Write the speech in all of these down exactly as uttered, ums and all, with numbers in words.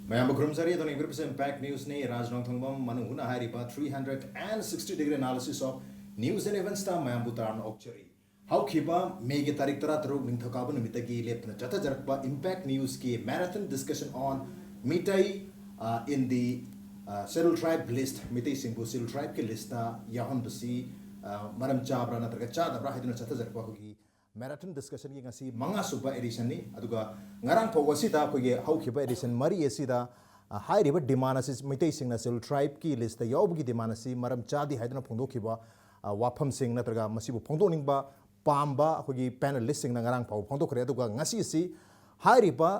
ꯃꯌꯥꯝꯕꯨ ꯈꯨꯔꯨꯝꯖꯔꯤ꯫ ꯑꯗꯣ ꯌꯦꯡꯕꯤꯔꯤꯕꯁꯤ Impact Newsꯅꯤ꯫ ꯔꯥꯖ ꯅꯣꯡꯊꯣꯡꯕꯝ ꯃꯅꯨꯡ ꯍꯨꯠꯅ ꯍꯥꯏꯔꯤꯕ three hundred and sixty degree analysis of news and eventsꯇ ꯃꯌꯥꯝꯕꯨ ꯇꯔꯥꯝꯅ ꯑꯣꯛꯆꯔꯤ꯫ ꯍꯧꯈꯤꯕ ꯃꯦꯒꯤ ꯇꯥꯔꯤꯛ ꯇꯔꯥꯇꯔꯨꯛ ꯅꯤꯡꯊꯧꯀꯥꯕ ꯅꯨꯃꯤꯠꯇꯒꯤ ꯂꯦꯞꯇꯅ ꯆꯠꯊꯖꯔꯛꯄ Impact Newsꯀꯤ marathon discussion on Meitei, ꯑ, in the, ꯑ, Scheduled Tribe list, ꯃꯤꯇꯩꯁꯤꯡꯕꯨ Scheduled Tribeꯀꯤ listꯇ ꯌꯥꯎꯍꯟꯕꯁꯤ, ꯑ, ꯃꯔꯝ ꯆꯥꯕ꯭ꯔꯥ ꯅꯠꯇ꯭ꯔꯒ ꯆꯥꯗꯕ꯭ꯔꯥ ꯍꯥꯏꯗꯨꯅ ꯆꯠꯊꯖꯔꯛꯄ ꯑꯩꯈꯣꯏꯒꯤ marathon discussionꯒꯤ ꯉꯁꯤ ꯃꯉꯥ ꯁꯨꯕ editionꯅꯤ꯫ ꯑꯗꯨꯒ ꯉꯔꯥꯡ ꯐꯥꯎꯕ ꯑꯁꯤꯗ ꯑꯩꯈꯣꯏꯒꯤ ꯍꯧꯈꯤꯕ edition ꯃꯔꯤ ꯑꯁꯤꯗ, ꯑ, ꯍꯥꯏꯔꯤꯕ demand ꯑꯁꯤ ꯃꯩꯇꯩꯁꯤꯡꯅ Scheduled Tribeꯀꯤ listꯇ ꯌꯥꯎꯕꯒꯤ demand ꯑꯁꯤ ꯃꯔꯝ ꯆꯥꯗꯦ ꯍꯥꯏꯗꯨꯅ ꯐꯣꯡꯗꯣꯛꯈꯤꯕ, ꯑ, ꯋꯥꯐꯝꯁꯤꯡ ꯅꯠꯇ꯭ꯔꯒ ꯃꯁꯤꯕꯨ ꯐꯣꯡꯗꯣꯛꯅꯤꯡꯕ ꯄꯥꯝꯕ ꯑꯩꯈꯣꯏꯒꯤ panelistꯁꯤꯡꯅ ꯉꯔꯥꯡ ꯐꯥꯎꯕ ꯐꯣꯡꯗꯣꯛꯈ꯭ꯔꯦ꯫ ꯑꯗꯨꯒ ꯉꯁꯤ ꯑꯁꯤ ꯍꯥꯏꯔꯤꯕ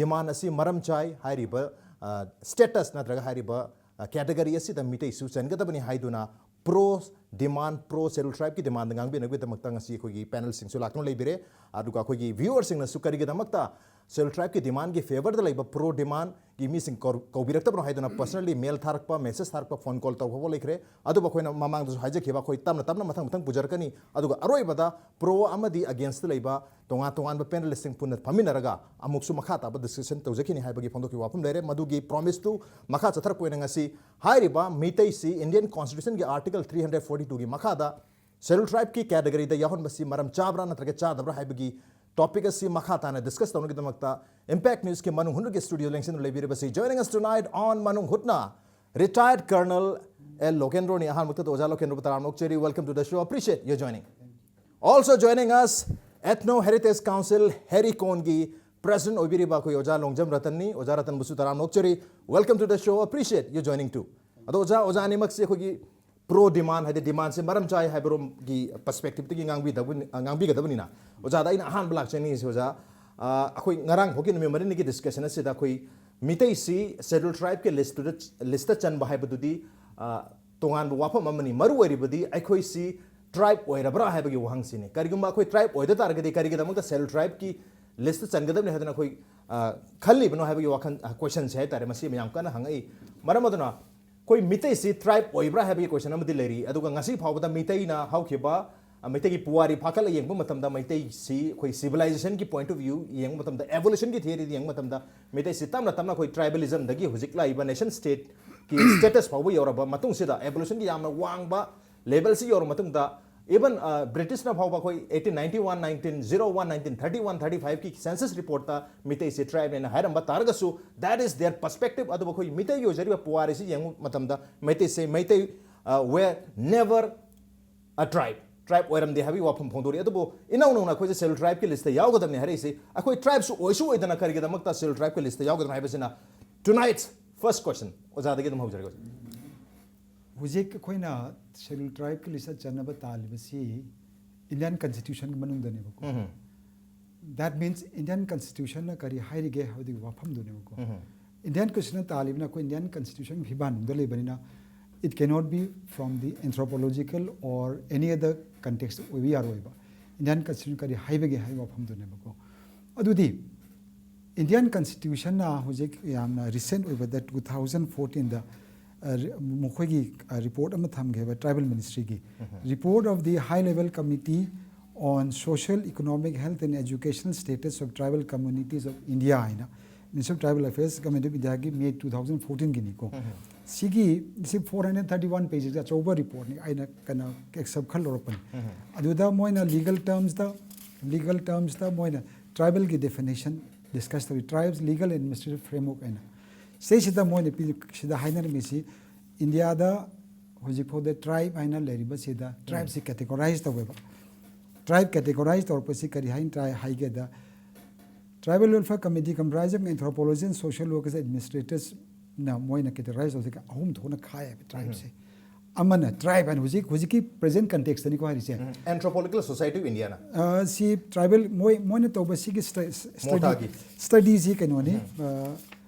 demand ꯑꯁꯤ ꯃꯔꯝ ꯆꯥꯏ, ꯍꯥꯏꯔꯤꯕ, ꯑ, status ꯅꯠꯇ꯭ꯔꯒ ꯍꯥꯏꯔꯤꯕ, ꯑ, category ꯑꯁꯤꯗ ꯃꯤꯇꯩꯁꯨ ꯆꯟꯒꯗꯕꯅꯤ ꯍꯥꯏꯗꯨꯅ pro demand, pro Scheduled Tribeꯀꯤ demandꯗ ꯉꯥꯡꯕꯤꯅꯕꯒꯤꯗꯃꯛꯇ ꯉꯁꯤ ꯑꯩꯈꯣꯏꯒꯤ panelꯁꯤꯡꯁꯨ ꯂꯥꯛꯇꯨꯅ ꯂꯩꯕꯤꯔꯦ꯫ ꯑꯗꯨꯒ ꯑꯩꯈꯣꯏꯒꯤ viewerꯁꯤꯡꯅꯁꯨ ꯀꯔꯤꯒꯤꯗꯃꯛꯇ Scheduled Tribeꯀꯤ demandꯒꯤ favourꯗ ꯂꯩꯕ pro demandꯒꯤ ꯃꯤꯁꯤꯡ ꯀꯧ-, ꯀꯧꯕꯤꯔꯛꯇꯕꯅꯣ ꯍꯥꯏꯗꯨꯅ personally mail ꯊꯥꯔꯛꯄ, message ꯊꯥꯔꯛꯄ, phone call ꯇꯧꯕ ꯐꯥꯎꯕ ꯂꯩꯈ꯭ꯔꯦ꯫ ꯑꯗꯨꯕꯨ ꯑꯩꯈꯣꯏꯅ ꯃꯃꯥꯡꯗꯁꯨ ꯍꯥꯏꯖꯈꯤꯕ, ꯑꯩꯈꯣꯏ ꯇꯞꯅ ꯇꯞꯅ ꯃꯊꯪ ꯃꯊꯪ ꯄꯨꯖꯔꯛꯀꯅꯤ꯫ ꯑꯗꯨꯒ ꯑꯔꯣꯏꯕꯗ pro ꯑꯃꯗꯤ againstꯇ ꯂꯩꯕ ꯇꯣꯉꯥꯟ ꯇꯣꯉꯥꯟꯕ panelistꯁꯤꯡ ꯄꯨꯟꯅ ꯐꯝꯃꯤꯟꯅꯔꯒ ꯑꯃꯨꯛꯁꯨ ꯃꯈꯥ ꯇꯥꯕ discussion ꯇꯧꯖꯈꯤꯅꯤ ꯍꯥꯏꯕꯒꯤ ꯐꯣꯡꯗꯣꯛꯈꯤꯕ ꯋꯥꯐꯝ ꯂꯩꯔꯦ꯫ ꯃꯗꯨꯒꯤ promiseꯇꯨ ꯃꯈꯥ ꯆꯠꯊꯔꯛꯄ ꯑꯣꯏꯅ ꯉꯁꯤ ꯍꯥꯏꯔꯤꯕ ꯃꯤꯇꯩꯁꯤ Indian Constitutionꯒꯤ Article three hundred forty twoꯒꯤ ꯃꯈꯥꯗ Scheduled Tribeꯀꯤ categoryꯗ ꯌꯥꯎꯍꯟꯕꯁꯤ ꯃꯔꯝ ꯆꯥꯕ꯭ꯔꯥ ꯅꯠꯇ꯭ꯔꯒ ꯆꯥꯗꯕ꯭ꯔꯥ ꯍꯥꯏꯕꯒꯤ topic ꯑꯁꯤ ꯃꯈꯥ ꯇꯥꯅ discuss ꯇꯧꯅꯕꯒꯤꯗꯃꯛꯇ Impact Newsꯀꯤ ꯃꯅꯨꯡ ꯍꯨꯠꯅꯒꯤ studio ꯂꯦꯡꯁꯤꯟꯗꯨꯅ ꯂꯩꯕꯤꯔꯤꯕꯁꯤ, joining us tonight on ꯃꯅꯨꯡ ꯍꯨꯠꯅ, retired Colonel ꯑꯦꯜ ꯂꯣꯀꯦꯟꯗ꯭ꯔꯣꯅꯤ꯫ ꯑꯍꯥꯟꯕꯃꯛꯇꯗ ꯑꯣꯖꯥ ꯂꯣꯀꯦꯟꯗ꯭ꯔꯣꯕꯨ ꯇꯔꯥꯝꯅ ꯑꯣꯛꯆꯔꯤ꯫ Welcome to the show. Appreciate your joining. Also joining us, Ethno Heritage Council ꯍꯦꯔꯤꯀꯣꯟꯒꯤ president ꯑꯣꯏꯕꯤꯔꯤꯕ ꯑꯩꯈꯣꯏ ꯑꯣꯖꯥ ꯂꯣꯡꯖꯝ ꯔꯇꯟꯅꯤ꯫ ꯑꯣꯖꯥ ꯔꯇꯟꯕꯨꯁꯨ ꯇꯔꯥꯝꯅ ꯑꯣꯛꯆꯔꯤ꯫ Welcome to the show. Appreciate your joining too. ꯑꯗꯣ ꯑꯣꯖꯥ, ꯑꯣꯖꯥ ꯑꯅꯤꯃꯛꯁꯤ ꯑꯩꯈꯣꯏꯒꯤ pro demand, ꯍꯥꯏꯗꯤ demandꯁꯦ ꯃꯔꯝ ꯆꯥꯏ ꯍꯥꯏꯕꯔꯣꯝꯒꯤ perspectiveꯇꯒꯤ ꯉꯥꯡꯕꯤꯗꯕꯅꯤ-, ꯑ, ꯉꯥꯡꯕꯤꯒꯗꯕꯅꯤꯅ, ꯑꯣꯖꯥꯗ ꯑꯩꯅ ꯑꯍꯥꯟꯕ ꯂꯥꯛꯆꯅꯤꯡꯉꯤꯁꯦ, ꯑꯣꯖꯥ, ꯑ, ꯑꯩꯈꯣꯏ ꯉꯔꯥꯡ ꯐꯥꯎꯒꯤ ꯅꯨꯃꯤꯠ ꯃꯔꯤꯅꯤꯒꯤ discussion ꯑꯁꯤꯗ ꯑꯩꯈꯣꯏ ꯃꯤꯇꯩꯁꯤ Scheduled Tribeꯀꯤ listꯇꯨꯗ, listꯇ ꯆꯟꯕ ꯍꯥꯏꯕꯗꯨꯗꯤ, ꯑ, ꯇꯣꯉꯥꯟꯕ ꯋꯥꯐꯝ ꯑꯃꯅꯤ꯫ ꯃꯔꯨ ꯑꯣꯏꯔꯤꯕꯗꯤ ꯑꯩꯈꯣꯏꯁꯤ tribe ꯑꯣꯏꯔꯕ꯭ꯔꯥ ꯍꯥꯏꯕꯒꯤ ꯋꯥꯍꯪꯁꯤꯅꯤ꯫ ꯀꯔꯤꯒꯨꯝꯕ ꯑꯩꯈꯣꯏ tribe ꯑꯣꯏꯗ ꯇꯥꯔꯒꯗꯤ ꯀꯔꯤꯒꯤꯗꯃꯛꯇ Scheduled Tribeꯀꯤ listꯇ ꯆꯟꯒꯗꯕꯅꯤ ꯍꯥꯏꯗꯅ ꯑꯩꯈꯣꯏ, ꯑ, ꯈꯜꯂꯤꯕꯅꯣ ꯍꯥꯏꯕꯒꯤ ꯋꯥꯈꯜ, ꯑ, questionꯁꯦ ꯍꯥꯏꯇꯥꯔꯦ, ꯃꯁꯤ ꯃꯌꯥꯝ ꯀꯟꯅ ꯍꯪꯉꯛꯏ꯫ ꯃꯔꯝ ꯑꯗꯨꯅ ꯑꯩꯈꯣꯏ ꯃꯤꯇꯩꯁꯤ tribe ꯑꯣꯏꯕ꯭ꯔꯥ ꯍꯥꯏꯕꯒꯤ question ꯑꯃꯗꯤ ꯂꯩꯔꯤ꯫ ꯑꯗꯨꯒ ꯉꯁꯤ ꯐꯥꯎꯕꯗ ꯃꯤꯇꯩꯅ ꯍꯧꯈꯤꯕ, ꯃꯩꯇꯩꯒꯤ ꯄꯨꯋꯥꯔꯤ ꯐꯥꯒꯠꯂ ꯌꯦꯡꯕ ꯃꯇꯝꯗ, ꯃꯩꯇꯩꯁꯤ ꯑꯩꯈꯣꯏ civilizationꯒꯤ point of view ꯌꯦꯡꯕ ꯃꯇꯝꯗ, evolutionꯒꯤ theoryꯗ ꯌꯦꯡꯕ ꯃꯇꯝꯗ, ꯃꯩꯇꯩꯁꯤ ꯇꯞꯅ ꯇꯞꯅ ꯑꯩꯈꯣꯏ tribalismꯗꯒꯤ ꯍꯧꯖꯤꯛ ꯂꯥꯛꯏꯕ nation stateꯀꯤ status ꯐꯥꯎꯕ ꯌꯧꯔꯕ ꯃꯇꯨꯡꯁꯤꯗ, evolutionꯒꯤ ꯌꯥꯝꯅ ꯋꯥꯡꯕ levelꯁꯤ ꯌꯧꯔꯕ ꯃꯇꯨꯡꯗ, even Britishꯅ ꯐꯥꯎꯕ ꯑꯩꯈꯣꯏ eighteen ninety one, nineteen zero one, nineteen thirty one, thirty fiveꯀꯤ census reportꯇ ꯃꯩꯇꯩꯁꯤ tribeꯅꯦꯅ ꯍꯥꯏꯔꯝꯕ ꯇꯥꯔꯒꯁꯨ, that is their perspective꯫ ꯑꯗꯨꯕꯨ ꯑꯩꯈꯣꯏ ꯃꯤꯇꯩꯒꯤ ꯑꯣꯏꯖꯔꯤꯕ ꯄꯨꯋꯥꯔꯤꯁꯤ ꯌꯦꯡꯕ ꯃꯇꯝꯗ, ꯃꯩꯇꯩꯁꯦ, Meitei were never a tribe, tribe ꯑꯣꯏꯔꯝꯗꯦ ꯍꯥꯏꯕꯒꯤ ꯋꯥꯐꯝ ꯐꯣꯡꯗꯣꯔꯛꯏ꯫ ꯑꯗꯨꯕꯨ ꯏꯅꯧ ꯅꯧꯅ ꯑꯩꯈꯣꯏꯁꯦ scheduled tribeꯀꯤ listꯇ ꯌꯥꯎꯒꯗꯕꯅꯤ ꯍꯥꯏꯔꯛꯏꯁꯤ, ꯑꯩꯈꯣꯏ tribeꯁꯨ ꯑꯣꯏꯁꯨ ꯑꯣꯏꯗꯅ ꯀꯔꯤꯒꯤꯗꯃꯛꯇ scheduled tribeꯀꯤ listꯇ ꯌꯥꯎꯒꯗꯕꯅꯣ ꯍꯥꯏꯕꯁꯤꯅ tonight's first question꯫ ꯑꯣꯖꯥꯗꯒꯤ ꯑꯗꯨꯝ ꯍꯧꯖꯔꯒꯦ, ꯑꯣꯖꯥ꯫ ꯍꯧꯖꯤꯛ ꯑꯩꯈꯣꯏꯅ scheduled tribeꯀꯤ listꯇ ꯆꯟꯅꯕ ꯇꯥꯜꯂꯤꯕꯁꯤ Indian Constitutionꯒꯤ ꯃꯅꯨꯡꯗꯅꯦꯕꯀꯣ꯫ That means Indian Constitutionꯅ ꯀꯔꯤ ꯍꯥꯏꯔꯤꯒꯦ ꯍꯥꯏꯕꯗꯨꯒꯤ ꯋꯥꯐꯝꯗꯨꯅꯦꯕꯀꯣ꯫ Indian Constitution ꯇꯥꯜꯂꯤꯕꯅ ꯑꯩꯈꯣꯏ Indian Constitutionꯒꯤ ꯐꯤꯕꯥꯟꯗ ꯂꯩꯕꯅꯤꯅ, it cannot be from the anthropological or any other context ꯑꯣꯏꯕ ꯌꯥꯔꯣꯏꯕ꯫ Indian Constitution ꯀꯔꯤ ꯍꯥꯏꯕꯒꯦ ꯍꯥꯏꯕ ꯋꯥꯐꯝꯗꯨꯅꯦꯕꯀꯣ꯫ ꯑꯗꯨꯗꯤ Indian Constitutionꯅ ꯍꯧꯖꯤꯛ ꯌꯥꯝꯅ recent ꯑꯣꯏꯕꯗ two thousand fourteenꯗ ꯃꯈꯣꯏꯒꯤ report ꯑꯃ ꯊꯝꯈꯤꯕ tribal ministryꯒꯤ, Report of the High Level Committee on Social, Economic, Health and Educational Status of Tribal Communities of India ꯍꯥꯏꯅ Ministry of Tribal Affairs, Government of Indiaꯒꯤ May two thousand fourteenꯒꯤꯅꯤꯀꯣ꯫ ꯁꯤꯒꯤ, ꯁꯤ four hundred thirty one pages ꯑꯆꯧꯕ reportꯅꯤ, ꯑꯩꯅ ꯀꯩꯅꯣ excerpt ꯈꯔ ꯂꯧꯔꯛꯄꯅꯤ꯫ ꯑꯗꯨꯗ ꯃꯣꯏꯅ legal termsꯇ, legal termsꯇ ꯃꯣꯏꯅ tribalꯒꯤ definition discuss ꯇꯧꯏ, tribes legal and administrative framework ꯍꯥꯏꯅ꯫ ꯁꯤꯗꯩꯁꯤꯗ ꯃꯣꯏꯅ ꯄꯤ-, ꯁꯤꯗ ꯍꯥꯏꯅꯔꯝꯃꯤꯁꯤ, ꯏꯟꯗꯤꯌꯥꯗ ꯍꯧꯖꯤꯛ ꯐꯥꯎꯗ tribe ꯍꯥꯏꯅ ꯂꯩꯔꯤꯕꯁꯤꯗ tribeꯁꯤ categorize ꯇꯧꯋꯦꯕ꯫ Tribe categorize ꯇꯧꯔꯛꯄꯁꯤ ꯀꯔꯤ ꯍꯥꯏꯅ try ꯍꯥꯏꯒꯦꯗ, Tribal Welfare Committee comprising anthropologists and social workers, administratorsꯅ ꯃꯣꯏꯅ categorize ꯇꯧꯕꯁꯦ ꯑꯍꯨꯝ ꯊꯣꯛꯅ ꯈꯥꯏꯌꯦꯕ tribeꯁꯦ꯫ ꯑꯃꯅ tribe ꯍꯥꯏꯅ ꯍꯧꯖꯤꯛ, ꯍꯧꯖꯤꯛꯀꯤ present contextꯇꯅꯤꯀꯣ ꯍꯥꯏꯔꯤꯁꯦ꯫ Anthropological Society of Indiaꯅ꯫ ꯑ, ꯁꯤ tribal ꯃꯣꯏ, ꯃꯣꯏꯅ ꯇꯧꯕ ꯁꯤꯒꯤ ꯁ꯭ꯇ-, ꯁ꯭ꯇ-, study, ꯃꯣꯇꯥꯒꯤ꯫ studyꯁꯤ ꯀꯩꯅꯣꯅꯤ, ꯑ,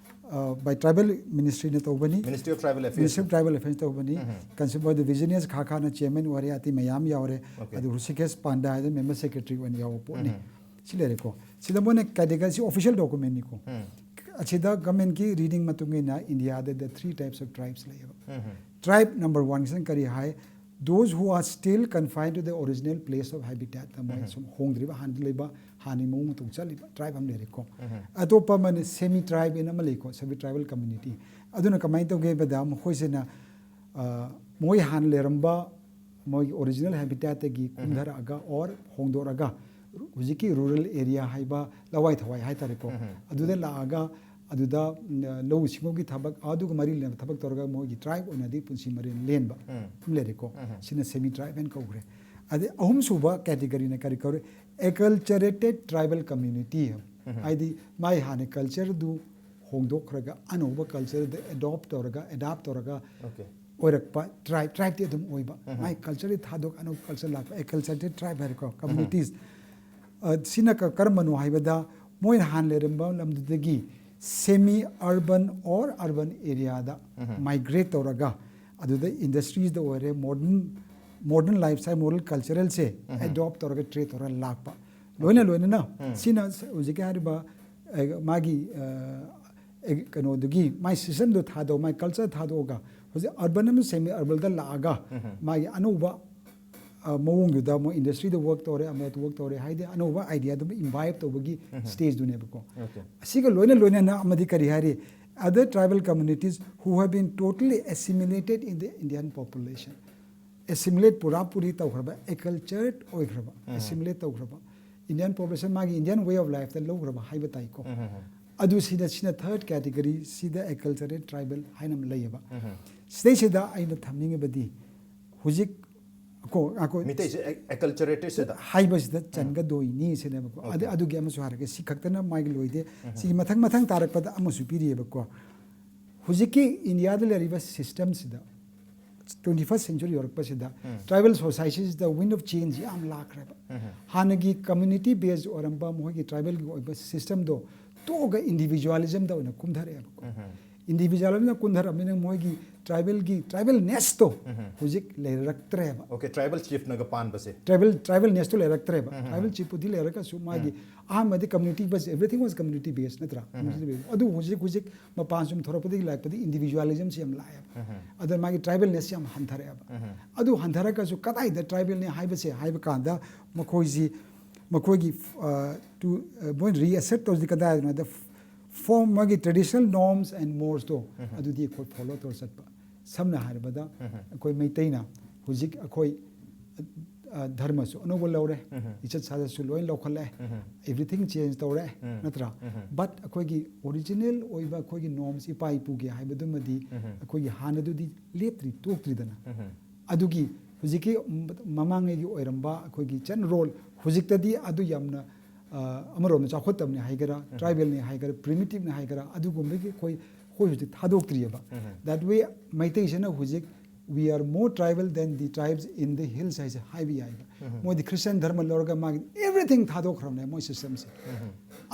ꯑ, by Tribal Ministryꯅ ꯇꯧꯕꯅꯤ꯫ Ministry of Tribal Affairs꯫ Ministry of Tribal Affairs ꯇꯧꯕꯅꯤ꯫ Consul ꯃꯣꯏꯗ ꯕꯤꯖꯤꯅꯦꯁ ꯈꯥꯈꯥꯅ chairman ꯑꯣꯏꯔꯦ, ꯑꯇꯩ ꯃꯌꯥꯝ ꯌꯥꯎꯔꯦ꯫ Okay. ꯑꯗꯨ ꯍ꯭ꯔꯨꯁꯤꯀꯦꯁ ꯄꯥꯟꯗꯥ ꯍꯥꯏꯗꯅ member secretary ꯑꯣꯏꯅ ꯌꯥꯎꯕ ꯄꯣꯠꯅꯤ꯫ ꯁꯤ ꯂꯩꯔꯦꯀꯣ꯫ ꯁꯤꯗ ꯃꯣꯏꯅ category, ꯁꯤ official documentꯅꯤꯀꯣ꯫ ꯑꯁꯤꯗ governmentꯀꯤ reading ꯃꯇꯨꯡ ꯏꯟꯅ ꯏꯟꯗꯤꯌꯥꯗ the three types of tribes ꯂꯩꯌꯦꯕ꯫ Tribe number oneꯁꯤꯅ ꯀꯔꯤ ꯍꯥꯏ? Those who are still confined to the original place of habitat, ꯃꯣꯏ ꯁꯨꯝ ꯍꯣꯡꯗ꯭ꯔꯤꯕ, ꯍꯥꯟꯅꯗꯤ ꯂꯩꯕ, ꯍꯥꯟꯅꯒꯤ ꯃꯑꯣꯡ ꯃꯇꯧ ꯆꯠꯂꯤꯕ tribe ꯑꯃ ꯂꯩꯔꯦꯀꯣ꯫ ꯑꯇꯣꯞꯄ ꯑꯃꯅ semi tribe ꯑꯅ ꯑꯃ ꯂꯩꯀꯣ, semi tribal community꯫ ꯑꯗꯨꯅ ꯀꯃꯥꯏꯅ ꯇꯧꯒꯦ ꯍꯥꯏꯕꯗ, ꯃꯈꯣꯏꯁꯤꯅ, ꯑ, ꯃꯣꯏ ꯍꯥꯟꯅ ꯂꯩꯔꯝꯕ ꯃꯣꯏꯒꯤ original habitatꯇꯒꯤ ꯀꯨꯝꯊꯔꯛꯑꯒ or ꯍꯣꯡꯗꯣꯔꯛꯑꯒ ꯍꯧꯖꯤꯛꯀꯤ rural area ꯍꯥꯏꯕ ꯂꯋꯥꯏ ꯊꯋꯥꯏ ꯍꯥꯏꯇꯥꯔꯦꯀꯣ, ꯑꯗꯨꯗ ꯂꯥꯛꯑꯒ ꯑꯗꯨꯗ, ꯎꯝ, ꯂꯧꯎ ꯁꯤꯡꯎꯒꯤ ꯊꯕꯛ, ꯑꯗꯨꯒ ꯃꯔꯤ ꯂꯩꯅꯕ ꯊꯕꯛ ꯇꯧꯔꯒ ꯃꯣꯏꯒꯤ tribe ꯑꯣꯏꯅꯗꯤ ꯄꯨꯟꯁꯤ ꯃꯔꯦꯜ ꯂꯦꯟꯕ ꯑꯃ ꯂꯩꯔꯦꯀꯣ꯫ ꯁꯤꯅ semi tribe ꯍꯥꯏꯅ ꯀꯧꯈ꯭ꯔꯦ꯫ ꯑꯗꯩ ꯑꯍꯨꯝꯁꯨꯕ categoryꯅ ꯀꯔꯤ ꯀꯧꯔꯦ? Acculturated tribal community꯫ ꯍꯥꯏꯗꯤ ꯃꯥꯏ ꯍꯥꯟꯅ cultureꯗꯨ ꯍꯣꯡꯗꯣꯛꯈ꯭ꯔꯒ ꯑꯅꯧꯕ cultureꯗ adopt ꯇꯧꯔꯒ, adapt ꯇꯧꯔꯒ ꯑꯣꯏꯔꯛꯄ tribe, tribeꯇꯤ ꯑꯗꯨꯝ ꯑꯣꯏꯕ꯫ ꯃꯥꯏ cultureꯗꯤ ꯊꯥꯗꯣꯛ ꯑꯅꯧꯕ culture ꯂꯥꯛꯄ, acculturated tribe ꯍꯥꯏꯔꯦꯀꯣ, communities꯫ ꯑ, ꯁꯤꯅ ꯀ-, ꯀꯔꯝꯕꯅꯣ ꯍꯥꯏꯕꯗ, ꯃꯣꯏꯅ ꯍꯥꯟꯅ ꯂꯩꯔꯝꯕ ꯂꯝꯗꯨꯗꯒꯤ semi urban or urban areaꯗ migrate ꯇꯧꯔꯒ, ꯑꯗꯨꯗ industriesꯗ ꯑꯣꯏꯔꯦ, modern, modern lifestyle, modern culturalꯁꯦ adopt ꯇꯧꯔꯒ, trade ꯇꯧꯔꯒ ꯂꯥꯛꯄ꯫ ꯂꯣꯏꯅ ꯂꯣꯏꯅꯅ ꯁꯤꯅ ꯁ-, ꯍꯧꯖꯤꯛꯀꯤ ꯍꯥꯏꯔꯤꯕ, ꯑ, ꯃꯥꯒꯤ, ꯑ, ꯑꯦ, ꯀꯩꯅꯣꯗꯨꯒꯤ ꯃꯥꯏ systemꯗꯣ ꯊꯥꯗꯣꯛ, ꯃꯥꯏ culture ꯊꯥꯗꯣꯛꯑꯒ ꯍꯧꯖꯤꯛ urban ꯑꯃ semi urbanꯗ ꯂꯥꯛꯑꯒ ꯃꯥꯒꯤ ꯑꯅꯧꯕ, ꯑ, ꯃꯑꯣꯡꯗꯨꯗ ꯃꯣꯏ industriesꯗ work ꯇꯧꯔꯦ, ꯑꯃꯗ work ꯇꯧꯔꯦ ꯍꯥꯏꯗꯤ ꯑꯅꯧꯕ idea ꯑꯗꯨꯝ imbibe ꯇꯧꯕꯒꯤ stageꯗꯨꯅꯦꯕꯀꯣ꯫ ꯑꯁꯤꯒ ꯂꯣꯏꯅ ꯂꯣꯏꯅꯅ ꯑꯃꯗꯤ ꯀꯔꯤ ꯍꯥꯏꯔꯤ? Other tribal communities who have been totally assimilated in the Indian population꯫ Assimilate ꯄꯨꯔꯥ ꯄꯨꯔꯤ ꯇꯧꯈ꯭ꯔꯕ, accultured ꯑꯣꯏꯈ꯭ꯔꯕ, assimilate ꯇꯧꯈ꯭ꯔꯕ, Indian population ꯃꯥꯒꯤ Indian way of lifeꯇ ꯂꯧꯈ꯭ꯔꯕ ꯍꯥꯏꯕ ꯇꯥꯏꯀꯣ꯫ ꯑꯗꯨ ꯁꯤꯗ, ꯁꯤꯅ third category, ꯁꯤꯗ acculturated tribal ꯍꯥꯏꯅ ꯑꯃ ꯂꯩꯌꯦꯕ꯫ ꯁꯤꯗꯩꯁꯤꯗ ꯑꯩꯅ ꯊꯝꯅꯤꯡꯉꯤꯕꯗꯤ ꯍꯧꯖꯤꯛ ꯀꯣ, ꯑꯩꯈꯣꯏ ꯃꯤꯇꯩꯁꯦ ꯑꯦ-, acculturatedꯁꯤꯗ? ꯍꯥꯏꯕꯁꯤꯗ ꯆꯟꯒꯗꯣꯏꯅꯤ ꯁꯤꯅꯦꯕꯀꯣ꯫ ꯑꯗꯨ, ꯑꯗꯨꯒꯤ ꯑꯃꯁꯨ ꯍꯥꯏꯔꯒꯦ, ꯁꯤ ꯈꯛꯇꯅ ꯃꯥꯒꯤ ꯂꯣꯏꯗꯦ꯫ ꯁꯤꯒꯤ ꯃꯊꯪ ꯃꯊꯪ ꯇꯥꯔꯛꯄꯗ ꯑꯃꯁꯨ ꯄꯤꯔꯤꯑꯕꯀꯣ꯫ ꯍꯧꯖꯤꯛꯀꯤ ꯏꯟꯗꯤꯌꯥꯗ ꯂꯩꯔꯤꯕ systemꯁꯤꯗ, twenty first century ꯌꯧꯔꯛꯄꯁꯤꯗ tribal societiesꯗ wind of change ꯌꯥꯝ ꯂꯥꯛꯈ꯭ꯔꯦꯕ꯫ ꯍꯥꯟꯅꯒꯤ community based ꯑꯣꯏꯔꯝꯕ ꯃꯈꯣꯏꯒꯤ tribalꯒꯤ ꯑꯣꯏꯕ systemꯗꯣ ꯇꯣꯛꯑꯒ individualismꯗ ꯑꯣꯏꯅ ꯀꯨꯝꯊꯔꯛꯑꯦꯕꯀꯣ꯫ ꯏꯟꯗꯤꯕꯤꯖꯨꯋꯦꯜ ꯑꯃꯅ ꯀꯨꯟꯊꯔꯛꯑꯕꯅꯤꯅ ꯃꯣꯏꯒꯤ ꯇ꯭ꯔꯥꯏꯕꯦꯜꯒꯤ ꯇ꯭ꯔꯥꯏꯕꯦꯜ ꯅꯦꯁꯇꯣ ꯍꯧꯖꯤꯛ ꯂꯩꯔꯛꯇ꯭ꯔꯦꯕ꯫ Okay, tribal chiefꯅꯒ ꯄꯥꯟꯕꯁꯦ꯫ ꯇ꯭ꯔꯥꯏꯕꯦꯜ ꯇ꯭ꯔꯥꯏꯕꯦꯜ ꯅꯦꯁꯇꯣ ꯂꯩꯔꯛꯇ꯭ꯔꯦꯕ꯫ ꯇ꯭ꯔꯥꯏꯕꯦꯜ ꯆꯤꯞꯄꯨꯗꯤ ꯂꯩꯔꯒꯁꯨ ꯃꯥꯒꯤ ꯑꯍꯥꯟꯕꯗꯤ community based, everything was community based ꯅꯠꯇ꯭ꯔꯥ? Community based. ꯑꯗꯨ ꯍꯧꯖꯤꯛ ꯍꯧꯖꯤꯛ ꯃꯄꯥꯟ ꯁꯨꯝ ꯊꯣꯔꯛꯄꯗꯒꯤ ꯂꯥꯛꯄꯗꯤ ꯏꯟꯗꯤꯕꯤꯖꯨꯋꯦꯂꯤꯖꯝꯁꯤ ꯌꯥꯝ ꯂꯥꯛꯑꯦꯕ꯫ ꯑꯗ ꯃꯥꯒꯤ ꯇ꯭ꯔꯥꯏꯕꯦꯜ ꯅꯦꯁ ꯌꯥꯝ ꯍꯟꯊꯔꯛꯑꯦꯕ꯫ ꯑꯗꯨ ꯍꯟꯊꯔꯒꯁꯨ ꯀꯗꯥꯏꯗ ꯇ꯭ꯔꯥꯏꯕꯦꯜꯅꯤ ꯍꯥꯏꯕꯁꯦ ꯍꯥꯏꯕ ꯀꯥꯟꯗ ꯃꯈꯣꯏꯁꯤ ꯃꯈꯣꯏꯒꯤ ꯑ, ꯇꯨ ꯑ, ꯃꯣꯏ ꯔꯤꯑꯦꯁꯔꯠ ꯇꯧꯔꯤꯁꯤ ꯀꯗꯥꯏꯗꯅꯣ ꯍꯥꯏꯗ ꯐꯣꯔꯝ ꯃꯥꯒꯤ traditional norms and moralsꯇꯣ ꯑꯗꯨꯗꯤ ꯑꯩꯈꯣꯏ ꯐꯣꯂꯣ ꯇꯧꯔ ꯆꯠꯄ꯫ ꯁꯝꯅ ꯍꯥꯏꯔꯕꯗ ꯑꯩꯈꯣꯏ ꯃꯩꯇꯩꯅ ꯍꯧꯖꯤꯛ ꯑꯩꯈꯣꯏ ꯑ, ꯙꯔꯃꯁꯨ ꯑꯅꯧꯕ ꯂꯧꯔꯦ, ꯂꯤꯆꯠ ꯁꯥꯖꯠꯁꯨ ꯂꯣꯏ ꯂꯧꯈꯠꯂꯦ, everything change ꯇꯧꯔꯦ, ꯅꯠꯇ꯭ꯔꯥ? But ꯑꯩꯈꯣꯏꯒꯤ original ꯑꯣꯏꯕ ꯑꯩꯈꯣꯏꯒꯤ norms ꯏꯄꯥ ꯏꯄꯨꯒꯤ ꯍꯥꯏꯕꯗꯨꯃꯗꯤ ꯑꯩꯈꯣꯏꯒꯤ ꯍꯥꯟꯅꯗꯨꯗꯤ ꯂꯦꯞꯇ꯭ꯔꯤ ꯇꯣꯛꯇ꯭ꯔꯤꯗꯅ꯫ ꯑꯗꯨꯒꯤ ꯍꯧꯖꯤꯛꯀꯤ ꯃꯃꯥꯡꯉꯩꯒꯤ ꯑꯣꯏꯔꯝꯕ ꯑꯩꯈꯣꯏꯒꯤ ꯆꯠꯅꯔꯣꯜ ꯍꯧꯖꯤꯛꯇꯗꯤ ꯑꯗꯨ ꯌꯥꯝꯅ ꯑ, ꯑꯃꯔꯣꯝꯗ ꯆꯥꯎꯈꯠꯇꯕꯅꯤ ꯍꯥꯏꯒꯦꯔꯥ, tribalꯅꯤ ꯍꯥꯏꯒꯦꯔꯥ, primitiveꯅꯤ ꯍꯥꯏꯒꯦꯔꯥ, ꯑꯗꯨꯒꯨꯝꯕꯒꯤ ꯑꯩꯈꯣꯏ ꯑꯩꯈꯣꯏ ꯍꯧꯖꯤꯛ ꯊꯥꯗꯣꯛꯇ꯭ꯔꯤꯑꯕ꯫ That way ꯃꯩꯇꯩꯁꯤꯅ ꯍꯧꯖꯤꯛ we are more tribal than the tribes in the hills ꯍꯥꯏꯁꯦ ꯍꯥꯏꯕ ꯌꯥꯏꯕ꯫ ꯃꯣꯏꯗꯤ ꯈ꯭ꯔꯤꯁꯇꯤꯌꯥꯟ ꯙꯔꯃ ꯂꯧꯔꯒ ꯃꯥꯒꯤ everything ꯊꯥꯗꯣꯛꯈ꯭ꯔꯕꯅꯦ ꯃꯣꯏ systemꯁꯦ꯫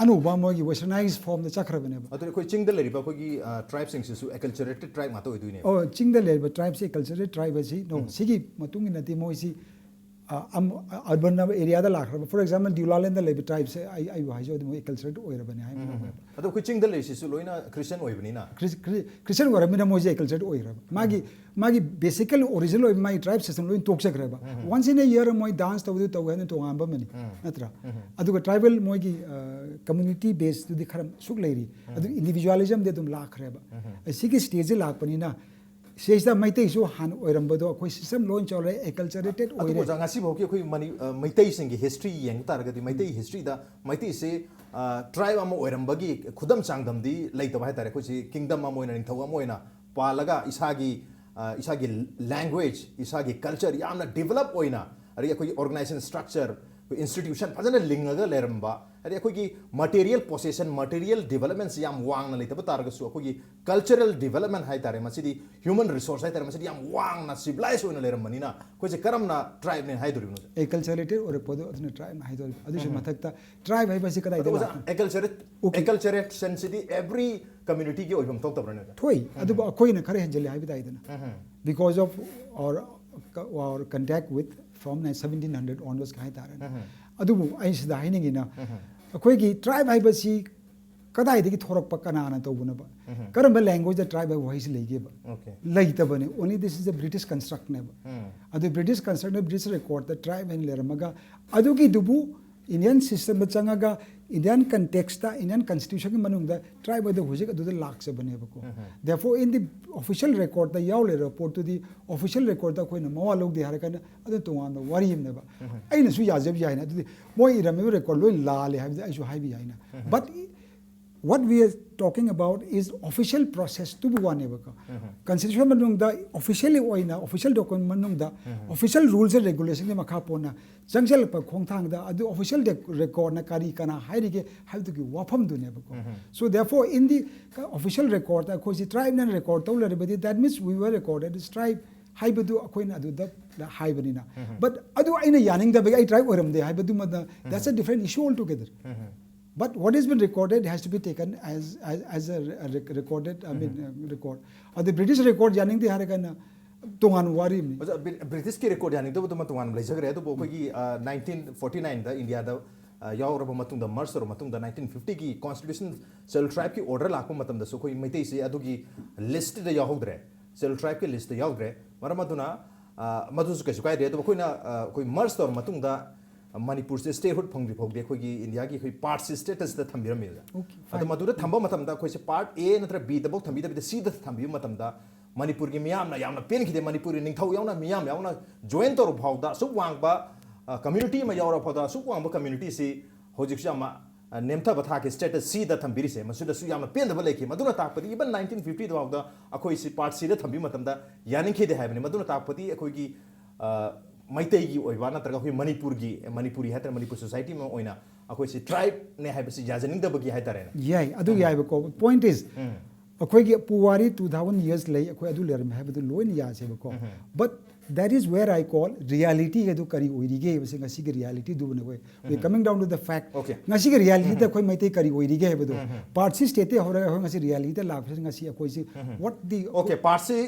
ꯑꯅꯧꯕ ꯃꯣꯏꯒꯤ westernized formꯗ ꯆꯠꯈ꯭ꯔꯕꯅꯦꯕ꯫ ꯑꯗꯨꯅ ꯑꯩꯈꯣꯏ ꯆꯤꯡꯗ ꯂꯩꯔꯤꯕ ꯑꯩꯈꯣꯏꯒꯤ tribeꯁꯤꯡꯁꯤꯁꯨ acculturated tribe ꯉꯥꯛꯇ ꯑꯣꯏꯗꯣꯏꯅꯦꯕ꯫ ꯑꯣ, ꯆꯤꯡꯗ ꯂꯩꯔꯤꯕ tribeꯁꯦ acculturated tribe ꯑꯁꯤ no, ꯁꯤꯒꯤ ꯃꯇꯨꯡ ꯏꯟꯅꯗꯤ ꯃꯣꯏꯁꯤ ꯑꯔꯕꯟ ꯑꯦꯔꯤꯌꯥꯗ ꯂꯥꯛꯈ꯭ꯔꯕ, for example ꯗꯤꯎꯂꯥꯂꯦꯟꯗ ꯂꯩꯕ tribeꯁꯦ ꯑꯩ ꯑꯩꯕꯨ ꯍꯥꯏꯖꯧ ꯑꯗꯨꯝ acculturated ꯑꯣꯏꯔꯕꯅꯤ ꯍꯥꯏꯕ ꯉꯝꯃꯦꯕ꯫ ꯑꯗꯣ ꯑꯩꯈꯣꯏ ꯆꯤꯡꯗ ꯂꯩꯔꯤꯁꯤꯁꯨ ꯂꯣꯏꯅ ꯈ꯭ꯔꯤꯁꯇꯤꯌꯟ ꯑꯣꯏꯕꯅꯤꯅ꯫ ꯈ꯭ꯔꯤꯁꯇꯤꯌꯟ ꯑꯣꯏꯔꯕꯅꯤꯅ ꯃꯣꯏꯁꯦ acculturated ꯑꯣꯏꯈ꯭ꯔꯕ꯫ ꯃꯥꯒꯤ ꯃꯥꯒꯤ basically original ꯑꯣꯏꯕ ꯃꯥꯒꯤ tribe system ꯂꯣꯏꯅ ꯇꯣꯛꯆꯈ꯭ꯔꯦꯕ꯫ Once in a year ꯃꯣꯏ dance ꯇꯧꯕꯗꯨ ꯇꯧꯋꯦ ꯍꯥꯏꯅ ꯇꯣꯉꯥꯟꯕ ꯑꯃꯅꯤ, ꯅꯠꯇ꯭ꯔꯥ? ꯑꯗꯨꯒ tribal ꯃꯣꯏꯒꯤ community baseꯇꯨꯗꯤ ꯈꯔ ꯁꯨꯛ ꯂꯩꯔꯤ꯫ ꯑꯗꯨ individualismꯗꯤ ꯑꯗꯨꯝ ꯂꯥꯛꯈ꯭ꯔꯦꯕ꯫ ꯁꯤꯒꯤ stageꯁꯦ ꯂꯥꯛꯄꯅꯤꯅ ꯁꯤꯗꯩꯁꯤꯗ ꯃꯩꯇꯩꯁꯨ ꯍꯥꯟꯅ ꯑꯣꯏꯔꯝꯕꯗꯣ ꯑꯩꯈꯣꯏ system ꯂꯣꯏ ꯆꯥꯎꯔꯦ, acculturated ꯑꯗꯨꯕꯨ ꯑꯣꯏꯔꯦ꯫ ꯑꯣꯖꯥ, ꯉꯁꯤꯐꯥꯎꯒꯤ ꯑꯩꯈꯣꯏ ꯃꯅꯤ ꯑ, ꯃꯩꯇꯩꯁꯤꯡꯒꯤ history ꯌꯦꯡꯕ ꯇꯥꯔꯒꯗꯤ ꯃꯩꯇꯩ historyꯗ ꯃꯩꯇꯩꯁꯦ tribe ꯑꯃ ꯑꯣꯏꯔꯝꯕꯒꯤ ꯈꯨꯗꯝ ꯆꯥꯡꯗꯝꯗꯤ ꯂꯩꯇꯕ ꯍꯥꯏꯇꯥꯔꯦ꯫ ꯑꯩꯈꯣꯏꯁꯤ kingdom ꯑꯃ ꯑꯣꯏꯅ, ꯅꯤꯡꯊꯧ ꯑꯃ ꯑꯣꯏꯅ ꯄꯥꯜꯂꯒ ꯏꯁꯥꯒꯤ ꯑ, ꯏꯁꯥꯒꯤ language, ꯏꯁꯥꯒꯤ culture ꯌꯥꯝꯅ develop ꯑꯣꯏꯅ, ꯑꯗꯒꯤ ꯑꯩꯈꯣꯏꯒꯤ organization structure, ꯑꯩꯈꯣꯏ institution ꯐꯖꯅ ꯂꯤꯡꯉꯒ ꯂꯩꯔꯝꯕ, ꯍꯥꯏꯗꯤ ꯑꯩꯈꯣꯏꯒꯤ material possession, material developmentꯁꯤ ꯌꯥꯝ ꯋꯥꯡꯅ ꯂꯩꯇꯕ ꯇꯥꯔꯒꯁꯨ, ꯑꯩꯈꯣꯏꯒꯤ cultural development ꯍꯥꯏ ꯇꯥꯔꯦ, ꯃꯁꯤꯗꯤ human resource ꯍꯥꯏ ꯇꯥꯔꯦ, ꯃꯁꯤꯗꯤ ꯌꯥꯝ ꯋꯥꯡꯅ civilized ꯑꯣꯏꯅ ꯂꯩꯔꯝꯕꯅꯤꯅ, ꯑꯩꯈꯣꯏꯁꯦ ꯀꯔꯝꯅ tribeꯅꯦ ꯍꯥꯏꯗꯣꯔꯤꯕꯅꯣ? Acculturated ꯑꯣꯏꯔꯛꯄꯗꯣ ꯑꯗꯨꯅ tribeꯅ ꯍꯥꯏꯗꯣꯔꯤꯕ꯫ ꯑꯗꯨꯁꯨ ꯃꯊꯛꯇ tribe ꯍꯥꯏꯕꯁꯤ ꯀꯗꯥꯏꯗ ꯑꯗꯣ ꯑꯣꯖꯥ, ꯂꯥꯛꯄꯅꯣ? acculturate- Okay. Acculturationꯁꯤꯗꯤ every communityꯒꯤ ꯑꯣꯏꯐꯝ ꯊꯣꯛꯇꯕ꯭ꯔꯅꯦ ꯑꯣꯖꯥ? ꯊꯣꯛꯏ꯫ ꯑꯗꯨꯕꯨ ꯑꯩꯈꯣꯏꯅ ꯈꯔ ꯍꯦꯟꯖꯜꯂꯤ ꯍꯥꯏꯕ ꯇꯥꯏꯗꯅ, because of our, our contact with from seventeen hundred onwards ꯀ ꯍꯥꯏꯇꯥꯔꯦꯅꯦ꯫ ꯑꯗꯨꯕꯨ ꯑꯩ ꯁꯤꯗ ꯍꯥꯏꯅꯤꯡꯉꯤꯅ, ꯑꯩꯈꯣꯏꯒꯤ tribe ꯍꯥꯏꯕꯁꯤ ꯀꯗꯥꯏꯗꯒꯤ ꯊꯣꯔꯛꯄ, ꯀꯅꯥꯅ ꯇꯧꯕꯅꯣꯕ? ꯀꯔꯝꯕ languageꯗ tribe ꯍꯥꯏꯕ ꯋꯥꯍꯩꯁꯤ ꯂꯩꯒꯦꯕ? Okay. ꯂꯩꯇꯕꯅꯤ꯫ Only this is a British constructꯅꯦꯕ꯫ ꯑꯗꯨ British constructꯅ British recordꯇ tribe ꯍꯥꯏꯅ ꯂꯩꯔꯝꯃꯒ, ꯑꯗꯨꯒꯤꯗꯨꯕꯨ Indian systemꯗ ꯆꯪꯉꯒ, Indian contextꯇ, Indian constitutionꯒꯤ ꯃꯅꯨꯡꯗ tribe ꯍꯥꯏꯗꯣ ꯍꯧꯖꯤꯛ ꯑꯗꯨꯗ ꯂꯥꯛꯆꯕꯅꯦꯕꯀꯣ꯫ Therefore in the official recordꯇ ꯌꯥꯎ ꯂꯩꯔꯕ ꯄꯣꯠꯇꯨꯗꯤ official recordꯇ ꯑꯩꯈꯣꯏꯅ ꯃꯋꯥ ꯂꯧꯗꯦ ꯍꯥꯏꯔꯀꯥꯟꯗ ꯑꯗꯨ ꯇꯣꯉꯥꯟꯕ ꯋꯥꯔꯤ ꯑꯃꯅꯦꯕ꯫ ꯑꯩꯅꯁꯨ ꯌꯥꯖꯕ ꯌꯥꯏꯅ, ꯑꯗꯨꯗꯤ ꯃꯣꯏ ꯏꯔꯝꯃꯤꯕ record ꯂꯣꯏ ꯂꯥꯜꯂꯦ ꯍꯥꯏꯕꯗꯤ ꯑꯩꯁꯨ ꯍꯥꯏꯕ ꯌꯥꯏꯅ꯫ But what we are talking about is official processꯇꯨꯕꯨ ꯋꯥꯅꯦꯕꯀꯣ꯫ Constitution ꯃꯅꯨꯡꯗ officially ꯑꯣꯏꯅ, official document ꯃꯅꯨꯡꯗ official rules and regulationꯒꯤ ꯃꯈꯥ ꯄꯣꯟꯅ ꯆꯪꯁꯤꯜꯂꯛꯄ ꯈꯣꯡꯊꯥꯡꯗ ꯑꯗꯨ official recordꯅ ꯀꯔꯤ ꯀꯅꯥ ꯍꯥꯏꯔꯤꯒꯦ ꯍꯥꯏꯕꯗꯨꯒꯤ ꯋꯥꯐꯝꯗꯨꯅꯦꯕꯀꯣ꯫ So therefore in the official recordꯇ ꯑꯩꯈꯣꯏꯁꯤ tribeꯅ record ꯇꯧ ꯂꯩꯔꯕꯗꯤ, that means we were recorded as tribe ꯍꯥꯏꯕꯗꯨ ꯑꯩꯈꯣꯏꯅ ꯑꯗꯨꯗ ꯍꯥꯏꯕꯅꯤꯅ꯫ But ꯑꯗꯨ ꯑꯩꯅ ꯌꯥꯅꯤꯡꯗꯕꯒꯤ ꯑꯩ tribe ꯑꯣꯏꯔꯝꯗꯦ ꯍꯥꯏꯕꯗꯨꯃꯗ, that's a different issue altogether. But what has been recorded has to be taken as, as, as a re- a rec- recorded, I mean, uh, record. ꯑꯗ British record ꯌꯥꯅꯤꯡꯗꯦ ꯍꯥꯏꯔꯒꯅ ꯇꯣꯉꯥꯟꯕ ꯋꯥꯔꯤ ꯑꯃꯅꯤ꯫ ꯑꯣꯖꯥ, ꯕ꯭ꯔꯤ- British record ꯌꯥꯅꯤꯡꯗꯕꯗꯨꯃ ꯇꯣꯉꯥꯟꯅ ꯂꯩꯖꯈ꯭ꯔꯦ, ꯑꯗꯨꯕꯨ ꯑꯩꯈꯣꯏꯒꯤ nineteen forty nineꯗ Indiaꯗ ꯌꯥꯎꯔꯕ ꯃꯇꯨꯡꯗ, merge ꯇꯧꯔꯕ ꯃꯇꯨꯡꯗ, nineteen fiftyꯒꯤ constitution scheduled tribeꯀꯤ order ꯂꯥꯛꯄ ꯃꯇꯝꯗꯁꯨ ꯑꯩꯈꯣꯏ ꯃꯩꯇꯩꯁꯦ ꯑꯗꯨꯒꯤ listꯇ ꯌꯥꯎꯍꯧꯗ꯭ꯔꯦ, scheduled tribeꯀꯤ listꯇ ꯌꯥꯎꯗ꯭ꯔꯦ꯫ ꯃꯔꯝ ꯑꯗꯨꯅ ꯃꯗꯨꯁꯨ ꯀꯩꯁꯨ ꯀꯥꯏꯗ꯭ꯔꯦ꯫ ꯑꯗꯨꯕꯨ ꯑꯩꯈꯣꯏꯅ ꯑꯩꯈꯣꯏ merge ꯇꯧꯔꯕ ꯃꯇꯨꯡꯗ ꯃꯅꯤꯄꯨꯔꯁꯦ statehood ꯐꯪꯗ꯭ꯔꯤ ꯐꯥꯎꯗꯤ ꯑꯩꯈꯣꯏꯒꯤ Indiaꯒꯤ ꯑꯩꯈꯣꯏ part C statusꯇ ꯊꯝꯕꯤꯔꯝꯃꯦ ꯑꯣꯖꯥ꯫ Okay, ꯑꯗꯣ ꯃꯗꯨꯗ ꯊꯝꯕ ꯃꯇꯝꯗ ꯑꯩꯈꯣꯏꯁꯦ part A ꯅꯠꯇ꯭ꯔꯒ Bꯗꯐꯥꯎ ꯊꯝꯕꯤꯗꯕꯤꯗ Cꯗ ꯊꯝꯕꯤꯕ ꯃꯇꯝꯗ ꯃꯅꯤꯄꯨꯔꯒꯤ ꯃꯤꯌꯥꯝꯅ ꯌꯥꯝꯅ ꯄꯦꯟꯈꯤꯗꯦ꯫ ꯃꯅꯤꯄꯨꯔꯒꯤ ꯅꯤꯡꯊꯧ ꯌꯥꯎꯅ, ꯃꯤꯌꯥꯝ ꯌꯥꯎꯅ join ꯇꯧꯔꯕ ꯐꯥꯎꯗ, ꯑꯁꯨꯛ ꯋꯥꯡꯕ community ꯑꯃ ꯌꯥꯎꯔꯕ ꯐꯥꯎꯗ, ꯑꯁꯨꯛ ꯋꯥꯡꯕ communityꯁꯤ ꯍꯧꯖꯤꯛꯁꯨ ꯌꯥꯝꯅ ꯅꯦꯝꯊꯕ ꯊꯥꯛꯀꯤ status Cꯗ ꯊꯝꯕꯤꯔꯤꯁꯦ, ꯃꯁꯤꯗꯁꯨ ꯌꯥꯝꯅ ꯄꯦꯟꯗꯕ ꯂꯩꯈꯤ꯫ ꯃꯗꯨꯅ ꯇꯥꯛꯄꯗꯤ even nineteen fiftyꯗ ꯐꯥꯎꯗ ꯑꯩꯈꯣꯏꯁꯤ part Cꯗ ꯊꯝꯕꯤꯕ ꯃꯇꯝꯗ ꯌꯥꯅꯤꯡꯈꯤꯗꯦ ꯍꯥꯏꯕꯅꯤ꯫ ꯃꯗꯨꯅ ꯇꯥꯛꯄꯗꯤ ꯑꯩꯈꯣꯏꯒꯤ ꯃꯩꯇꯩꯒꯤ ꯑꯣꯏꯕ ꯅꯠꯇ꯭ꯔꯒ ꯑꯩꯈꯣꯏ ꯃꯅꯤꯄꯨꯔꯒꯤ, ꯃꯅꯤꯄꯨꯔꯤ ꯍꯥꯏꯇꯥꯔꯦ, ꯃꯅꯤꯄꯨꯔ ꯁꯣꯁꯥꯏꯇꯤ ꯑꯃ ꯑꯣꯏꯅ ꯑꯩꯈꯣꯏꯁꯤ ꯇ꯭ꯔꯥꯏꯕꯅꯦ ꯍꯥꯏꯕꯁꯤ ꯌꯥꯖꯅꯤꯡꯗꯕꯒꯤ ꯍꯥꯏꯇꯥꯔꯦꯅꯦ? ꯌꯥꯏ, ꯑꯗꯨ ꯌꯥꯏꯕꯀꯣ꯫ ꯄꯣꯏꯟꯠ ꯏꯁ, ꯎꯝ꯫ ꯑꯩꯈꯣꯏꯒꯤ ꯄꯨꯋꯥꯔꯤ ꯇꯨ ꯊꯥꯎꯖꯟ ꯌꯔꯁ ꯂꯩ, ꯑꯩꯈꯣꯏ ꯑꯗꯨ ꯂꯩꯔꯝꯃꯦ ꯍꯥꯏꯕꯗꯨ ꯂꯣꯏꯅ ꯌꯥꯁꯦꯕꯀꯣ꯫ But that is where I call reality ꯍꯥꯏꯗꯨ ꯀꯔꯤ ꯑꯣꯏꯔꯤꯒꯦ ꯍꯥꯏꯕꯁꯦ ꯉꯁꯤꯒꯤ ꯔꯤꯌꯦꯂꯤꯇꯤꯗꯨꯕꯨꯅꯦ ꯑꯩꯈꯣꯏ we coming down to the fact꯫ Okay. ꯉꯁꯤꯒꯤ ꯔꯤꯌꯦꯂꯤꯇꯤꯗ ꯑꯩꯈꯣꯏ ꯃꯩꯇꯩ ꯀꯔꯤ ꯑꯣꯏꯔꯤꯒꯦ ꯍꯥꯏꯕꯗꯨ, ꯄꯥꯔꯁꯤ ꯁ꯭ꯇꯦꯠꯇꯒꯤ ꯍꯧꯔꯒ ꯑꯩꯈꯣꯏ ꯉꯁꯤ ꯔꯤꯌꯦꯂꯤꯇꯤꯗ ꯂꯥꯛꯄꯁꯤ ꯉꯁꯤ ꯑꯩꯈꯣꯏꯁꯤ what the Okay, ꯄꯥꯔꯁꯤ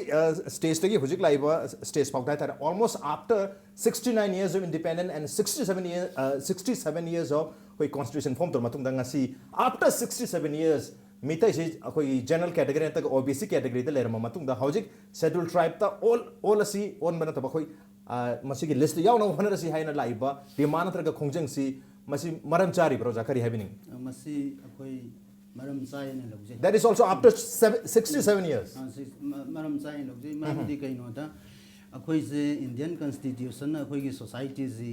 ꯁ꯭ꯇꯦꯖꯇꯒꯤ ꯍꯧꯖꯤꯛ ꯂꯥꯛꯏꯕ ꯁ꯭ꯇꯦꯖ ꯐꯥꯎꯗ ꯍꯥꯏꯇꯥꯔꯦ, almost after sixty nine years of independence and sixty seven year, uh, sixty seven years of ꯑꯩꯈꯣꯏ constitution form ꯇꯧꯔ ꯃꯇꯨꯡꯗ ꯉꯁꯤ after sixty seven years ꯃꯤꯇꯩꯁꯤ ꯑꯩꯈꯣꯏꯒꯤ ꯖꯦꯅꯔꯦꯜ ꯀꯦꯇꯒꯣꯔꯤ ꯅꯠꯇ꯭ꯔꯒ ꯑꯣ ꯕꯤ ꯁꯤ ꯀꯦꯇꯒꯣꯔꯤꯗ ꯂꯩꯔꯝꯕ ꯃꯇꯨꯡꯗ ꯍꯧꯖꯤꯛ ꯁꯦꯗ꯭ꯌꯨꯜ ꯇ꯭ꯔꯥꯏꯕꯇ ꯑꯣꯜ ꯑꯣꯜ ꯑꯁꯤ ꯑꯣꯟꯕ ꯅꯠꯇꯕ ꯑꯩꯈꯣꯏ, ꯑ, ꯃꯁꯤꯒꯤ ꯂꯤꯁꯇ ꯌꯥꯎꯅꯕ ꯍꯣꯠꯅꯔꯁꯤ ꯍꯥꯏꯅ ꯂꯥꯛꯏꯕ ꯗꯤꯃꯥꯟ ꯅꯠꯇ꯭ꯔꯒ ꯈꯣꯡꯖꯪꯁꯤ ꯃꯁꯤ ꯃꯔꯝ ꯆꯥꯔꯤꯕ꯭ꯔꯥ ꯑꯣꯖꯥ? ꯀꯔꯤ ꯍꯥꯏꯕꯤꯅꯤꯡꯉꯤ? ꯃꯁꯤ ꯑꯩꯈꯣꯏ ꯃꯔꯝ ꯆꯥꯏꯅ ꯂꯧꯖꯩ꯫ That is also after seven, sixty seven years. ꯑ, ꯁꯤ ꯃ- ꯃꯔꯝ ꯆꯥꯏꯅ ꯂꯧꯖꯩ꯫ ꯃꯔꯝꯗꯤ ꯀꯩꯅꯣꯗ ꯑꯩꯈꯣꯏꯁꯦ ꯏꯟꯗꯤꯌꯟ ꯀꯟꯁꯇꯤꯇ꯭ꯌꯨꯁꯟꯅ ꯑꯩꯈꯣꯏꯒꯤ ꯁꯣꯁꯥꯏꯇꯤꯁꯤ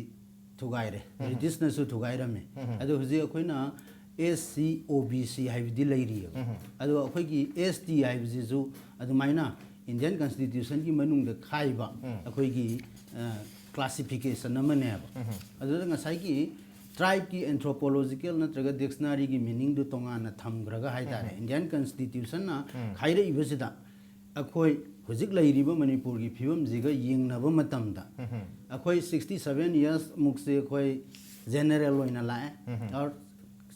ꯊꯨꯒꯥꯏꯔꯦ, ꯕ꯭ꯔꯤꯇꯤꯁꯅꯁꯨ ꯊꯨꯒꯥꯏꯔꯝꯃꯦ꯫ ꯑꯗꯣ ꯍꯧꯖꯤꯛ ꯑꯩꯈꯣꯏꯅ ꯑꯦꯁ ꯁꯤ, ꯑꯣ ꯕꯤ ꯁꯤ ꯍꯥꯏꯕꯗꯤ ꯂꯩꯔꯤꯑꯕ꯫ ꯑꯗꯣ ꯑꯩꯈꯣꯏꯒꯤ ꯑꯦꯁ ꯇꯤ ꯍꯥꯏꯕꯁꯤꯁꯨ ꯑꯗꯨꯃꯥꯏꯅ ꯏꯟꯗꯤꯌꯟ ꯀꯟꯁꯇꯤꯇ꯭ꯌꯨꯁꯟꯒꯤ ꯃꯅꯨꯡꯗ ꯈꯥꯏꯕ ꯑꯩꯈꯣꯏꯒꯤ ꯀ꯭ꯂꯥꯁꯤꯐꯤꯀꯦꯁꯟ ꯑꯃꯅꯦꯕ꯫ ꯑꯗꯨꯗ ꯉꯁꯥꯏꯒꯤ ꯇ꯭ꯔꯥꯏꯕꯀꯤ ꯑꯦꯟꯊ꯭ꯔꯣꯄꯣꯂꯣꯖꯤꯀꯦꯜ ꯅꯠꯇ꯭ꯔꯒ ꯗꯤꯛꯁꯅꯔꯤꯒꯤ ꯃꯤꯅꯤꯡꯗꯨ ꯇꯣꯉꯥꯟꯅ ꯊꯝꯈ꯭ꯔꯒ ꯍꯥꯏꯇꯥꯔꯦ, ꯏꯟꯗꯤꯌꯟ ꯀꯟꯁꯇꯤꯇ꯭ꯌꯨꯁꯟꯅ ꯈꯥꯏꯔꯛꯏꯕꯁꯤꯗ ꯑꯩꯈꯣꯏ ꯍꯧꯖꯤꯛ ꯂꯩꯔꯤꯕ ꯃꯅꯤꯄꯨꯔꯒꯤ ꯐꯤꯕꯝꯁꯤꯒ ꯌꯦꯡꯅꯕ ꯃꯇꯝꯗ ꯑꯩꯈꯣꯏ sixty seven years ꯃꯨꯛꯁꯦ ꯑꯩꯈꯣꯏ ꯖꯦꯅꯔꯦꯜ ꯑꯣꯏꯅ ꯂꯥꯛꯑꯦ꯫ Or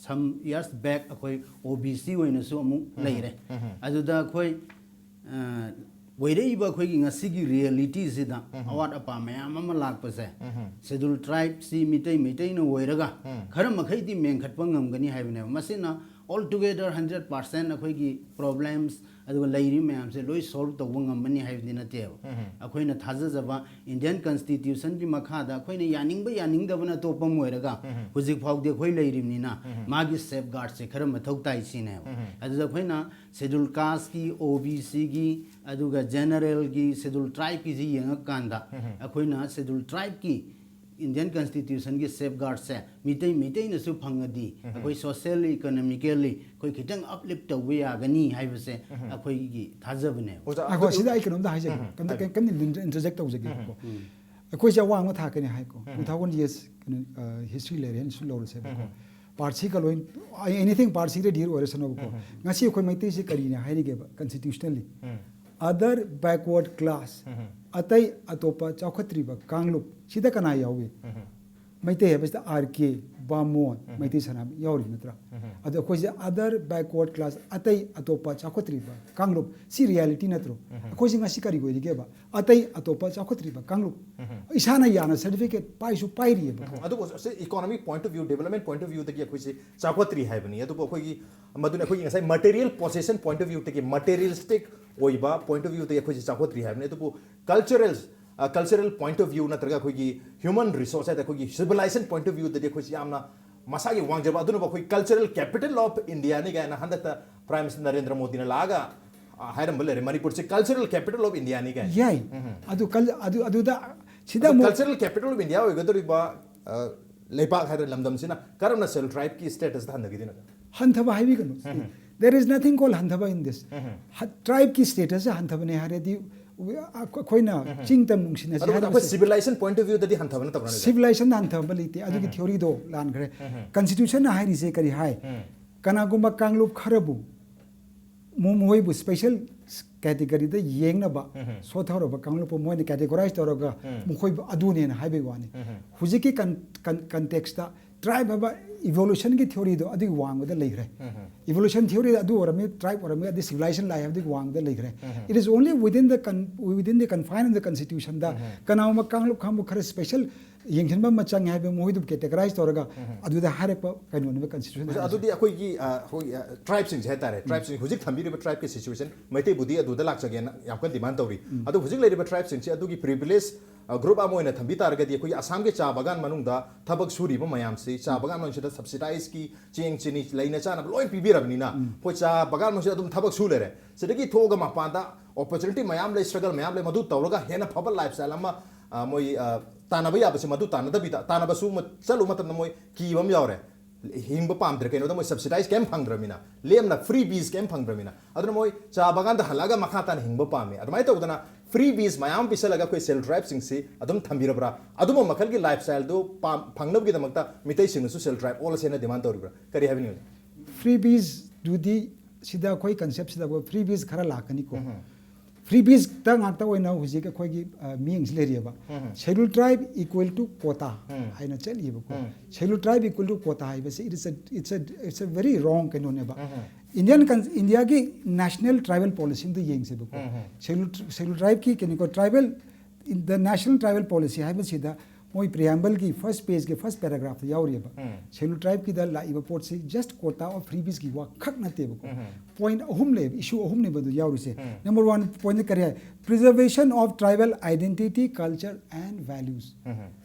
some years back ꯑꯩꯈꯣꯏ ꯑꯣ ꯕꯤ ꯁꯤ ꯑꯣꯏꯅꯁꯨ ꯑꯃꯨꯛ ꯂꯩꯔꯦ꯫ ꯑꯗꯨꯗ ꯑꯩꯈꯣꯏ ꯑ, ꯑꯣꯏꯔꯛꯏꯕ ꯑꯩꯈꯣꯏꯒꯤ ꯉꯁꯤꯒꯤ ꯔꯤꯌꯦꯂꯤꯇꯤꯁꯤꯗ ꯑꯋꯥꯠ ꯑꯄꯥ ꯃꯌꯥꯝ ꯑꯃ ꯂꯥꯛꯄꯁꯦ ꯁꯦꯗ꯭ꯌꯨꯜ ꯇ꯭ꯔꯥꯏꯕꯁꯤ ꯃꯤꯇꯩ ꯃꯩꯇꯩꯅ ꯑꯣꯏꯔꯒ ꯈꯔ ꯃꯈꯩꯗꯤ ꯃꯦꯟꯈꯠꯄ ꯉꯝꯒꯅꯤ ꯍꯥꯏꯕꯅꯦꯕ꯫ ꯃꯁꯤꯅ ꯑꯣꯜ ꯇꯨꯒꯦꯗꯔ ꯍꯟꯗ꯭ꯔꯦꯠ ꯄꯥꯔꯁꯦꯟ ꯑꯩꯈꯣꯏꯒꯤ ꯄ꯭ꯔꯣꯕ꯭ꯂꯦꯝꯁ ꯑꯗꯨꯒ ꯂꯩꯔꯤꯕ ꯃꯌꯥꯝꯁꯦ ꯂꯣꯏ ꯁꯣꯜꯕ ꯇꯧꯕ ꯉꯝꯃꯅꯤ ꯍꯥꯏꯕꯗꯤ ꯅꯠꯇꯦꯕ꯫ ꯑꯩꯈꯣꯏꯅ ꯊꯥꯖꯖꯕ ꯏꯟꯗꯤꯌꯟ ꯀꯟꯁꯇꯤꯇ꯭ꯌꯨꯁꯟꯒꯤ ꯃꯈꯥꯗ ꯑꯩꯈꯣꯏꯅ ꯌꯥꯅꯤꯡꯕ ꯌꯥꯅꯤꯡꯗꯕꯅ ꯑꯇꯣꯞꯄ ꯑꯃ ꯑꯣꯏꯔꯒ ꯍꯧꯖꯤꯛ ꯐꯥꯎꯗꯤ ꯑꯩꯈꯣꯏ ꯂꯩꯔꯤꯕꯅꯤꯅ ꯃꯥꯒꯤ ꯁꯦꯐꯒꯥꯔꯗꯁꯦ ꯈꯔ ꯃꯊꯧ ꯇꯥꯏ ꯁꯤꯅꯦꯕ꯫ ꯑꯗꯨꯗ ꯑꯩꯈꯣꯏꯅ ꯁꯦꯗ꯭ꯌꯨꯜ ꯀꯥꯁꯀꯤ, ꯑꯣ ꯕꯤ ꯁꯤꯒꯤ, ꯑꯗꯨꯒ ꯖꯦꯅꯔꯦꯜꯒꯤ, ꯁꯦꯗ꯭ꯌꯨꯜ ꯇ꯭ꯔꯥꯏꯕꯀꯤꯁꯤ ꯌꯦꯡꯉꯀꯥꯟꯗ ꯑꯩꯈꯣꯏꯅ ꯁꯦꯗ꯭ꯌꯨꯜ ꯇ꯭ꯔꯥꯏꯕꯀꯤ ꯏꯟꯗꯤꯌꯟ ꯀꯟꯁꯇꯤꯇ꯭ꯌꯨꯁꯟꯒꯤ ꯁꯦꯐꯒꯥꯔꯗꯁꯦ ꯃꯤꯇꯩ ꯃꯩꯇꯩꯅꯁꯨ ꯐꯪꯉꯗꯤ ꯑꯩꯈꯣꯏ ꯁꯣꯁꯤꯌꯦꯜ ꯏꯀꯣꯅꯣꯃꯤꯀꯦꯜꯂꯤ ꯑꯩꯈꯣꯏ ꯈꯤꯇꯪ ꯑꯞꯂꯤꯐ ꯇꯧꯕ ꯌꯥꯒꯅꯤ ꯍꯥꯏꯕꯁꯦ ꯑꯩꯈꯣꯏꯒꯤ ꯊꯥꯖꯕꯅꯦꯕ꯫ ꯑꯣꯖꯥ, ꯑꯩꯈꯣꯏ ꯑꯗꯨ- ꯁꯤꯗ ꯑꯩ ꯀꯩꯅꯣꯝꯇ ꯍꯥꯏꯖꯒꯦ, ꯀꯩꯝꯇ- ꯀꯩꯝꯇ ꯏꯟꯇꯔꯖꯦꯛ ꯇꯧꯖꯒꯦꯕꯀꯣ꯫ ꯑꯩꯈꯣꯏꯁꯦ ꯑꯋꯥꯡꯕ ꯊꯥꯛꯀꯅꯤ ꯍꯥꯏꯀꯣ, two thousand years ꯀꯩꯅꯣ, history ꯂꯩꯔꯦꯅꯁꯨ ꯂꯧꯔꯁꯦꯕꯀꯣ꯫ Parsi ꯀ ꯂꯣꯏ, anything Parsi ꯗ deal ꯑꯣꯏꯔꯁꯅꯨꯕꯀꯣ꯫ ꯉꯁꯤ ꯑꯩꯈꯣꯏ ꯃꯩꯇꯩꯁꯦ ꯀꯔꯤꯅꯦ ꯍꯥꯏꯔꯤꯒꯦꯕ constitutionally? Other backward class, ꯑꯇꯩ ꯑꯇꯣꯞꯄ ꯆꯥꯎꯈꯠꯇ꯭ꯔꯤꯕ ꯀꯥꯡꯂꯨꯞ, ꯁꯤꯗ ꯀꯅꯥ ꯌꯥꯎꯏ? ꯃꯩꯇꯩ ꯍꯥꯏꯕꯁꯤꯗ ꯑꯥꯔ ꯀꯦ, ꯕꯥꯃꯣꯟ, ꯃꯩꯇꯩ ꯁꯅꯥꯃꯍꯤ ꯌꯥꯎꯔꯤ ꯅꯠꯇ꯭ꯔꯥ? ꯑꯗꯣ ꯑꯩꯈꯣꯏꯁꯦ other backward class, ꯑꯇꯩ ꯑꯇꯣꯞꯄ ꯆꯥꯎꯈꯠꯇ꯭ꯔꯤꯕ ꯀꯥꯡꯂꯨꯞ, ꯁꯤ reality ꯅꯠꯇ꯭ꯔꯣ? ꯑꯩꯈꯣꯏꯁꯦ ꯉꯁꯤ ꯀꯔꯤ ꯑꯣꯏꯔꯤꯒꯦꯕ? ꯑꯇꯩ ꯑꯇꯣꯞꯄ ꯆꯥꯎꯈꯠꯇ꯭ꯔꯤꯕ ꯀꯥꯡꯂꯨꯞ꯫ ꯏꯁꯥꯅ ꯌꯥꯅ certificate ꯄꯥꯏꯁꯨ ꯄꯥꯏꯔꯤꯑꯕꯀꯣ꯫ ꯑꯗꯨꯕꯨ ꯁꯤ economic point of view, development point of view ꯗꯒꯤ ꯑꯩꯈꯣꯏꯁꯤ ꯆꯥꯎꯈꯠꯇ꯭ꯔꯤ ꯍꯥꯏꯕꯅꯤ꯫ ꯑꯗꯨꯕꯨ ꯑꯩꯈꯣꯏꯒꯤ, ꯃꯗꯨꯅ ꯑꯩꯈꯣꯏꯒꯤ ꯉꯁꯥꯏ material possession point of view ꯗꯒꯤ, materialistic ꯑꯣꯏꯕ point of view ꯗꯒꯤ ꯑꯩꯈꯣꯏꯁꯤ ꯆꯥꯎꯈꯠꯇ꯭ꯔꯤ ꯍꯥꯏꯕꯅꯤ꯫ ꯑꯗꯨꯕꯨ cultural, cultural point of view ꯅꯠꯇ꯭ꯔꯒ ꯑꯩꯈꯣꯏꯒꯤ human resource ꯍꯥꯏꯗꯤ ꯑꯩꯈꯣꯏꯒꯤ civilization point of view ꯗꯗꯤ ꯑꯩꯈꯣꯏꯁꯤ ꯌꯥꯝꯅ ꯃꯁꯥꯒꯤ ꯋꯥꯡꯖꯕ꯫ ꯑꯗꯨꯅꯕꯨ ꯑꯩꯈꯣꯏ cultural capital of India ꯅꯤ ꯀꯥꯏꯅ ꯍꯟꯗꯛꯇ Prime Minister ꯅꯔꯦꯟꯗ꯭ꯔ ꯃꯣꯗꯤꯅ ꯂꯥꯛꯑꯒ, ꯑ, ꯍꯥꯏꯔꯝꯕ ꯂꯩꯔꯦ, ꯃꯅꯤꯄꯨꯔꯁꯤ cultural capital of India ꯅꯤ ꯀꯥꯏꯅ꯫ ꯌꯥꯏ꯫ ꯑꯗꯨ ꯀꯜ-, ꯑꯗꯨ, ꯑꯗꯨꯗ ꯁꯤꯗ ꯑꯗꯨ ꯑꯃꯨꯛ cultural capital of India ꯑꯣꯏꯒꯗꯧꯔꯤꯕ, ꯑ, ꯂꯩꯕꯥꯛ ꯍꯥꯏꯗ꯭ꯔ ꯂꯝꯗꯝꯁꯤꯅ ꯀꯔꯝꯅ scheduled tribe ꯀꯤ status ꯇ ꯍꯟꯊꯈꯤꯗꯣꯏꯅꯣ? ꯍꯟꯊꯕ ꯍꯥꯏꯕꯤꯒꯅꯨ꯫ There is nothing called ꯍꯟꯊꯕ in this. ꯍ-, tribe ꯀꯤ status ꯁꯦ ꯍꯟꯊꯕꯅꯦ ꯍꯥꯏꯔꯗꯤ, ꯑꯩꯈꯣꯏꯅ ꯆꯤꯡ ꯇꯝ ꯅꯨꯡꯁꯤꯅꯁꯤ ꯑꯗꯨꯒ ꯑꯩꯈꯣꯏ ꯍꯥꯏꯔꯤꯕꯁꯦ civilization point of view ꯗꯗꯤ ꯍꯟꯊꯕ ꯅꯠꯇꯕ꯭ꯔꯥ? Civilization ꯗ ꯍꯟꯊꯕ ꯂꯩꯇꯦ꯫ ꯑꯗꯨꯒꯤ theory ꯗꯣ ꯂꯥꯟꯈ꯭ꯔꯦ꯫ Constitution ꯅ ꯍꯥꯏꯔꯤꯁꯦ ꯀꯔꯤ ꯍꯥꯏ? ꯀꯅꯥꯒꯨꯝꯕ ꯀꯥꯡꯂꯨꯞ ꯈꯔꯕꯨ ꯃꯣ-, ꯃꯈꯣꯏꯕꯨ special category ꯗ ꯌꯦꯡꯅꯕ ꯁꯣꯠꯊꯔꯕ ꯀꯥꯡꯂꯨꯞꯄꯨ ꯃꯣꯏꯅ categorize ꯇꯧꯔꯒ ꯃꯈꯣꯏꯕꯨ ꯑꯗꯨꯅꯦꯅ ꯍꯥꯏꯕꯒꯤ ꯋꯥꯅꯤ꯫ ꯍꯧꯖꯤꯛꯀꯤ con-, con-, context ꯇ tribe ꯍꯥꯏꯕ evolution ꯒꯤ theory ꯗꯣ ꯑꯗꯨꯒꯤ ꯋꯥꯡꯃꯗ ꯂꯩꯈ꯭ꯔꯦ꯫ Evolution theory ꯗ ꯑꯗꯨ ꯑꯣꯏꯔꯝꯃꯤ, tribe ꯑꯣꯏꯔꯝꯃꯤ, ꯑꯗꯨ civilization ꯂꯥꯛꯑꯦ ꯍꯥꯏꯕꯗꯨꯒꯤ ꯋꯥꯡꯃꯗ ꯂꯩꯈ꯭ꯔꯦ꯫ It is only within the con-, within the confine of the constitution ꯗ ꯀꯅꯥꯒꯨꯝꯕ ꯀꯥꯡꯂꯨꯞ ꯈꯔꯕꯨ ꯈꯔ special ꯌꯦꯡꯁꯤꯟꯕ ꯑꯃ ꯆꯪꯉꯦ ꯍꯥꯏꯕ ꯃꯈꯣꯏꯗꯨ categorize ꯇꯧꯔꯒ ꯑꯗꯨꯗ ꯍꯥꯏꯔꯛꯄ ꯀꯩꯅꯣꯅꯦꯕ constitution ꯍꯥꯏꯁꯦ꯫ ꯑꯗꯨꯗꯤ ꯑꯩꯈꯣꯏꯒꯤ, ꯑ, ꯑꯩꯈꯣꯏ, ꯑ, tribe ꯁꯤꯡꯁꯦ ꯍꯥꯏꯇꯥꯔꯦ, tribe ꯁꯤꯡ ꯍꯧꯖꯤꯛ ꯊꯝꯕꯤꯔꯤꯕ tribe ꯀꯤ situation, ꯃꯩꯇꯩꯕꯨꯗꯤ ꯑꯗꯨꯗ ꯂꯥꯛꯆꯒꯦꯅ ꯌꯥꯝ ꯀꯟꯅ demand ꯇꯧꯔꯤ꯫ ꯑꯗꯣ ꯍꯧꯖꯤꯛ ꯂꯩꯔꯤꯕ tribe ꯁꯤꯡꯁꯦ ꯑꯗꯨꯒꯤ privilege, ꯑ, group ꯑꯃ ꯑꯣꯏꯅ ꯊꯝꯕꯤ ꯇꯥꯔꯒꯗꯤ ꯑꯩꯈꯣꯏꯒꯤ ꯑꯁꯥꯝꯒꯤ ꯆꯥ ꯕꯒꯥꯟ ꯃꯅꯨꯡꯗ ꯊꯕꯛ ꯁꯨꯔꯤꯕ ꯃꯌꯥꯝꯁꯤ, ꯆꯥ ꯕꯒꯥꯟ ꯃꯅꯨꯡꯁꯤꯗ subsidize ꯀꯤ ꯆꯦꯡ, ꯆꯤꯅꯤ, ꯂꯩꯅ ꯆꯥꯅꯕ ꯂꯣꯏ ꯄꯤꯕꯤꯔꯕꯅꯤꯅ ꯑꯩꯈꯣꯏ ꯆꯥ ꯕꯒꯥꯟ ꯃꯅꯨꯡꯁꯤꯗ ꯑꯗꯨꯝ ꯊꯕꯛ ꯁꯨ ꯂꯩꯔꯦ꯫ ꯁꯤꯗꯒꯤ ꯊꯣꯛꯑꯒ ꯃꯄꯥꯟꯗ opportunity ꯃꯌꯥꯝ ꯂꯩ, struggle ꯃꯌꯥꯝ ꯂꯩ, ꯃꯗꯨ ꯇꯧꯔꯒ ꯍꯦꯟꯅ ꯐꯕ lifestyle ꯑꯃ, ꯑ, ꯃꯣꯏ, ꯑ, ꯇꯥꯟꯅꯕ ꯌꯥꯕꯁꯤ ꯃꯗꯨ ꯇꯥꯟꯅꯗꯕꯤꯗ, ꯇꯥꯟꯅꯕꯁꯨ ꯃ-, ꯆꯠꯂꯨꯕ ꯃꯇꯝꯗ ꯃꯣꯏ ꯀꯤꯕ ꯑꯃ ꯌꯥꯎꯔꯦ꯫ ꯍꯤꯡꯕ ꯄꯥꯝꯗ꯭ꯔꯦ꯫ ꯀꯩꯅꯣꯗ ꯃꯣꯏ subsidize ꯀꯩꯝ ꯐꯪꯗ꯭ꯔꯃꯤꯅ, ꯂꯦꯝꯅ freebies ꯀꯩꯝ ꯐꯪꯗ꯭ꯔꯃꯤꯅ꯫ ꯑꯗꯨꯅ ꯃꯣꯏ ꯆꯥ ꯕꯒꯥꯟꯗ ꯍꯜꯂꯛꯑꯒ ꯃꯈꯥ ꯇꯥꯅ ꯍꯤꯡꯕ ꯄꯥꯝꯃꯤ꯫ ꯑꯗꯨꯃꯥꯏꯅ ꯇꯧꯗꯅ freebies ꯃꯌꯥꯝ ꯑꯃ ꯄꯤꯁꯜꯂꯒ ꯑꯩꯈꯣꯏ self help tribeꯁꯤꯡꯁꯤ ꯑꯗꯨꯝ ꯊꯝꯕꯤꯔꯕ꯭ꯔꯥ? ꯑꯗꯨꯝꯕ ꯃꯈꯜꯒꯤ lifestyleꯗꯨ ꯄꯥꯝ-, ꯐꯪꯅꯕꯒꯤꯗꯃꯛꯇ ꯃꯤꯇꯩꯁꯤꯡꯅꯁꯨ self help tribe ꯑꯣꯜꯂꯁꯦꯅ demand ꯇꯧꯔꯤꯕ꯭ꯔꯥ? ꯀꯔꯤ ꯍꯥꯏꯕꯤꯅꯤꯡꯉꯤ? Freebiesꯗꯨꯗꯤ ꯁꯤꯗ ꯑꯩꯈꯣꯏ conceptꯁꯤꯗ ꯑꯩꯈꯣꯏ freebies ꯈꯔ ꯂꯥꯛꯀꯅꯤꯀꯣ꯫ ꯎꯝ꯫ Freebiesꯇ ꯉꯥꯛꯇ ꯑꯣꯏꯅ ꯍꯧꯖꯤꯛ ꯑꯩꯈꯣꯏꯒꯤ, ꯑ, ꯃꯤꯠꯌꯦꯡꯁꯤ ꯂꯩꯔꯤꯑꯕ꯫ ꯎꯝ꯫ Scheduled tribe equal to quota ꯎꯝ꯫ ꯍꯥꯏꯅ ꯆꯠꯂꯤꯕꯀꯣ꯫ ꯎꯝ꯫ Scheduled tribe equal to quota ꯍꯥꯏꯕꯁꯦ, it is a, it's a, it's a very wrong ꯀꯩꯅꯣꯅꯦꯕ꯫ ꯎꯝ꯫ Indian con-, Indiaꯒꯤ national tribal policyꯗ ꯌꯦꯡꯁꯦꯕꯀꯣ꯫ Um. Scheduled, scheduled tribeꯀꯤ ꯀꯩꯅꯣꯀꯣ, tribal, in the national tribal policy ꯍꯥꯏꯕꯁꯤꯗ ꯃꯣꯏ preambleꯒꯤ first pageꯀꯤ first paragraphꯇ ꯌꯥꯎꯔꯤꯑꯕ꯫ ꯎꯝ꯫ Scheduled tribeꯀꯤꯗ ꯂꯥꯛꯏꯕ ꯄꯣꯠꯁꯤ just quota of freebiesꯀꯤ ꯋꯥ ꯈꯛ ꯅꯠꯇꯦꯕꯀꯣ꯫ ꯎꯝ꯫ Point ꯑꯍꯨꯝ ꯂꯩꯌꯦꯕ, issue ꯑꯍꯨꯝꯅꯦꯕ ꯑꯗꯨ ꯌꯥꯎꯔꯤꯁꯦ꯫ ꯎꯝ꯫ Number one pointꯅ ꯀꯔꯤ ꯍꯥꯏ? Preservation of tribal identity, culture and values꯫ Um.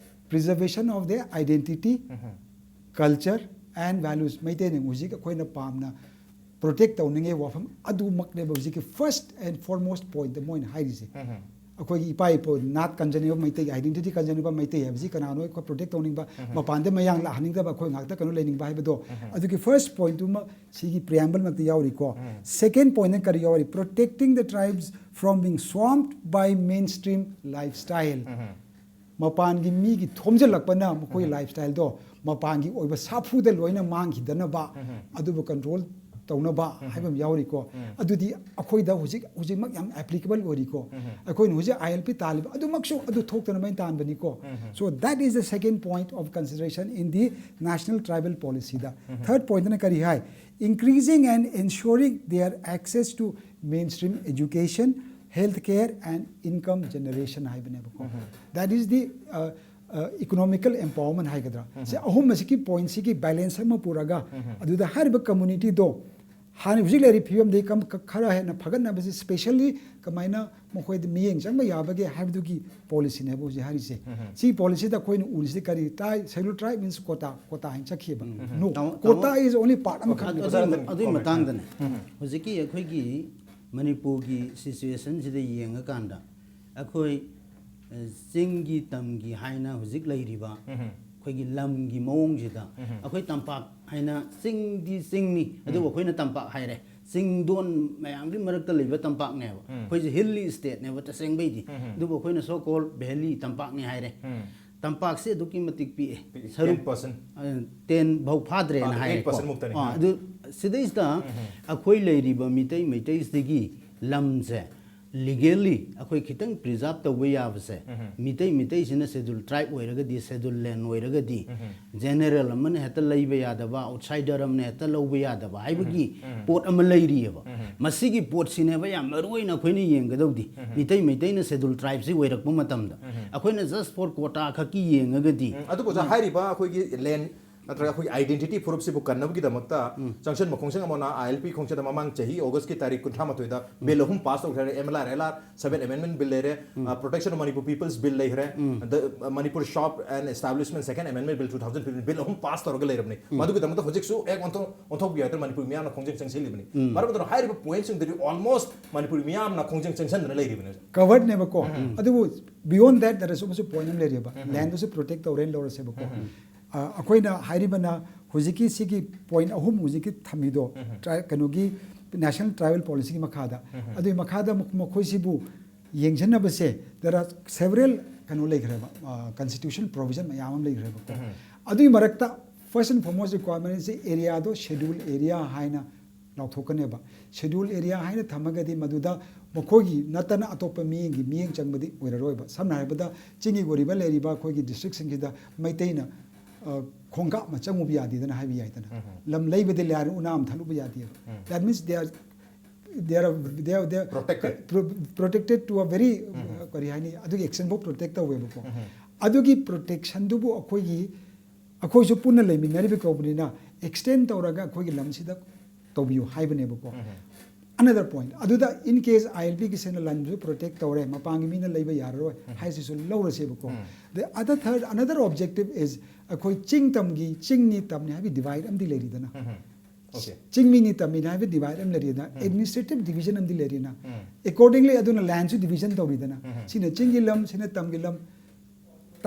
Preservation of their identity, um. Culture and values꯫ ꯃꯩꯇꯩꯅ ꯍꯧꯖꯤꯛ ꯑꯩꯈꯣꯏꯅ ꯄꯥꯝꯅ protect ꯇꯧꯅꯤꯡꯉꯤ ꯋꯥꯐꯝ ꯑꯗꯨꯃꯛꯅꯦꯕ ꯍꯧꯖꯤꯛꯀꯤ first and foremost pointꯇ ꯃꯣꯏꯅ ꯍꯥꯏꯔꯤꯁꯦ꯫ ꯎꯝ꯫ ꯑꯩꯈꯣꯏꯒꯤ ꯏꯄꯥ ꯏꯄꯨ ꯅꯥꯠ ꯀꯟꯖꯅꯤꯡꯕ ꯃꯩꯇꯩ, identity ꯀꯟꯖꯅꯤꯡꯕ ꯃꯩꯇꯩ ꯍꯥꯏꯕꯁꯤ ꯀꯅꯥꯅꯣ ꯑꯩꯈꯣꯏ protect ꯇꯧꯅꯤꯡꯕ, ꯎꯝ꯫ ꯃꯄꯥꯟꯗ ꯃꯌꯥꯡ ꯂꯥꯛꯍꯟꯅꯤꯡꯗꯕ, ꯑꯩꯈꯣꯏ ꯉꯥꯛꯇ ꯀꯩꯅꯣ ꯂꯩꯅꯤꯡꯕ ꯍꯥꯏꯕꯗꯣ, ꯎꯝ꯫ ꯑꯗꯨꯒꯤ first pointꯇꯨꯃ ꯁꯤꯒꯤ preambleꯃꯛꯇ ꯌꯥꯎꯔꯤꯀꯣ꯫ ꯎꯝ꯫ Second pointꯅ ꯀꯔꯤ ꯌꯥꯎꯔꯤ? Protecting the tribes from being swamped by mainstream lifestyle꯫ ꯎꯝ꯫ ꯃꯄꯥꯟꯒꯤ ꯃꯤꯒꯤ ꯊꯣꯝꯖꯤꯜꯂꯛꯄꯅ ꯃꯈꯣꯏ ꯎꯝ꯫ Lifestyleꯗꯣ ꯃꯄꯥꯟꯒꯤ ꯑꯣꯏꯕ ꯁꯥꯐꯨꯗ ꯂꯣꯏꯅ ꯃꯥꯡꯈꯤꯗꯅꯕ, ꯎꯝ꯫ ꯑꯗꯨꯕꯨ control ꯇꯧꯅꯕ ꯎꯝ꯫ ꯍꯥꯏꯕ ꯑꯃ ꯌꯥꯎꯔꯤꯀꯣ꯫ ꯎꯝ꯫ ꯑꯗꯨꯗꯤ ꯑꯩꯈꯣꯏꯗ ꯍꯧꯖꯤꯛ, ꯍꯧꯖꯤꯛꯃꯛ ꯌꯥꯝ applicable ꯑꯣꯏꯔꯤꯀꯣ꯫ ꯎꯝ꯫ ꯑꯩꯈꯣꯏꯅ ꯍꯧꯖꯤꯛ ILP ꯇꯥꯜꯂꯤꯕ ꯑꯗꯨꯃꯛꯁꯨ ꯑꯗꯨ ꯊꯣꯛꯇꯅꯕ ꯇꯥꯟꯕꯅꯤꯀꯣ꯫ ꯎꯝ꯫ So that is the second point of consideration in the national tribal policyꯗ꯫ Um. Third pointꯅ ꯀꯔꯤ ꯍꯥꯏ? Increasing and ensuring their access to mainstream education, health care and income generation ꯍꯥꯏꯕꯅꯦꯕꯀꯣ꯫ ꯎꯝ꯫ That is the, uh, uh, economical empowerment ꯍꯥꯏꯒꯗ꯭ꯔꯥ? ꯎꯝ꯫ ꯁꯤ ꯑꯍꯨꯝ ꯑꯁꯤꯒꯤ pointꯁꯤꯒꯤ balance ꯑꯃ ꯄꯨꯔꯒ, ꯎꯝ꯫ ꯑꯗꯨꯗ ꯍꯥꯏꯔꯤꯕ communityꯗꯣ ꯍꯥꯟꯅ ꯍꯧꯖꯤꯛ ꯂꯩꯔꯤꯕ ꯐꯤꯕꯝꯗꯒꯤ ꯀꯝ-, ꯈ-, ꯈꯔ ꯍꯦꯟꯅ ꯐꯒꯠꯅꯕꯁꯤ, specially ꯀꯃꯥꯏꯅ ꯃꯈꯣꯏꯗ ꯃꯤꯠꯌꯦꯡ ꯆꯪꯕ ꯌꯥꯕꯒꯦ ꯍꯥꯏꯕꯗꯨꯒꯤ policyꯅꯦꯕ ꯍꯧꯖꯤꯛ ꯍꯥꯏꯔꯤꯁꯦ꯫ ꯎꯝ꯫ ꯁꯤ policyꯗ ꯑꯩꯈꯣꯏꯅ ꯎꯔꯤꯁꯤ ꯀꯔꯤ? Tri-, Scheduled tribe means quota, quota ꯍꯥꯏꯅ ꯆꯠꯈꯤꯕ꯫ ꯎꯝ꯫ No, ꯇꯥꯃꯣ, quota ꯇꯥꯃꯣ, is only part ꯑꯃꯈꯛꯅꯦꯕ꯫ ꯑꯗꯨ-, ꯑꯗꯨꯒꯤ ꯃ-, ꯑꯗꯨꯒꯤ ꯃꯇꯥꯡꯗꯅꯦ꯫ ꯎꯝ꯫ ꯍꯧꯖꯤꯛꯀꯤ ꯑꯩꯈꯣꯏꯒꯤ ꯃꯅꯤꯄꯨꯔꯒꯤ situationꯁꯤꯗ ꯌꯦꯡꯉꯀꯥꯟꯗ ꯑꯩꯈꯣꯏ, ꯑ, ꯆꯤꯡꯒꯤ ꯇꯝꯒꯤ ꯍꯥꯏꯅ ꯍꯧꯖꯤꯛ ꯂꯩꯔꯤꯕ ꯎꯝ꯫ ꯑꯩꯈꯣꯏꯒꯤ ꯂꯝꯒꯤ ꯃꯑꯣꯡꯁꯤꯗ ꯑꯩꯈꯣꯏ ꯇꯝꯄꯥꯛ ꯍꯥꯏꯅ ꯆꯤꯡꯗꯤ ꯆꯤꯡꯅꯤ, ꯑꯗꯨꯕꯨ ꯑꯩꯈꯣꯏꯅ ꯇꯝꯄꯥꯛ ꯍꯥꯏꯔꯦ꯫ ꯆꯤꯡꯗꯣꯟ ꯃꯌꯥꯝꯒꯤ ꯃꯔꯛꯇ ꯂꯩꯕ ꯇꯝꯄꯥꯛꯅꯦꯕ꯫ ꯑꯩꯈꯣꯏꯁꯦ ꯍꯤꯜꯂꯤ ꯁ꯭ꯇꯦꯠꯅꯦꯕ ꯇꯁꯦꯡꯕꯩꯗꯤ, ꯑꯗꯨꯕꯨ ꯑꯩꯈꯣꯏꯅ so called valley ꯇꯝꯄꯥꯛꯅꯤ ꯍꯥꯏꯔꯦ꯫ ꯇꯝꯄꯥꯛꯁꯦ ꯑꯗꯨꯛꯀꯤ ꯃꯇꯤꯛ ꯄꯤꯛꯑꯦ꯫ ꯁꯔꯨꯛ ten percent. ꯇꯦꯟ ꯐꯥꯎ ꯐꯥꯗ꯭ꯔꯦꯅ ꯐꯥꯗ꯭ꯔꯦ, ꯍꯥꯏꯔꯦꯀꯣ꯫ eight percent ꯃꯨꯛꯇꯅꯤ. ꯑꯥ, ꯑꯗꯨ ꯁꯤꯗꯩꯁꯤꯗ ꯑꯩꯈꯣꯏ ꯂꯩꯔꯤꯕ ꯃꯤꯇꯩ ꯃꯩꯇꯩꯁꯤꯒꯤ ꯂꯝꯁꯦ ꯂꯤꯒꯦꯜꯂꯤ ꯑꯩꯈꯣꯏ ꯈꯤꯇꯪ ꯄ꯭ꯔꯤꯖꯥꯕ ꯇꯧꯕ ꯌꯥꯕꯁꯦ, ꯃꯤꯇꯩ ꯃꯩꯇꯩꯁꯤꯅ ꯁꯦꯗꯨꯜ ꯇ꯭ꯔꯥꯏꯕ ꯑꯣꯏꯔꯒꯗꯤ, ꯁꯦꯗꯨꯜ ꯂꯦꯟ ꯑꯣꯏꯔꯒꯗꯤ, ꯖꯦꯅꯦꯔꯦꯜ ꯑꯃꯅ ꯍꯦꯛꯇ ꯂꯩꯕ ꯌꯥꯗꯕ, ꯑꯥꯎꯠꯁꯥꯏꯗꯔ ꯑꯃꯅ ꯍꯦꯛꯇ ꯂꯧꯕ ꯌꯥꯗꯕ ꯍꯥꯏꯕꯒꯤ ꯄꯣꯠ ꯑꯃ ꯂꯩꯔꯤꯑꯕ꯫ ꯃꯁꯤꯒꯤ ꯄꯣꯠꯁꯤꯅꯦꯕ ꯌꯥꯝ ꯃꯔꯨ ꯑꯣꯏꯅ ꯑꯩꯈꯣꯏꯅ ꯌꯦꯡꯒꯗꯧꯗꯤ꯫ ꯃꯤꯇꯩ ꯃꯩꯇꯩꯅ ꯁꯦꯗꯨꯜ ꯇ꯭ꯔꯥꯏꯕꯁꯤ ꯑꯣꯏꯔꯛꯄ ꯃꯇꯝꯗ ꯑꯩꯈꯣꯏꯅ just for quota ꯈꯛꯀꯤ ꯌꯦꯡꯉꯒꯗꯤ ꯎꯝ, ꯑꯗꯨꯕꯨ ꯑꯣꯖꯥ, ꯍꯥꯏꯔꯤꯕ ꯑꯩꯈꯣꯏꯒꯤ ꯂꯦꯟ ꯅꯠꯇ꯭ꯔꯒ ꯑꯩꯈꯣꯏꯒꯤ ꯑꯥꯏꯗꯦꯟꯇꯤꯇꯤ ꯄ꯭ꯔꯨꯐꯁꯤꯕꯨ ꯀꯟꯅꯕꯒꯤꯗꯃꯛꯇ ꯆꯪꯁꯤꯟꯕ ꯈꯣꯡꯖꯪ ꯑꯃꯅ ꯑꯥꯏ ꯑꯦꯜ ꯄꯤ ꯈꯣꯡꯆꯠ ꯃꯃꯥꯡ ꯆꯍꯤ ꯑꯣꯒꯁꯀꯤ ꯇꯥꯔꯤꯛ ꯀꯨꯟꯊ꯭ꯔꯥ ꯃꯥꯊꯣꯏꯗ ꯕꯤꯜ ꯑꯍꯨꯝ ꯄꯥꯁ ꯇꯧꯈ꯭ꯔꯦ꯫ M L R L R, seven ꯑꯦꯃꯦꯟꯃꯦꯟ ꯕꯤꯜ ꯂꯩꯔꯦ, protection of Manipur people's bill ꯂꯩꯈ꯭ꯔꯦ, Manipur shop and establishment second ꯑꯦꯃꯦꯟꯃꯦꯟ bill two thousand fifteen, bill ꯑꯍꯨꯝ ꯄꯥꯁ ꯇꯧꯔꯒ ꯂꯩꯔꯕꯅꯤ꯫ ꯃꯗꯨꯒꯤꯗꯃꯛꯇ ꯍꯧꯖꯤꯛꯁꯨ ꯑꯦꯛ ꯑꯣꯟꯊꯣꯛ ꯑꯣꯟꯊꯣꯛꯄꯤꯌꯨ ꯍꯥꯏꯗꯅ ꯃꯅꯤꯄꯨꯔ ꯃꯤꯌꯥꯝꯅ ꯈꯣꯡꯖꯪ ꯆꯪꯁꯤꯜꯂꯤꯕꯅꯤ꯫ ꯃꯔꯝ ꯑꯗꯨꯅ ꯍꯥꯏꯔꯤꯕ ꯄꯣꯏꯟꯠꯁꯤꯡꯗꯨꯗꯤ ꯑꯣꯜꯃꯣꯁ ꯃꯅꯤꯄꯨꯔ ꯃꯤꯌꯥꯝꯅ ꯈꯣꯡꯖꯪ ꯆꯪꯁꯤꯟꯗꯨꯅ ꯂꯩꯔꯤꯕꯅꯤ꯫ ꯀꯚꯔꯅꯦꯕꯀꯣ꯫ ꯑꯗꯨꯕꯨ beyond that, there is also point ꯑꯃ ꯂꯩꯔꯤꯕ꯫ ꯂꯦꯟꯗꯨꯁꯨ ꯄ꯭ꯔꯣꯇꯦꯛ ꯇꯧꯔꯦꯅ ꯂꯧꯔꯁꯦꯕꯀꯣ꯫ ꯑ, ꯑꯩꯈꯣꯏꯅ ꯍꯥꯏꯔꯤꯕꯅ ꯍꯧꯖꯤꯛꯀꯤ ꯁꯤꯒꯤ ꯄꯣꯏꯟꯠ ꯑꯍꯨꯝ ꯍꯧꯖꯤꯛꯀꯤ ꯊꯝꯃꯤꯗꯣ, ꯇ꯭ꯔꯥꯏ- ꯀꯩꯅꯣꯒꯤ ꯅꯦꯁꯅꯦꯜ ꯇ꯭ꯔꯥꯏꯕꯦꯜ ꯄꯣꯂꯤꯁꯤꯒꯤ ꯃꯈꯥꯗ꯫ ꯑꯗꯨꯒꯤ ꯃꯈꯥꯗ ꯑꯃꯨꯛ ꯃꯈꯣꯏꯁꯤꯕꯨ ꯌꯦꯡꯁꯤꯟꯅꯕꯁꯦ there are several ꯀꯩꯅꯣ ꯂꯩꯈ꯭ꯔꯦꯕ, ꯀꯟꯁꯇꯤꯇ꯭ꯌꯨꯁꯟ ꯄ꯭ꯔꯣꯚꯤꯖꯟ ꯃꯌꯥꯝ ꯑꯃ ꯂꯩꯈ꯭ꯔꯦꯕꯀꯣ꯫ ꯑꯗꯨꯒꯤ ꯃꯔꯛꯇ first and foremost requirement ꯁꯤ ꯑꯦꯔꯤꯌꯥꯗꯣ ꯁꯦꯗ꯭ꯌꯨꯜ ꯑꯦꯔꯤꯌꯥ ꯍꯥꯏꯅ ꯂꯥꯎꯊꯣꯛꯀꯅꯦꯕ꯫ ꯁꯦꯗ꯭ꯌꯨꯜ ꯑꯦꯔꯤꯌꯥ ꯍꯥꯏꯅ ꯊꯝꯃꯒꯗꯤ ꯃꯗꯨꯗ ꯃꯈꯣꯏꯒꯤ ꯅꯠꯇꯅ ꯑꯇꯣꯞꯄ ꯃꯤꯠꯌꯦꯡꯒꯤ ꯃꯤꯠꯌꯦꯡ ꯆꯪꯕꯗꯤ ꯑꯣꯏꯔꯔꯣꯏꯕ꯫ ꯁꯝꯅ ꯍꯥꯏꯔꯕꯗ ꯆꯤꯡꯒꯤ ꯑꯣꯏꯔꯤꯕ ꯂꯩꯔꯤꯕ ꯑꯩꯈꯣꯏꯒꯤ ꯗꯤꯁꯇ꯭ꯔꯤꯛꯁꯤꯡꯁꯤꯗ ꯃꯩꯇꯩꯅ, ꯑ, ꯈꯣꯡꯀꯥꯞ ꯑꯃ ꯆꯪꯉꯨꯕ ꯌꯥꯗꯦꯗꯅ ꯍꯥꯏꯕ ꯌꯥꯏꯗꯅ꯫ ꯂꯝ ꯂꯩꯕꯗꯤ ꯂꯥꯏꯔ ꯎꯅꯥ ꯑꯃ ꯊꯠꯂꯨꯕ ꯌꯥꯗꯦꯕ꯫ That means they are, they are, they are, they are Protected. pro- protected to a very, ꯀꯔꯤ ꯍꯥꯏꯅꯤ, ꯑꯗꯨꯒꯤ ꯑꯦꯛꯁꯟꯐꯥꯎ ꯄ꯭ꯔꯣꯇꯦꯛ ꯇꯧꯋꯦꯕꯀꯣ꯫ ꯑꯗꯨꯒꯤ ꯄ꯭ꯔꯣꯇꯦꯛꯁꯟꯗꯨꯕꯨ ꯑꯩꯈꯣꯏꯒꯤ, ꯑꯩꯈꯣꯏꯁꯨ ꯄꯨꯟꯅ ꯂꯩꯃꯤꯟꯅꯔꯤꯕ ꯀꯧꯕꯅꯤꯅ ꯑꯦꯛꯁꯇꯦꯟ ꯇꯧꯔꯒ ꯑꯩꯈꯣꯏꯒꯤ ꯂꯝꯁꯤꯗ ꯇꯧꯕꯤꯌꯨ ꯍꯥꯏꯕꯅꯦꯕꯀꯣ꯫ Another point, ꯑꯗꯨꯗ in case ILP ꯒꯤ ꯁꯦꯅ ꯂꯟꯁꯨ ꯄ꯭ꯔꯣꯇꯦꯛ ꯇꯧꯔꯦ, ꯃꯄꯥꯟꯒꯤ ꯃꯤꯅ ꯂꯩꯕ ꯌꯥꯔꯔꯣꯏ ꯍꯥꯏꯁꯤꯁꯨ ꯂꯧꯔꯁꯦꯕꯀꯣ꯫ The other third, another objective is ꯑꯩꯈꯣꯏ ꯆꯤꯡ ꯇꯝꯒꯤ, ꯆꯤꯡꯅꯤ ꯇꯝꯅꯤ ꯍꯥꯏꯕꯒꯤ ꯗꯤꯚꯥꯏꯠ ꯑꯃꯗꯤ ꯂꯩꯔꯤꯗꯅ꯫ Okay. ꯆꯤꯡꯃꯤꯅꯤ ꯇꯝꯃꯤꯅꯤ ꯍꯥꯏꯕ ꯗꯤꯚꯥꯏꯠ ꯑꯃ ꯂꯩꯔꯤꯗꯅ, ꯑꯦꯗꯃꯤꯅꯤꯁꯇ꯭ꯔꯦꯇꯤꯚ ꯗꯤꯚꯤꯖꯟ ꯑꯃꯗꯤ ꯂꯩꯔꯤꯅ꯫ Accordingly ꯑꯗꯨꯅ ꯂꯦꯟꯁꯨ ꯗꯤꯚꯤꯖꯟ ꯇꯧꯔꯤꯗꯅ꯫ ꯁꯤꯅ ꯆꯤꯡꯒꯤ ꯂꯝ, ꯁꯤꯅ ꯇꯝꯒꯤ ꯂꯝ꯫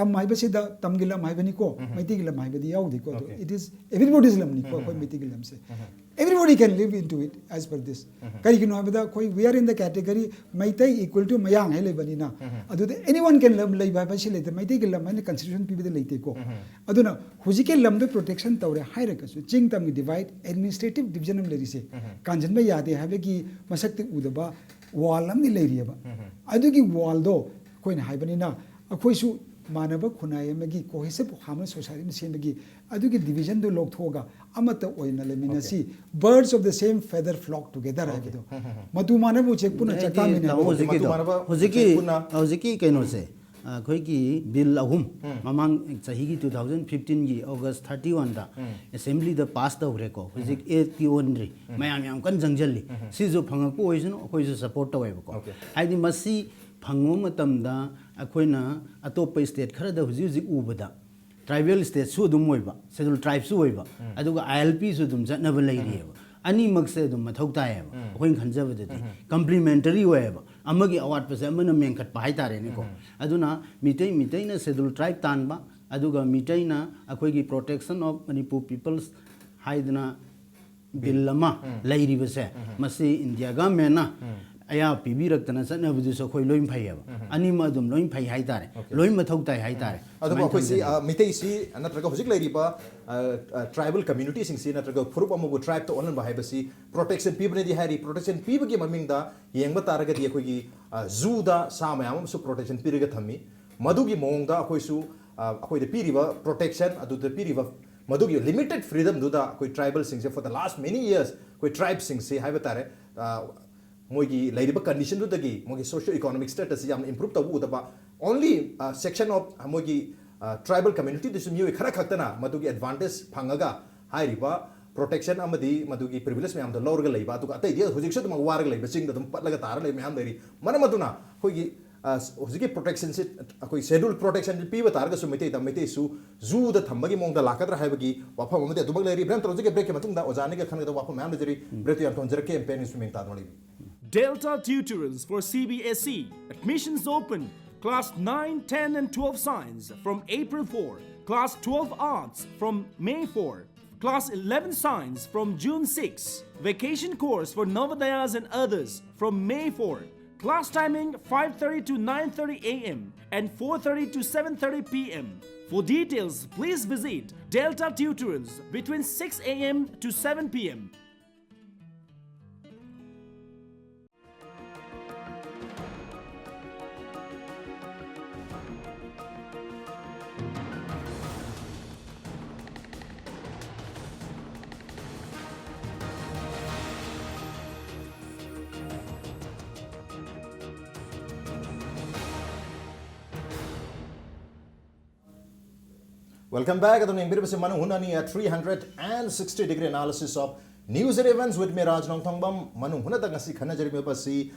ꯇꯝ ꯍꯥꯏꯕꯁꯤꯗ ꯇꯝꯒꯤ ꯂꯝ ꯍꯥꯏꯕꯅꯤꯀꯣ, ꯃꯩꯇꯩꯒꯤ ꯂꯝ ꯍꯥꯏꯕꯗꯤ ꯌꯥꯎꯗꯦꯀꯣ꯫ ꯑꯗꯣ it is everybody's ꯂꯝꯅꯤꯀꯣ ꯑꯩꯈꯣꯏ ꯃꯩꯇꯩꯒꯤ ꯂꯝꯁꯦ꯫ Everybody can live into it as per this. ꯀꯔꯤꯒꯤꯅꯣ ꯍꯥꯏꯕꯗ ꯑꯩꯈꯣꯏ we are in the category Meitei equal to ꯃꯌꯥꯡ ꯍꯥꯏ ꯂꯩꯕꯅꯤꯅ, ꯑꯗꯨꯗ anyone can ꯂꯝ ꯂꯩꯕ ꯍꯥꯏꯕ ꯁꯤ ꯂꯩꯇꯦ꯫ ꯃꯩꯇꯩꯒꯤ ꯂꯝ ꯍꯥꯏꯅ constitution ꯄꯤꯕꯗ ꯂꯩꯇꯦꯀꯣ꯫ ꯑꯗꯨꯅ ꯍꯧꯖꯤꯛꯀꯤ ꯂꯝꯗꯣ protection ꯇꯧꯔꯦ ꯍꯥꯏꯔꯒꯁꯨ ꯆꯤꯡ ꯇꯝꯒꯤ divide, administrative division ꯑꯃ ꯂꯩꯔꯤꯁꯦ ꯀꯥꯟꯁꯤꯟꯕ ꯌꯥꯗꯦ ꯍꯥꯏꯕꯒꯤ ꯃꯁꯛꯇꯤ ꯎꯗꯕ wall ꯑꯃꯗꯤ ꯂꯩꯔꯤꯑꯕ꯫ ꯑꯗꯨꯒꯤ wallꯗꯣ ꯑꯩꯈꯣꯏꯅ ꯍꯥꯏꯕꯅꯤꯅ ꯑꯩꯈꯣꯏꯁꯨ ꯃꯥꯟꯅꯕ ꯈꯨꯟꯅꯥꯏ ꯑꯃꯒꯤ cohesive harmonious society ꯑꯃ ꯁꯦꯝꯕꯒꯤ ꯑꯗꯨꯒꯤ divisionꯗꯨ ꯂꯧꯊꯣꯛꯑꯒ ꯑꯃꯠꯇ ꯑꯣꯏꯅ ꯂꯩꯃꯤꯟꯅꯁꯤ꯫ Birds of the same feather flock together ꯍꯥꯏꯕꯗꯣ꯫ ꯃꯇꯨ ꯃꯥꯟꯅꯕ ꯎꯆꯦꯛ ꯄꯨꯟꯅ ꯑꯗꯩꯗꯤ ꯆꯥꯛꯇꯥꯃꯤꯟꯅꯩ꯫ ꯇꯥꯃꯣ ꯍꯧꯖꯤꯛꯀꯤꯗꯣ, ꯃꯇꯨ ꯃꯥꯟꯅꯕ ꯍꯧꯖꯤꯛꯀꯤ ꯎꯆꯦꯛ ꯄꯨꯟꯅ ꯍꯧꯖꯤꯛꯀꯤ ꯀꯩꯅꯣꯁꯦ, ꯑꯩꯈꯣꯏꯒꯤ ꯕꯤꯜ ꯑꯍꯨꯝ ꯃꯃꯥꯡ ꯆꯍꯤꯒꯤ two thousand fifteenꯒꯤ August thirty oneꯗ ꯑꯦꯁꯦꯝꯕ꯭ꯂꯤꯗ ꯄꯥꯁ ꯇꯧꯈ꯭ꯔꯦꯀꯣ꯫ ꯍꯧꯖꯤꯛ ꯑꯦꯛꯇꯤ ꯑꯣꯟꯗ꯭ꯔꯤ꯫ ꯃꯌꯥꯝ ꯌꯥꯝ ꯀꯟꯅ ꯆꯪꯁꯤꯜꯂꯤ꯫ ꯁꯤꯁꯨ ꯐꯪꯉꯛꯄ ꯑꯣꯏꯁꯅꯨ, ꯑꯩꯈꯣꯏꯁꯨ support ꯇꯧꯋꯦꯕꯀꯣ꯫ Okay. ꯍꯥꯏꯗꯤ ꯃꯁꯤ ꯐꯪꯕ ꯃꯇꯝꯗ ꯑꯩꯈꯣꯏꯅ ꯑꯇꯣꯞꯄ state ꯈꯔꯗ ꯍꯧꯖꯤꯛ ꯍꯧꯖꯤꯛ ꯎꯕꯗ tribal stateꯁꯨ ꯑꯗꯨꯝ ꯑꯣꯏꯕ, schedule tribeꯁꯨ ꯑꯣꯏꯕ, ꯑꯗꯨꯒ ILPꯁꯨ ꯑꯗꯨꯝ ꯆꯠꯅꯕ ꯂꯩꯔꯤꯑꯕ꯫ ꯑꯅꯤꯃꯛꯁꯦ ꯑꯗꯨꯝ ꯃꯊꯧ ꯇꯥꯏꯌꯦꯕ ꯑꯩꯈꯣꯏꯅ ꯈꯟꯖꯕꯗꯗꯤ꯫ Complementary ꯑꯣꯏꯌꯦꯕ, ꯑꯃꯒꯤ ꯑꯋꯥꯠꯄꯁꯦ ꯑꯃꯅ ꯃꯦꯟꯈꯠꯄ ꯍꯥꯏꯇꯥꯔꯦꯅꯦꯀꯣ꯫ ꯑꯗꯨꯅ ꯃꯤꯇꯩ ꯃꯤꯇꯩꯅ schedule tribe ꯇꯥꯟꯕ, ꯑꯗꯨꯒ ꯃꯤꯇꯩꯅ ꯑꯩꯈꯣꯏꯒꯤ Protection of Manipur Peoples ꯍꯥꯏꯗꯅ ꯕꯤꯜ ꯑꯃ ꯂꯩꯔꯤꯕꯁꯦ, ꯃꯁꯤ ꯏꯟꯗꯤꯌꯥ ꯒꯃꯦꯟꯅ ꯑꯌꯥꯕ ꯄꯤꯕꯤꯔꯛꯇꯅ ꯆꯠꯅꯕꯗꯨꯁꯨ ꯑꯩꯈꯣꯏ ꯂꯣꯏ ꯐꯩꯌꯦꯕ꯫ ꯑꯅꯤꯃꯛ ꯑꯗꯨꯝ ꯂꯣꯏ ꯐꯩ ꯍꯥꯏꯇꯥꯔꯦ, ꯂꯣꯏ ꯃꯊꯧ ꯇꯥꯏ ꯍꯥꯏꯇꯥꯔꯦ꯫ ꯑꯗꯨꯕꯨ ꯁꯨꯃꯥꯏꯅ ꯑꯩꯈꯣꯏꯁꯤ ꯊꯝꯖꯅꯤꯡꯉꯤ꯫ ꯑ, ꯃꯤꯇꯩꯁꯤ ꯅꯠꯇ꯭ꯔꯒ ꯍꯧꯖꯤꯛ ꯂꯩꯔꯤꯕ tribal communityꯁꯤꯡꯁꯤ ꯅꯠꯇ꯭ꯔꯒ ꯐꯨꯔꯨꯞ ꯑꯃꯕꯨ tribeꯇ ꯑꯣꯜꯍꯟꯕ ꯍꯥꯏꯕꯁꯤ protection ꯄꯤꯕꯅꯗꯤ ꯍꯥꯏꯔꯤ꯫ Protection ꯄꯤꯕꯒꯤ ꯃꯃꯤꯡꯗ ꯌꯦꯡꯕ ꯇꯥꯔꯒꯗꯤ ꯑꯩꯈꯣꯏꯒꯤ ꯑ, zooꯗ ꯁꯥ ꯃꯌꯥꯝ ꯑꯃꯁꯨ protection ꯄꯤꯔꯒ ꯊꯝꯃꯤ꯫ ꯃꯗꯨꯒꯤ ꯃꯑꯣꯡꯗ ꯑꯩꯈꯣꯏꯁꯨ ꯑ, ꯑꯩꯈꯣꯏꯗ ꯄꯤꯔꯤꯕ protection, ꯑꯗꯨꯗ ꯄꯤꯔꯤꯕ ꯃꯗꯨꯒꯤ limited freedomꯗꯨꯗ ꯑꯩꯈꯣꯏ tribalꯁꯤꯡꯁꯦ for the last many years ꯑꯩꯈꯣꯏ tribeꯁꯤꯡꯁꯤ ꯍꯥꯏꯕ ꯇꯥꯔꯦ, ꯑ, ꯃꯣꯏꯒꯤ ꯂꯩꯔꯤꯕ conditionꯗꯨꯗꯒꯤ ꯃꯣꯏꯒꯤ socio economic statusꯁꯤ ꯌꯥꯝꯅ improve ꯇꯧꯕ ꯎꯗꯕ, only section of ꯃꯣꯏꯒꯤ tribal communityꯗꯁꯨ ꯃꯤꯑꯣꯏ ꯈꯔ ꯈꯛꯇꯅ ꯃꯗꯨꯒꯤ advantage ꯐꯪꯉꯒ ꯍꯥꯏꯔꯤꯕ protection ꯑꯃꯗꯤ ꯃꯗꯨꯒꯤ privilege ꯃꯌꯥꯝꯗꯣ ꯂꯧꯔꯒ ꯂꯩꯕ, ꯑꯗꯨꯒ ꯑꯇꯩꯗꯤ ꯍꯧꯖꯤꯛꯁꯨ ꯑꯗꯨꯝ ꯋꯥꯔꯒ ꯂꯩꯕ, ꯆꯤꯡꯗ ꯑꯗꯨꯝ ꯄꯠꯂꯒ ꯇꯥꯔ ꯂꯩꯕ ꯃꯌꯥꯝ ꯂꯩꯔꯤ꯫ ꯃꯔꯝ ꯑꯗꯨꯅ ꯑꯩꯈꯣꯏꯒꯤ ꯑ, ꯍꯧꯖꯤꯛꯀꯤ protectionꯁꯤ ꯑꯩꯈꯣꯏ schedule protectionꯁꯤ ꯄꯤꯕ ꯇꯥꯔꯒꯁꯨ ꯃꯩꯇꯩꯗ ꯃꯩꯇꯩꯁꯨ zooꯗ ꯊꯝꯕꯒꯤ ꯃꯑꯣꯡꯗ ꯂꯥꯛꯀꯗ꯭ꯔꯥ ꯍꯥꯏꯕꯒꯤ ꯋꯥꯐꯝ ꯑꯃꯗꯤ ꯑꯗꯨꯃꯛ ꯂꯩꯔꯤ꯫ ꯕ꯭ꯔꯦꯝꯇꯣꯟ, ꯍꯧꯖꯤꯛꯀꯤ breakꯀꯤ ꯃꯇꯨꯡꯗ ꯑꯣꯖꯥ ꯑꯅꯤꯒ ꯈꯟꯅꯒꯗꯕ ꯋꯥꯐꯝ ꯃꯌꯥꯝ ꯂꯩꯖꯔꯤ꯫ Breakꯇꯨ ꯌꯥꯝ ꯊꯣꯟꯖꯔꯛꯀꯦ꯫ M P N News ꯃꯤꯡ ꯇꯥꯗꯨꯅ ꯂꯩꯕꯤꯌꯨ꯫ Delta Tutors for C B S E. Admissions open. Class nine, ten, and twelve Science from April four. Class twelve Arts from May four. Class eleven Science from June six. Vacation course for Navodayas and others from May four. Class timing five thirty to nine thirty a m and four thirty to seven thirty p m. For details, please visit Delta Tutorials between six a m to seven p m. Welcome back. ꯑꯗꯨꯝ ꯌꯦꯡꯕꯤꯔꯤꯕꯁꯤ ꯃꯅꯨꯡ ꯍꯨꯠꯅꯅꯤ, a three hundred and sixty degree analysis of news and events with me, Raj Nongthangbam. ꯃꯅꯨꯡ ꯍꯨꯠꯅꯗ ꯉꯁꯤ ꯈꯟꯅꯖꯔꯤꯕꯁꯤ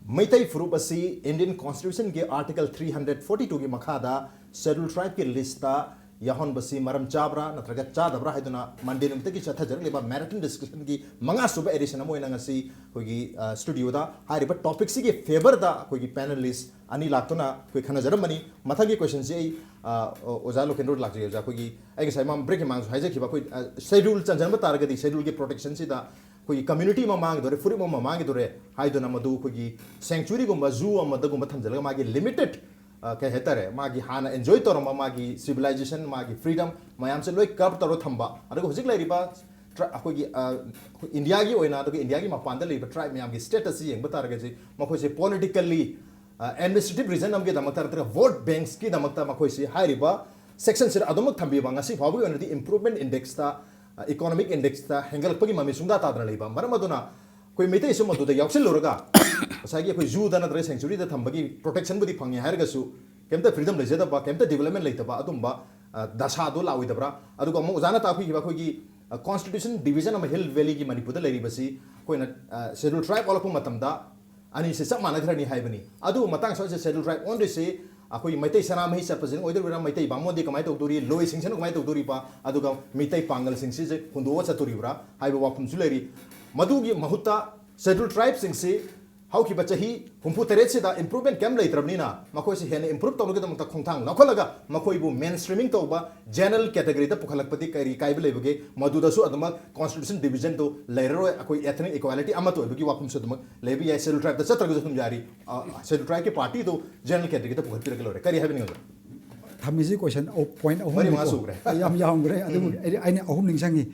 ꯃꯩꯇꯩ ꯐꯨꯔꯨꯞ ꯑꯁꯤ Indian Constitution ꯒꯤ Article three hundred forty two ꯒꯤ ꯃꯈꯥꯗ Schedule Tribe ꯀꯤ list ꯇ ꯌꯥꯎꯍꯟꯕꯁꯤ ꯃꯔꯝ ꯆꯥꯕ꯭ꯔꯥ ꯅꯠꯇ꯭ꯔꯒ ꯆꯥꯗꯕ꯭ꯔꯥ ꯍꯥꯏꯗꯨꯅ Monday ꯅꯨꯃꯤꯠꯇꯒꯤ ꯆꯠꯊꯖꯔꯛꯂꯤꯕ marathon discussion ꯒꯤ ꯃꯉꯥꯁꯨꯕ edition ꯑꯃ ꯑꯣꯏꯅ ꯉꯁꯤ ꯑꯩꯈꯣꯏꯒꯤ, ꯑ, studio ꯗ ꯍꯥꯏꯔꯤꯕ topic ꯁꯤꯒꯤ favour ꯗ ꯑꯩꯈꯣꯏꯒꯤ panelist ꯑꯅꯤ ꯂꯥꯛꯇꯨꯅ ꯑꯩꯈꯣꯏ ꯈꯟꯅꯖꯔꯝꯕꯅꯤ꯫ ꯃꯊꯪꯒꯤ question ꯁꯤ ꯑꯩ, ꯑ, ꯑꯣꯖꯥ ꯂꯣꯀꯦꯟꯗ꯭ꯔꯣꯗ ꯂꯥꯛꯆꯒꯦ꯫ ꯑꯣꯖꯥ, ꯑꯩꯈꯣꯏꯒꯤ ꯑꯩ ꯉꯁꯥꯏ ꯃꯃꯥꯡ break ꯀꯤ ꯃꯃꯥꯡꯁꯨ ꯍꯥꯏꯖꯈꯤꯕ, ꯑꯩꯈꯣꯏ, ꯑ, schedule ꯆꯟꯖꯟꯕ ꯇꯥꯔꯒꯗꯤ schedule ꯒꯤ protection ꯁꯤꯗ ꯑꯩꯈꯣꯏꯒꯤ community ꯑꯃ ꯃꯥꯡꯒꯗꯧꯔꯦ, ꯐꯨꯔꯨꯞ ꯑꯃ ꯃꯥꯡꯒꯗꯧꯔꯦ ꯍꯥꯏꯗꯨꯅ ꯃꯗꯨ ꯑꯩꯈꯣꯏꯒꯤ sanctuary ꯒꯨꯝꯕ, zoo ꯑꯃꯗꯒꯨꯝꯕ ꯊꯝꯖꯤꯜꯂꯒ ꯃꯥꯒꯤ limited, ꯑ, ꯀꯩ ꯍꯥꯏꯇꯥꯔꯦ, ꯃꯥꯒꯤ ꯍꯥꯟꯅ enjoy ꯇꯧꯔꯝꯕ ꯃꯥꯒꯤ civilization, ꯃꯥꯒꯤ freedom ꯃꯌꯥꯝꯁꯦ ꯂꯣꯏ curb ꯇꯧꯔ ꯊꯝꯕ꯫ ꯑꯗꯨꯒ ꯍꯧꯖꯤꯛ ꯂꯩꯔꯤꯕ ꯇ꯭ꯔ-, ꯑꯩꯈꯣꯏꯒꯤ, ꯑ, ꯑꯩꯈꯣꯏ ꯏꯟꯗꯤꯌꯥꯒꯤ ꯑꯣꯏꯅ, ꯑꯗꯨꯒ ꯏꯟꯗꯤꯌꯥꯒꯤ ꯃꯄꯥꯟꯗ ꯂꯩꯔꯤꯕ tribe ꯃꯌꯥꯝꯒꯤ status ꯁꯤ ꯌꯦꯡꯕ ꯇꯥꯔꯒꯗꯤ ꯃꯈꯣꯏꯁꯦ politically, ꯑ, administrative reason ꯑꯃꯒꯤꯗꯃꯛꯇ ꯅꯠꯇ꯭ꯔꯒ vote banks ꯀꯤꯗꯃꯛꯇ ꯃꯈꯣꯏꯁꯤ ꯍꯥꯏꯔꯤꯕ section ꯁꯤꯗ ꯑꯗꯨꯃꯛ ꯊꯝꯕꯤꯕ꯫ ꯉꯁꯤ ꯐꯥꯎꯕꯒꯤ ꯑꯣꯏꯅꯗꯤ improvement index ꯇ, ꯑ, economic index ꯇ ꯍꯦꯟꯒꯠꯂꯛꯄꯒꯤ ꯃꯃꯤ ꯁꯨꯡꯇꯥ ꯇꯥꯗꯅ ꯂꯩꯕ꯫ ꯃꯔꯝ ꯑꯗꯨꯅ ꯑꯩꯈꯣꯏ ꯃꯩꯇꯩꯁꯨ ꯃꯗꯨꯗ ꯌꯥꯎꯁꯤꯜꯂꯨꯔꯒ ꯉꯁꯥꯏꯒꯤ ꯑꯩꯈꯣꯏ zoo ꯗ ꯅꯠꯇ꯭ꯔꯒ sanctuary ꯗ ꯊꯝꯕꯒꯤ protection ꯕꯨꯗꯤ ꯐꯪꯉꯤ ꯍꯥꯏꯔꯒꯁꯨ ꯀꯩꯝꯇ freedom ꯂꯩꯖꯗꯕ, ꯀꯩꯝꯇ development ꯂꯩꯇꯕ ꯑꯗꯨꯝꯕ, ꯑ, ꯗꯁꯥꯗꯣ ꯂꯥꯛꯑꯣꯏꯗꯕ꯭ꯔꯥ? ꯑꯗꯨꯒ ꯑꯃꯨꯛ ꯑꯣꯖꯥꯅ ꯇꯥꯛꯄꯤꯈꯤꯕ ꯑꯩꯈꯣꯏꯒꯤ, ꯑ, constitution division ꯑꯃ Hill Valley ꯒꯤ ꯃꯅꯤꯄꯨꯔꯗ ꯂꯩꯔꯤꯕꯁꯤ ꯑꯩꯈꯣꯏꯅ, ꯑ, Schedule Tribe ꯑꯣꯜꯂꯛꯄ ꯃꯇꯝꯗ ꯑꯅꯤꯁꯦ ꯆꯞ ꯃꯥꯟꯅꯈ꯭ꯔꯅꯤ ꯍꯥꯏꯕꯅꯤ꯫ ꯑꯗꯨꯕꯨ ꯃꯇꯥꯡ ꯁ꯭ꯋꯥꯏꯁꯦ Schedule Tribe ꯑꯣꯟꯗꯣꯏꯁꯤ ꯑꯩꯈꯣꯏ ꯃꯩꯇꯩ ꯁꯅꯥꯃꯍꯤ ꯆꯠꯄꯁꯤꯅ ꯑꯣꯏꯗꯣꯔꯤꯕ꯭ꯔꯥ, ꯃꯩꯇꯩ ꯕꯥꯃꯣꯟꯗꯤ ꯀꯃꯥꯏꯅ ꯇꯧꯗꯣꯔꯤ, ꯂꯣꯏꯁꯤꯡꯁꯤꯅ ꯀꯃꯥꯏꯅ ꯇꯧꯗꯣꯔꯤꯕ, ꯑꯗꯨꯒ ꯃꯩꯇꯩ ꯄꯥꯡꯒꯜꯁꯤꯡꯁꯤꯁꯦ ꯍꯨꯟꯗꯣꯛꯑ ꯆꯠꯇꯣꯔꯤꯕ꯭ꯔꯥ ꯍꯥꯏꯕ ꯋꯥꯐꯝꯁꯨ ꯂꯩꯔꯤ꯫ ꯃꯗꯨꯒꯤ ꯃꯍꯨꯠꯇ Schedule Tribe ꯁꯤꯡꯁꯤ ꯍꯧꯈꯤꯕ ꯆꯍꯤ ꯍꯨꯝꯐꯨ ꯇꯔꯦꯠꯁꯤꯗ improvement ꯀꯩꯝ ꯂꯩꯇ꯭ꯔꯕꯅꯤꯅ ꯃꯈꯣꯏꯁꯤ ꯍꯦꯟꯅ improve ꯇꯧꯅꯕꯒꯤꯗꯃꯛꯇ ꯈꯣꯡꯊꯥꯡ ꯂꯧꯈꯠꯂꯒ ꯃꯈꯣꯏꯕꯨ mainstreaming ꯇꯧꯕ general category ꯗ ꯄꯨꯈꯠꯂꯛꯄꯗꯤ ꯀꯔꯤ ꯀꯥꯏꯕ ꯂꯩꯕꯒꯦ? ꯃꯗꯨꯗꯁꯨ ꯑꯗꯨꯃꯛ constitution division ꯗꯨ ꯂꯩꯔꯔꯣꯏ, ꯑꯩꯈꯣꯏ ethnic equality ꯑꯃꯠꯇ ꯑꯣꯏꯕꯒꯤ ꯋꯥꯐꯝꯁꯨ ꯑꯗꯨꯃꯛ ꯂꯩꯕ ꯌꯥꯏ꯫ Scheduled tribe ꯇ ꯆꯠꯇ꯭ꯔꯒꯁꯨ ꯑꯗꯨꯝ ꯌꯥꯔꯤ꯫ ꯑ, scheduled tribe ꯀꯤ party ꯗꯨ general category ꯗ ꯄꯨꯈꯠꯄꯤꯔꯒ ꯂꯣꯏꯔꯦ꯫ ꯀꯔꯤ ꯍꯥꯏꯕꯤꯅꯤꯡꯉꯤ ꯑꯣꯖꯥ? ꯊꯝꯃꯤꯁꯤ question ꯑꯍꯨ-, point ꯃꯔꯤ ꯃꯉꯥ ꯑꯍꯨꯝꯅꯤꯀꯣ꯫ ꯁꯨꯈ꯭ꯔꯦ꯫ ꯑꯩ ꯌꯥꯝ ꯌꯥꯝꯈ꯭ꯔꯦ꯫ ꯑꯗꯨꯕꯨ ꯑꯩ, ꯑꯩꯅ ꯑꯍꯨꯝ ꯅꯤꯡꯁꯤꯡꯉꯤ꯫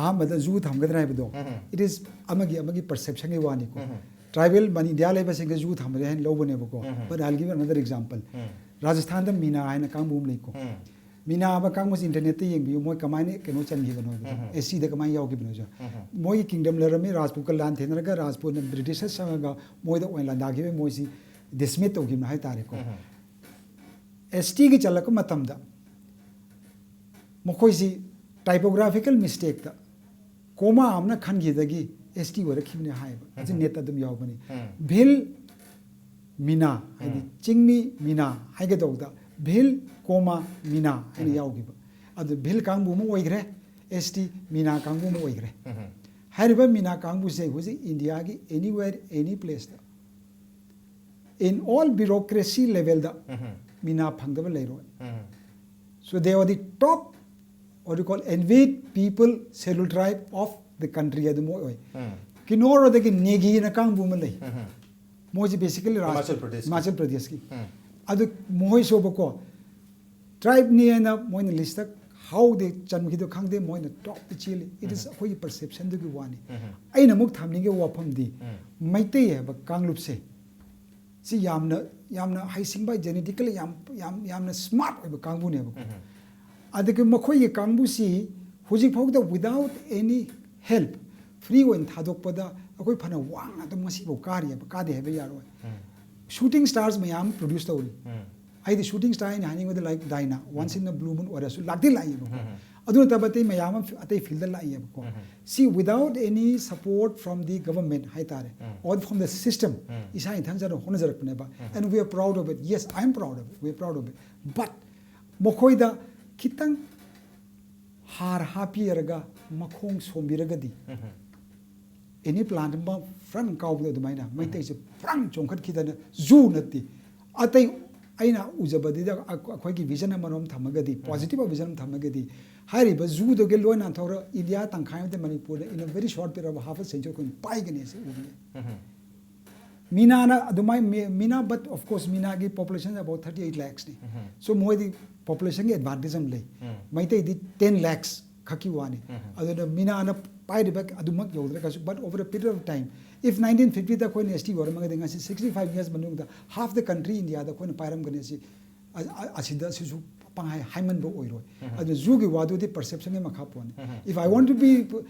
ꯑꯍꯥꯟꯕꯗ zoo ꯊꯝꯒꯗ꯭ꯔꯥ ꯍꯥꯏꯕꯗꯣ, it is ꯑꯃꯒꯤ, ꯑꯃꯒꯤ perception ꯒꯤ ꯋꯥꯅꯤꯀꯣ꯫ Tribal ꯃꯅꯤ-, ꯏꯟꯗꯤꯌꯥ ꯂꯩꯕꯁꯤꯡꯒ zoo ꯊꯝꯕꯗꯤ ꯍꯥꯏꯅ ꯂꯧꯕꯅꯦꯕꯀꯣ꯫ But I'll give another example. ꯔꯥꯖꯁꯊꯥꯟꯗ ꯃꯤꯅꯥ ꯍꯥꯏꯅ ꯀꯥꯡꯕꯨ ꯑꯃ ꯂꯩꯀꯣ꯫ ꯃꯤꯅꯥ ꯍꯥꯏꯕ ꯀꯥꯡꯕꯨꯁꯤ internet ꯇ ꯌꯦꯡꯕꯤꯌꯨ, ꯃꯣꯏ ꯀꯃꯥꯏꯅ ꯀꯩꯅꯣ ꯆꯟꯈꯤꯕꯅꯣ ꯍꯥꯏꯕꯗꯣ, S T ꯗ ꯀꯃꯥꯏꯅ ꯌꯥꯎꯈꯤꯕꯅꯣ ꯍꯥꯏꯁꯦ꯫ ꯃꯣꯏꯒꯤ kingdom ꯂꯩꯔꯝꯃꯤ, ꯔꯥꯖꯄꯨꯠꯀ ꯂꯥꯟ ꯊꯦꯡꯅꯔꯒ ꯔꯥꯖꯄꯨꯠꯅ British ꯆꯪꯉꯒ ꯃꯣꯏꯗ ꯑꯣꯏꯅ ꯂꯥꯟꯗꯥꯈꯤꯕ, ꯃꯣꯏꯁꯤ dismiss ꯇꯧꯈꯤꯕꯅ ꯍꯥꯏꯇꯥꯔꯦꯀꯣ꯫ S T ꯒꯤ ꯆꯜꯂꯛꯄ ꯃꯇꯝꯗ ꯃꯈꯣꯏꯁꯤ typographical mistake ꯇ comma ꯑꯃꯅ ꯈꯟꯈꯤꯕꯗꯒꯤ S T ꯑꯣꯏꯔꯛꯈꯤꯕꯅꯤ ꯍꯥꯏꯌꯦꯕ꯫ ꯑꯁꯤ net ꯇ ꯑꯗꯨꯝ ꯌꯥꯎꯕꯅꯤ꯫ ꯚꯤꯜ ꯃꯤꯅꯥ, ꯍꯥꯏꯗꯤ ꯆꯤꯡꯃꯤ ꯃꯤꯅꯥ ꯍꯥꯏꯒꯗꯧꯕꯗ ꯚꯤꯜ comma ꯃꯤꯅꯥ ꯍꯥꯏꯅ ꯌꯥꯎꯈꯤꯕ꯫ ꯑꯗꯨ ꯚꯤꯜ ꯀꯥꯡꯕꯨ ꯑꯃ ꯑꯣꯏꯈ꯭ꯔꯦ, S T ꯃꯤꯅꯥ ꯀꯥꯡꯕꯨ ꯑꯃ ꯑꯣꯏꯈ꯭ꯔꯦ꯫ ꯍꯥꯏꯔꯤꯕ ꯃꯤꯅꯥ ꯀꯥꯡꯕꯨꯁꯦ ꯍꯧꯖꯤꯛ ꯏꯟꯗꯤꯌꯥꯒꯤ anywhere, any place ꯇ, in all bureaucracy level ꯗ ꯃꯤꯅꯥ ꯐꯪꯗꯕ ꯂꯩꯔꯣꯏ꯫ So they are the top, what you call, envied people, scheduled tribe of the country ꯑꯗꯨ ꯃꯣꯏ ꯑꯣꯏ꯫ ꯀꯤꯅꯣꯔꯗꯒꯤ ꯅꯦꯒꯤꯅ ꯀꯥꯡꯕꯨ ꯑꯃ ꯂꯩ꯫ ꯃꯣꯏꯁꯤ basically ꯔꯥꯖ-, ꯍꯤꯃꯥꯆꯜ ꯄ꯭ꯔꯗꯦꯁꯀꯤ꯫ ꯍꯤꯃꯥꯆꯜ ꯄ꯭ꯔꯗꯦꯁꯀꯤ꯫ ꯑꯗꯨ ꯃꯈꯣꯏ ꯁꯣꯕꯀꯣ, tribe ꯅꯤ ꯍꯥꯏꯅ ꯃꯣꯏꯅ list ꯇ ꯍꯥꯎꯗꯦ ꯆꯟꯈꯤꯗꯣ ꯈꯪꯗꯦ, ꯃꯣꯏꯅ top ꯇ ꯆꯦꯜꯂꯤ꯫ It is ꯑꯩꯈꯣꯏꯒꯤ perception ꯗꯨꯒꯤ ꯋꯥꯅꯤ꯫ ꯑꯩꯅ ꯑꯃꯨꯛ ꯊꯝꯅꯤꯡꯉꯤꯕ ꯋꯥꯐꯝꯗꯤ, ꯃꯩꯇꯩ ꯍꯥꯏꯕ ꯀꯥꯡꯂꯨꯞꯁꯦ ꯁꯤ ꯌꯥꯝꯅ, ꯌꯥꯝꯅ ꯍꯩꯁꯤꯡꯕ, genetically ꯌꯥꯝ, ꯌꯥꯝ, ꯌꯥꯝꯅ smart ꯑꯣꯏꯕ ꯀꯥꯡꯕꯨꯅꯦꯕꯀꯣ꯫ ꯑꯗꯒꯤ ꯃꯈꯣꯏꯒꯤ ꯀꯥꯡꯕꯨꯁꯤ ꯍꯧꯖꯤꯛ ꯐꯥꯎꯗ without any help, free ꯑꯣꯏꯅ ꯊꯥꯗꯣꯛꯄꯗ ꯑꯩꯈꯣꯏ ꯐꯅ ꯋꯥꯡꯅ ꯑꯗꯨꯝ ꯉꯁꯤꯐꯥꯎ ꯀꯥꯔꯤꯑꯕ, ꯀꯥꯗꯦ ꯍꯥꯏꯕ ꯌꯥꯔꯣꯏ꯫ Shooting stars ꯃꯌꯥꯝ produce ꯇꯧꯔꯤ꯫ ꯑꯩꯗꯤ shooting star ꯍꯥꯏꯅ ꯍꯥꯏꯅꯤꯡꯕꯗ, like, ꯗꯥꯏꯅꯥ, once in a blue moon ꯑꯣꯏꯔꯁꯨ ꯂꯥꯛꯇꯤ ꯂꯥꯛꯏꯕꯀꯣ꯫ ꯑꯗꯨ ꯅꯠꯇꯕ ꯑꯇꯩ ꯃꯌꯥꯝ ꯑꯃ ꯑꯇꯩ field ꯗ ꯂꯥꯛꯏꯑꯕꯀꯣ꯫ ꯁꯤ without any support from the government ꯍꯥꯏꯇꯥꯔꯦ, or from the system, ꯏꯁꯥ ꯏꯊꯟ ꯆꯠꯅ ꯍꯣꯠꯅꯖꯔꯛꯄꯅꯦꯕ꯫ And we are proud of it. Yes, I am proud of it. We are proud of it. But ꯃꯈꯣꯏꯗ ꯈꯤꯇꯪ ꯍꯥꯔ ꯍꯥꯞꯄꯤꯔꯒ ꯃꯈꯣꯡ ꯁꯣꯝꯕꯤꯔꯒꯗꯤ, ꯑꯦꯅꯤ ꯄ꯭ꯂꯥꯟ ꯑꯃ ꯐ꯭ꯔꯟ ꯀꯥꯎꯕꯗ ꯑꯗꯨꯃꯥꯏꯅ ꯃꯩꯇꯩꯁꯦ ꯐ꯭ꯔꯪ ꯆꯣꯡꯈꯠꯈꯤꯗꯅ ꯖꯨ ꯅꯠꯇꯦ꯫ ꯑꯇꯩ ꯑꯩꯅ ꯎꯖꯕꯗꯨꯗ ꯑꯩꯈꯣꯏꯒꯤ ꯚꯤꯖꯟ ꯑꯃꯔꯣꯝ ꯊꯝꯃꯒꯗꯤ, ꯄꯣꯖꯤꯇꯤꯚ ꯚꯤꯖꯟ ꯑꯃ ꯊꯝꯃꯒꯗꯤ, ꯍꯥꯏꯔꯤꯕ ꯖꯨꯗꯨꯒꯤ ꯂꯣꯏ ꯅꯥꯟꯊꯣꯛꯔ ꯏꯟꯗꯤꯌꯥ ꯇꯪꯈꯥꯏ ꯑꯃꯗꯤ ꯃꯅꯤꯄꯨꯔꯗ in a very short period of half a century ꯑꯩꯈꯣꯏꯅ ꯄꯥꯏꯒꯅꯤ ꯍꯥꯏꯁꯦ ꯎꯕꯅꯤ꯫ ꯃꯤꯅꯥꯅ ꯑꯗꯨꯃꯥꯏꯅ ꯃꯤ- ꯃꯤꯅꯥ, but of course ꯃꯤꯅꯥꯒꯤ population about thirty eight lakhs ꯅꯤ꯫ So ꯃꯣꯏꯗꯤ population ꯒꯤ advantage ꯑꯃ ꯂꯩ꯫ ꯃꯩꯇꯩꯗꯤ ten lakhs ꯈꯛꯀꯤ ꯋꯥꯅꯤ꯫ ꯑꯗꯨꯅ ꯃꯤꯅꯥꯅ ꯄꯥꯏꯔꯤꯕ ꯑꯗꯨꯃꯛ ꯌꯧꯗ꯭ꯔꯒꯁꯨ, but over a period of time, if nineteen fifty ꯗ ꯑꯩꯈꯣꯏꯅ S T ꯑꯣꯏꯔꯝꯃꯒꯗꯤ ꯉꯁꯤ sixty five years ꯃꯅꯨꯡꯗ half the country ꯏꯟꯗꯤꯌꯥꯗ ꯑꯩꯈꯣꯏꯅ ꯄꯥꯏꯔꯝꯒꯅꯤ꯫ ꯑꯁꯤ ꯑ- ꯑ- ꯑꯁꯤꯗ ꯑꯁꯤꯁꯨ ꯄꯪꯍꯥꯏ ꯍꯥꯏꯃꯟꯕ ꯑꯣꯏꯔꯣꯏ꯫ ꯑꯗꯨ ꯖꯨꯒꯤ ꯋꯥꯗꯨꯗꯤ perception ꯒꯤ ꯃꯈꯥ ꯄꯣꯟꯅꯤ꯫ If I want to be,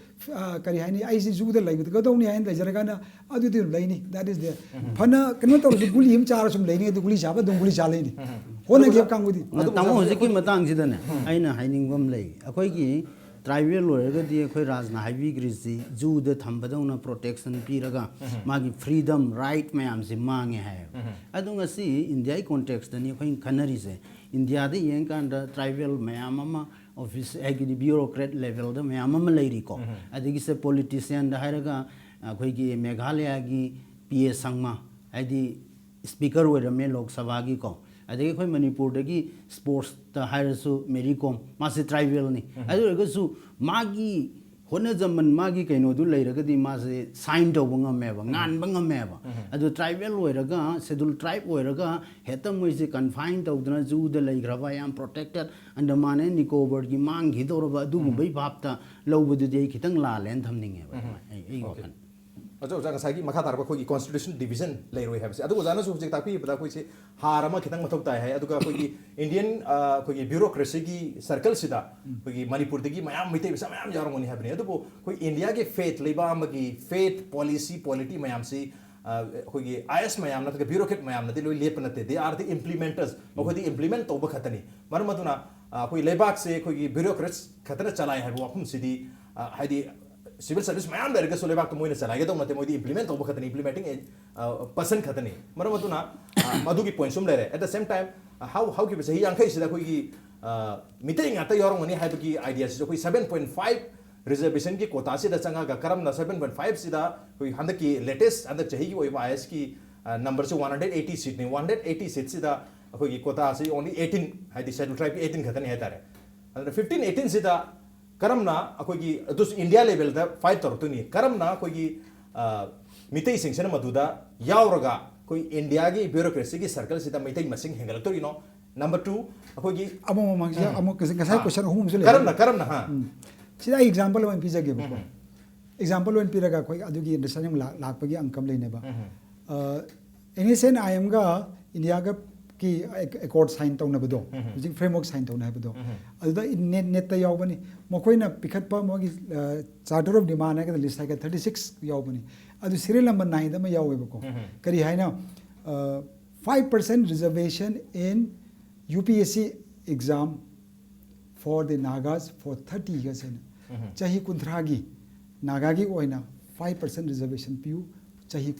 uh, ꯀꯔꯤ ꯍꯥꯏꯅꯤ, ꯑꯩꯁꯤ ꯖꯨꯗ ꯂꯩꯒꯗꯧꯅꯤ ꯍꯥꯏꯅ ꯂꯩꯖꯔꯒꯅ ꯑꯗꯨꯗꯤ ꯑꯗꯨꯝ ꯂꯩꯅꯤ꯫ That is there. ꯐꯅ ꯀꯩꯅꯣ ꯇꯧꯔꯁꯨ ꯒꯨꯂꯤ ꯑꯃ ꯆꯥꯔ ꯁꯨꯝ ꯂꯩꯅꯤ, ꯑꯗꯨ ꯒꯨꯂꯤ ꯆꯥꯕ ꯑꯗꯨꯝ ꯒꯨꯂꯤ ꯆꯥ ꯂꯩꯅꯤ꯫ ꯍꯣꯠꯅꯒꯦ ꯀꯥꯡꯕꯨꯗꯤ꯫ ꯑꯗꯨꯕꯨ ꯇꯥꯃꯣ, ꯍꯧꯖꯤꯛꯀꯤ ꯃꯇꯥꯡꯁꯤꯗꯅꯦ ꯑꯩꯅ ꯍꯥꯏꯅꯤꯡꯕ ꯑꯃ ꯂꯩ꯫ ꯑꯩꯈꯣꯏꯒꯤ ꯇ꯭ꯔꯥꯏꯕꯦꯜ ꯑꯣꯏꯔꯒꯗꯤ ꯑꯩꯈꯣꯏ ꯔꯥꯖꯅ ꯍꯥꯏꯕꯤꯈ꯭ꯔꯤꯁꯤ ꯖꯨꯗ ꯊꯝꯕꯗꯧꯅ protection ꯄꯤꯔꯒ ꯃꯥꯒꯤ freedom right ꯃꯌꯥꯝꯁꯤ ꯃꯥꯡꯉꯦ ꯍꯥꯏꯌꯦꯕ꯫ ꯑꯗꯨ ꯉꯁꯤ ꯏꯟꯗꯤꯌꯥꯒꯤ context ꯇꯅꯤ ꯑꯩꯈꯣꯏꯅ ꯈꯟꯅꯔꯤꯁꯦ꯫ ꯏꯟꯗꯤꯌꯥꯗ ꯌꯦꯡꯀꯥꯟꯗ ꯇ꯭ꯔꯥꯏꯕꯦꯜ ꯃꯌꯥꯝ ꯑꯃ ꯑꯣꯐꯤꯁ, ꯍꯥꯏꯗꯤ bureaucrat level ꯗ ꯃꯌꯥꯝ ꯑꯃ ꯂꯩꯔꯤꯀꯣ꯫ ꯑꯗꯒꯤ ꯁꯦ politician ꯗ ꯍꯥꯏꯔꯒ ꯑꯩꯈꯣꯏꯒꯤ ꯃꯦꯘꯥꯂꯌꯥꯒꯤ ꯄꯤ ꯑꯦ ꯁꯪꯃ, ꯍꯥꯏꯗꯤ speaker ꯑꯣꯏꯔꯝꯃꯦ ꯂꯣꯛ ꯁꯚꯥꯒꯤꯀꯣ꯫ ꯑꯗꯒꯤ ꯑꯩꯈꯣꯏ ꯃꯅꯤꯄꯨꯔꯗꯒꯤ sports ꯇ ꯍꯥꯏꯔꯁꯨ ꯃꯦꯔꯤ ꯀꯣꯝ, ꯃꯥꯁꯦ ꯇ꯭ꯔꯥꯏꯕꯦꯜꯅꯤ꯫ ꯑꯗꯨ ꯑꯣꯏꯔꯒꯁꯨ ꯃꯥꯒꯤ ꯍꯣꯠꯅꯖꯃꯟ, ꯃꯥꯒꯤ ꯀꯩꯅꯣꯗꯨ ꯂꯩꯔꯒꯗꯤ ꯃꯥꯁꯦ ꯁꯥꯏꯟ ꯇꯧꯕ ꯉꯝꯃꯦꯕ, ꯉꯥꯟꯕ ꯉꯝꯃꯦꯕ꯫ ꯑꯗꯨ ꯇ꯭ꯔꯥꯏꯕꯦꯜ ꯑꯣꯏꯔꯒ, ꯁꯦꯗꯨꯜ ꯇ꯭ꯔꯥꯏꯕ ꯑꯣꯏꯔꯒ ꯍꯦꯛꯇ ꯃꯣꯏꯁꯦ ꯀꯟꯐꯥꯏꯟ ꯇꯧꯗꯅ ꯖꯨꯗ ꯂꯩꯈ꯭ꯔꯕ, ꯌꯥꯝ protected, ꯑꯟꯗꯃꯥꯟ ꯑꯦꯟ ꯅꯤꯀꯣꯕꯔꯒꯤ ꯃꯥꯡꯈꯤꯗꯧꯔꯕ ꯑꯗꯨꯒꯨꯝꯕꯩ ꯚꯥꯞꯇ ꯂꯧꯕꯗꯨꯗꯤ ꯑꯩ ꯈꯤꯇꯪ ꯂꯥꯜꯂꯦꯅ ꯊꯝꯅꯤꯡꯉꯦꯕ꯫ ꯑꯩ, ꯑꯩ ꯋꯥꯈꯜ꯫ ꯑꯣꯖꯥ, ꯑꯣꯖꯥ, ꯉꯁꯥꯏꯒꯤ ꯃꯈꯥ ꯇꯥꯔꯛꯄ ꯑꯩꯈꯣꯏꯒꯤ constitution division ꯂꯩꯔꯣꯏ ꯍꯥꯏꯕꯁꯦ, ꯑꯗꯨ ꯑꯣꯖꯥꯅꯁꯨ ꯍꯧꯖꯤꯛ ꯇꯥꯛꯄꯤꯕꯗ ꯑꯩꯈꯣꯏꯁꯦ ꯍꯥꯔ ꯑꯃ ꯈꯤꯇꯪ ꯃꯊꯧ ꯇꯥꯏ ꯍꯥꯏ꯫ ꯑꯗꯨꯒ ꯑꯩꯈꯣꯏꯒꯤ ꯏꯟꯗꯤꯌꯟ, ꯑ, ꯑꯩꯈꯣꯏꯒꯤ bureaucracy ꯒꯤ circle ꯁꯤꯗ ꯑꯩꯈꯣꯏꯒꯤ ꯃꯅꯤꯄꯨꯔꯗꯒꯤ ꯃꯌꯥꯝ, ꯃꯩꯇꯩ ꯃꯆꯥ ꯃꯌꯥꯝ ꯌꯥꯎꯔꯝꯒꯅꯤ ꯍꯥꯏꯕꯅꯤ꯫ ꯑꯗꯨꯕꯨ ꯑꯩꯈꯣꯏ ꯏꯟꯗꯤꯌꯥꯒꯤ faith, ꯂꯩꯕꯥꯛ ꯑꯃꯒꯤ faith, policy, polity ꯃꯌꯥꯝꯁꯤ, ꯑ, ꯑꯩꯈꯣꯏꯒꯤ I A S ꯃꯌꯥꯝ ꯅꯠꯇ꯭ꯔꯒ bureaucrat ꯃꯌꯥꯝꯅꯗꯤ ꯂꯣꯏ ꯂꯦꯞꯄ ꯅꯠꯇꯦ꯫ They are the implementers. ꯃꯈꯣꯏꯗꯤ implement ꯇꯧꯕ ꯈꯛꯇꯅꯤ꯫ ꯃꯔꯝ ꯑꯗꯨꯅ, ꯑ, ꯑꯩꯈꯣꯏ ꯂꯩꯕꯥꯛꯁꯦ ꯑꯩꯈꯣꯏꯒꯤ bureaucrats ꯈꯛꯇꯅ ꯆꯂꯥꯏ ꯍꯥꯏꯕ ꯋꯥꯐꯝꯁꯤꯗꯤ, ꯑ, ꯍꯥꯏꯗꯤ civil service ꯃꯌꯥꯝ ꯂꯩꯔꯒꯁꯨ ꯂꯩꯕꯥꯛꯇ ꯃꯣꯏꯅ ꯆꯂꯥꯏꯒꯗꯧ ꯅꯠꯇꯦ꯫ ꯃꯣꯏꯗꯤ implement ꯇꯧꯕ ꯈꯛꯇꯅꯤ, implementing, ꯑ, person ꯈꯛꯇꯅꯤ꯫ ꯃꯔꯝ ꯑꯗꯨꯅ, ꯑ, ꯃꯗꯨꯒꯤ point ꯁꯨꯝ ꯂꯩꯔꯦ꯫ At the same time, ꯑ, ꯍꯧ-, ꯍꯧꯈꯤꯕ ꯆꯍꯤ ꯌꯥꯡꯈꯩꯁꯤꯗ ꯑꯩꯈꯣꯏꯒꯤ, ꯑ, ꯃꯤꯇꯩ ꯉꯥꯛꯇ ꯌꯥꯎꯔꯝꯒꯅꯤ ꯍꯥꯏꯕꯒꯤ idea ꯁꯤꯁꯨ ꯑꯩꯈꯣꯏ seven point five ꯔꯤꯖꯔꯕꯦꯁꯟꯒꯤ ꯀꯣꯇꯥꯁꯤꯗ ꯆꯪꯉꯒ ꯀꯔꯝꯅ ꯁꯚꯦꯟ ꯄꯣꯏꯟ ꯐꯥꯏꯚꯁꯤꯗ ꯑꯩꯈꯣꯏ ꯍꯟꯗꯛꯀꯤ ꯂꯦꯇꯦꯁ ꯍꯟꯗꯛ ꯆꯍꯤꯒꯤ ꯑꯣꯏꯕ ꯑꯥꯏ ꯑꯦꯁꯀꯤ ꯅꯝꯕꯔꯁꯤ ꯋꯥꯟ ꯍꯟꯗ꯭ꯔꯦꯠ ꯑꯩꯠꯇꯤ ꯁꯤꯠꯅꯤ꯫ ꯋꯥꯟ ꯍꯟꯗ꯭ꯔꯦꯠ ꯑꯩꯠꯇꯤ ꯁꯤꯠꯁꯤꯗ ꯑꯩꯈꯣꯏꯒꯤ ꯀꯣꯇꯥꯁꯤ ꯑꯣꯟꯂꯤ ꯑꯩꯠꯇꯤꯟ, ꯍꯥꯏꯗꯤ ꯁꯦꯗꯨꯜ ꯇ꯭ꯔꯥꯏꯕꯀꯤ ꯑꯩꯠꯇꯤꯟ ꯈꯛꯇꯅꯤ ꯍꯥꯏꯇꯥꯔꯦ꯫ ꯑꯗꯨꯅ ꯐꯤꯐꯇꯤꯟ ꯑꯩꯠꯇꯤꯟꯁꯤꯗ ꯀꯔꯝꯅ ꯑꯩꯈꯣꯏꯒꯤ, ꯑꯗꯨꯁꯨ ꯏꯟꯗꯤꯌꯥ ꯂꯦꯚꯦꯜꯗ ꯐꯥꯏꯠ ꯇꯧꯔꯛꯇꯣꯏꯅꯤ, ꯀꯔꯝꯅ ꯑꯩꯈꯣꯏꯒꯤ ꯃꯤꯇꯩꯁꯤꯡꯁꯤꯅ ꯃꯗꯨꯗ ꯌꯥꯎꯔꯒ ꯑꯩꯈꯣꯏ ꯏꯟꯗꯤꯌꯥꯒꯤ ꯕ꯭ꯌꯨꯔꯣꯀ꯭ꯔꯦꯁꯤꯒꯤ ꯁꯔꯀꯜꯁꯤꯗ ꯃꯩꯇꯩ ꯃꯁꯤꯡ ꯍꯦꯟꯒꯠꯂꯛꯇꯣꯏꯅꯣ? ꯅꯝꯕꯔ ꯇꯨ, ꯑꯩꯈꯣꯏꯒꯤ ꯑꯃꯨꯛ ꯃꯃꯥꯡꯁꯤꯗ ꯑꯃꯨꯛ ꯉꯁꯥꯏ ꯀꯣꯏꯁꯟ ꯑꯍꯨꯝ ꯑꯃꯁꯨ ꯂꯩ꯫ ꯀꯔꯝꯅ ꯀꯔꯝꯅ ꯍꯥ? ꯁꯤꯗ ꯑꯩ ꯑꯦꯛꯖꯥꯝꯄꯜ ꯑꯣꯏꯅ ꯄꯤꯖꯒꯦꯕꯀꯣ꯫ ꯑꯦꯛꯖꯥꯝꯄꯜ ꯑꯣꯏꯅ ꯄꯤꯔꯒ ꯑꯩꯈꯣꯏ ꯑꯗꯨꯒꯤ ꯑꯟꯗꯔꯁꯇꯦꯟꯗꯤꯡ ꯂꯥꯛꯄꯒꯤ ꯑꯪꯀ ꯑꯃ ꯂꯩꯅꯦꯕ꯫ ꯑꯦꯟ ꯑꯦꯁ ꯑꯦꯟ ꯑꯥꯏ ꯑꯦꯝꯒ ꯏꯟꯗꯤꯌꯥꯒ ꯀꯤ ꯑꯦꯀꯣꯔꯗ ꯁꯥꯏꯟ ꯇꯧꯅꯕꯗꯣ, ꯍꯧꯖꯤꯛ ꯐ꯭ꯔꯦꯝꯋꯔꯛ ꯁꯥꯏꯟ ꯇꯧꯅ ꯍꯥꯏꯕꯗꯣ, ꯑꯗꯨꯗ ꯅꯦꯠ ꯅꯦꯠꯇ ꯌꯥꯎꯕꯅꯤ꯫ ꯃꯈꯣꯏꯅ ꯄꯤꯈꯠꯄ ꯃꯣꯏꯒꯤ ꯆꯥꯔꯇꯔ ꯑꯣꯐ ꯗꯤꯃꯥꯟ ꯍꯥꯏꯒꯗ꯭ꯔꯥ, ꯂꯤꯁ ꯍꯥꯏꯒꯗ꯭ꯔꯥ, ꯊꯥꯔꯇꯤ ꯁꯤꯛꯁ ꯌꯥꯎꯕꯅꯤ꯫ ꯑꯗꯨ ꯁꯤꯔꯤꯌꯦꯜ ꯅꯝꯕꯔ ꯅꯥꯏꯟꯗ ꯑꯃ ꯌꯥꯎꯋꯦꯕꯀꯣ꯫ ꯀꯔꯤ ꯍꯥꯏꯅ? Five percent reservation in U P S C exam for the Nagas for thirty years ꯍꯥꯏꯅ꯫ ꯆꯍꯤ ꯀꯨꯟꯊ꯭ꯔꯥꯒꯤ ꯅꯥꯒꯥꯒꯤ ꯑꯣꯏꯅ ꯐꯥꯏꯚ ꯄꯥꯔꯁꯦꯟ ꯔꯤꯖꯔꯕꯦꯁꯟ ꯄꯤꯌꯨ, ꯆꯍꯤ,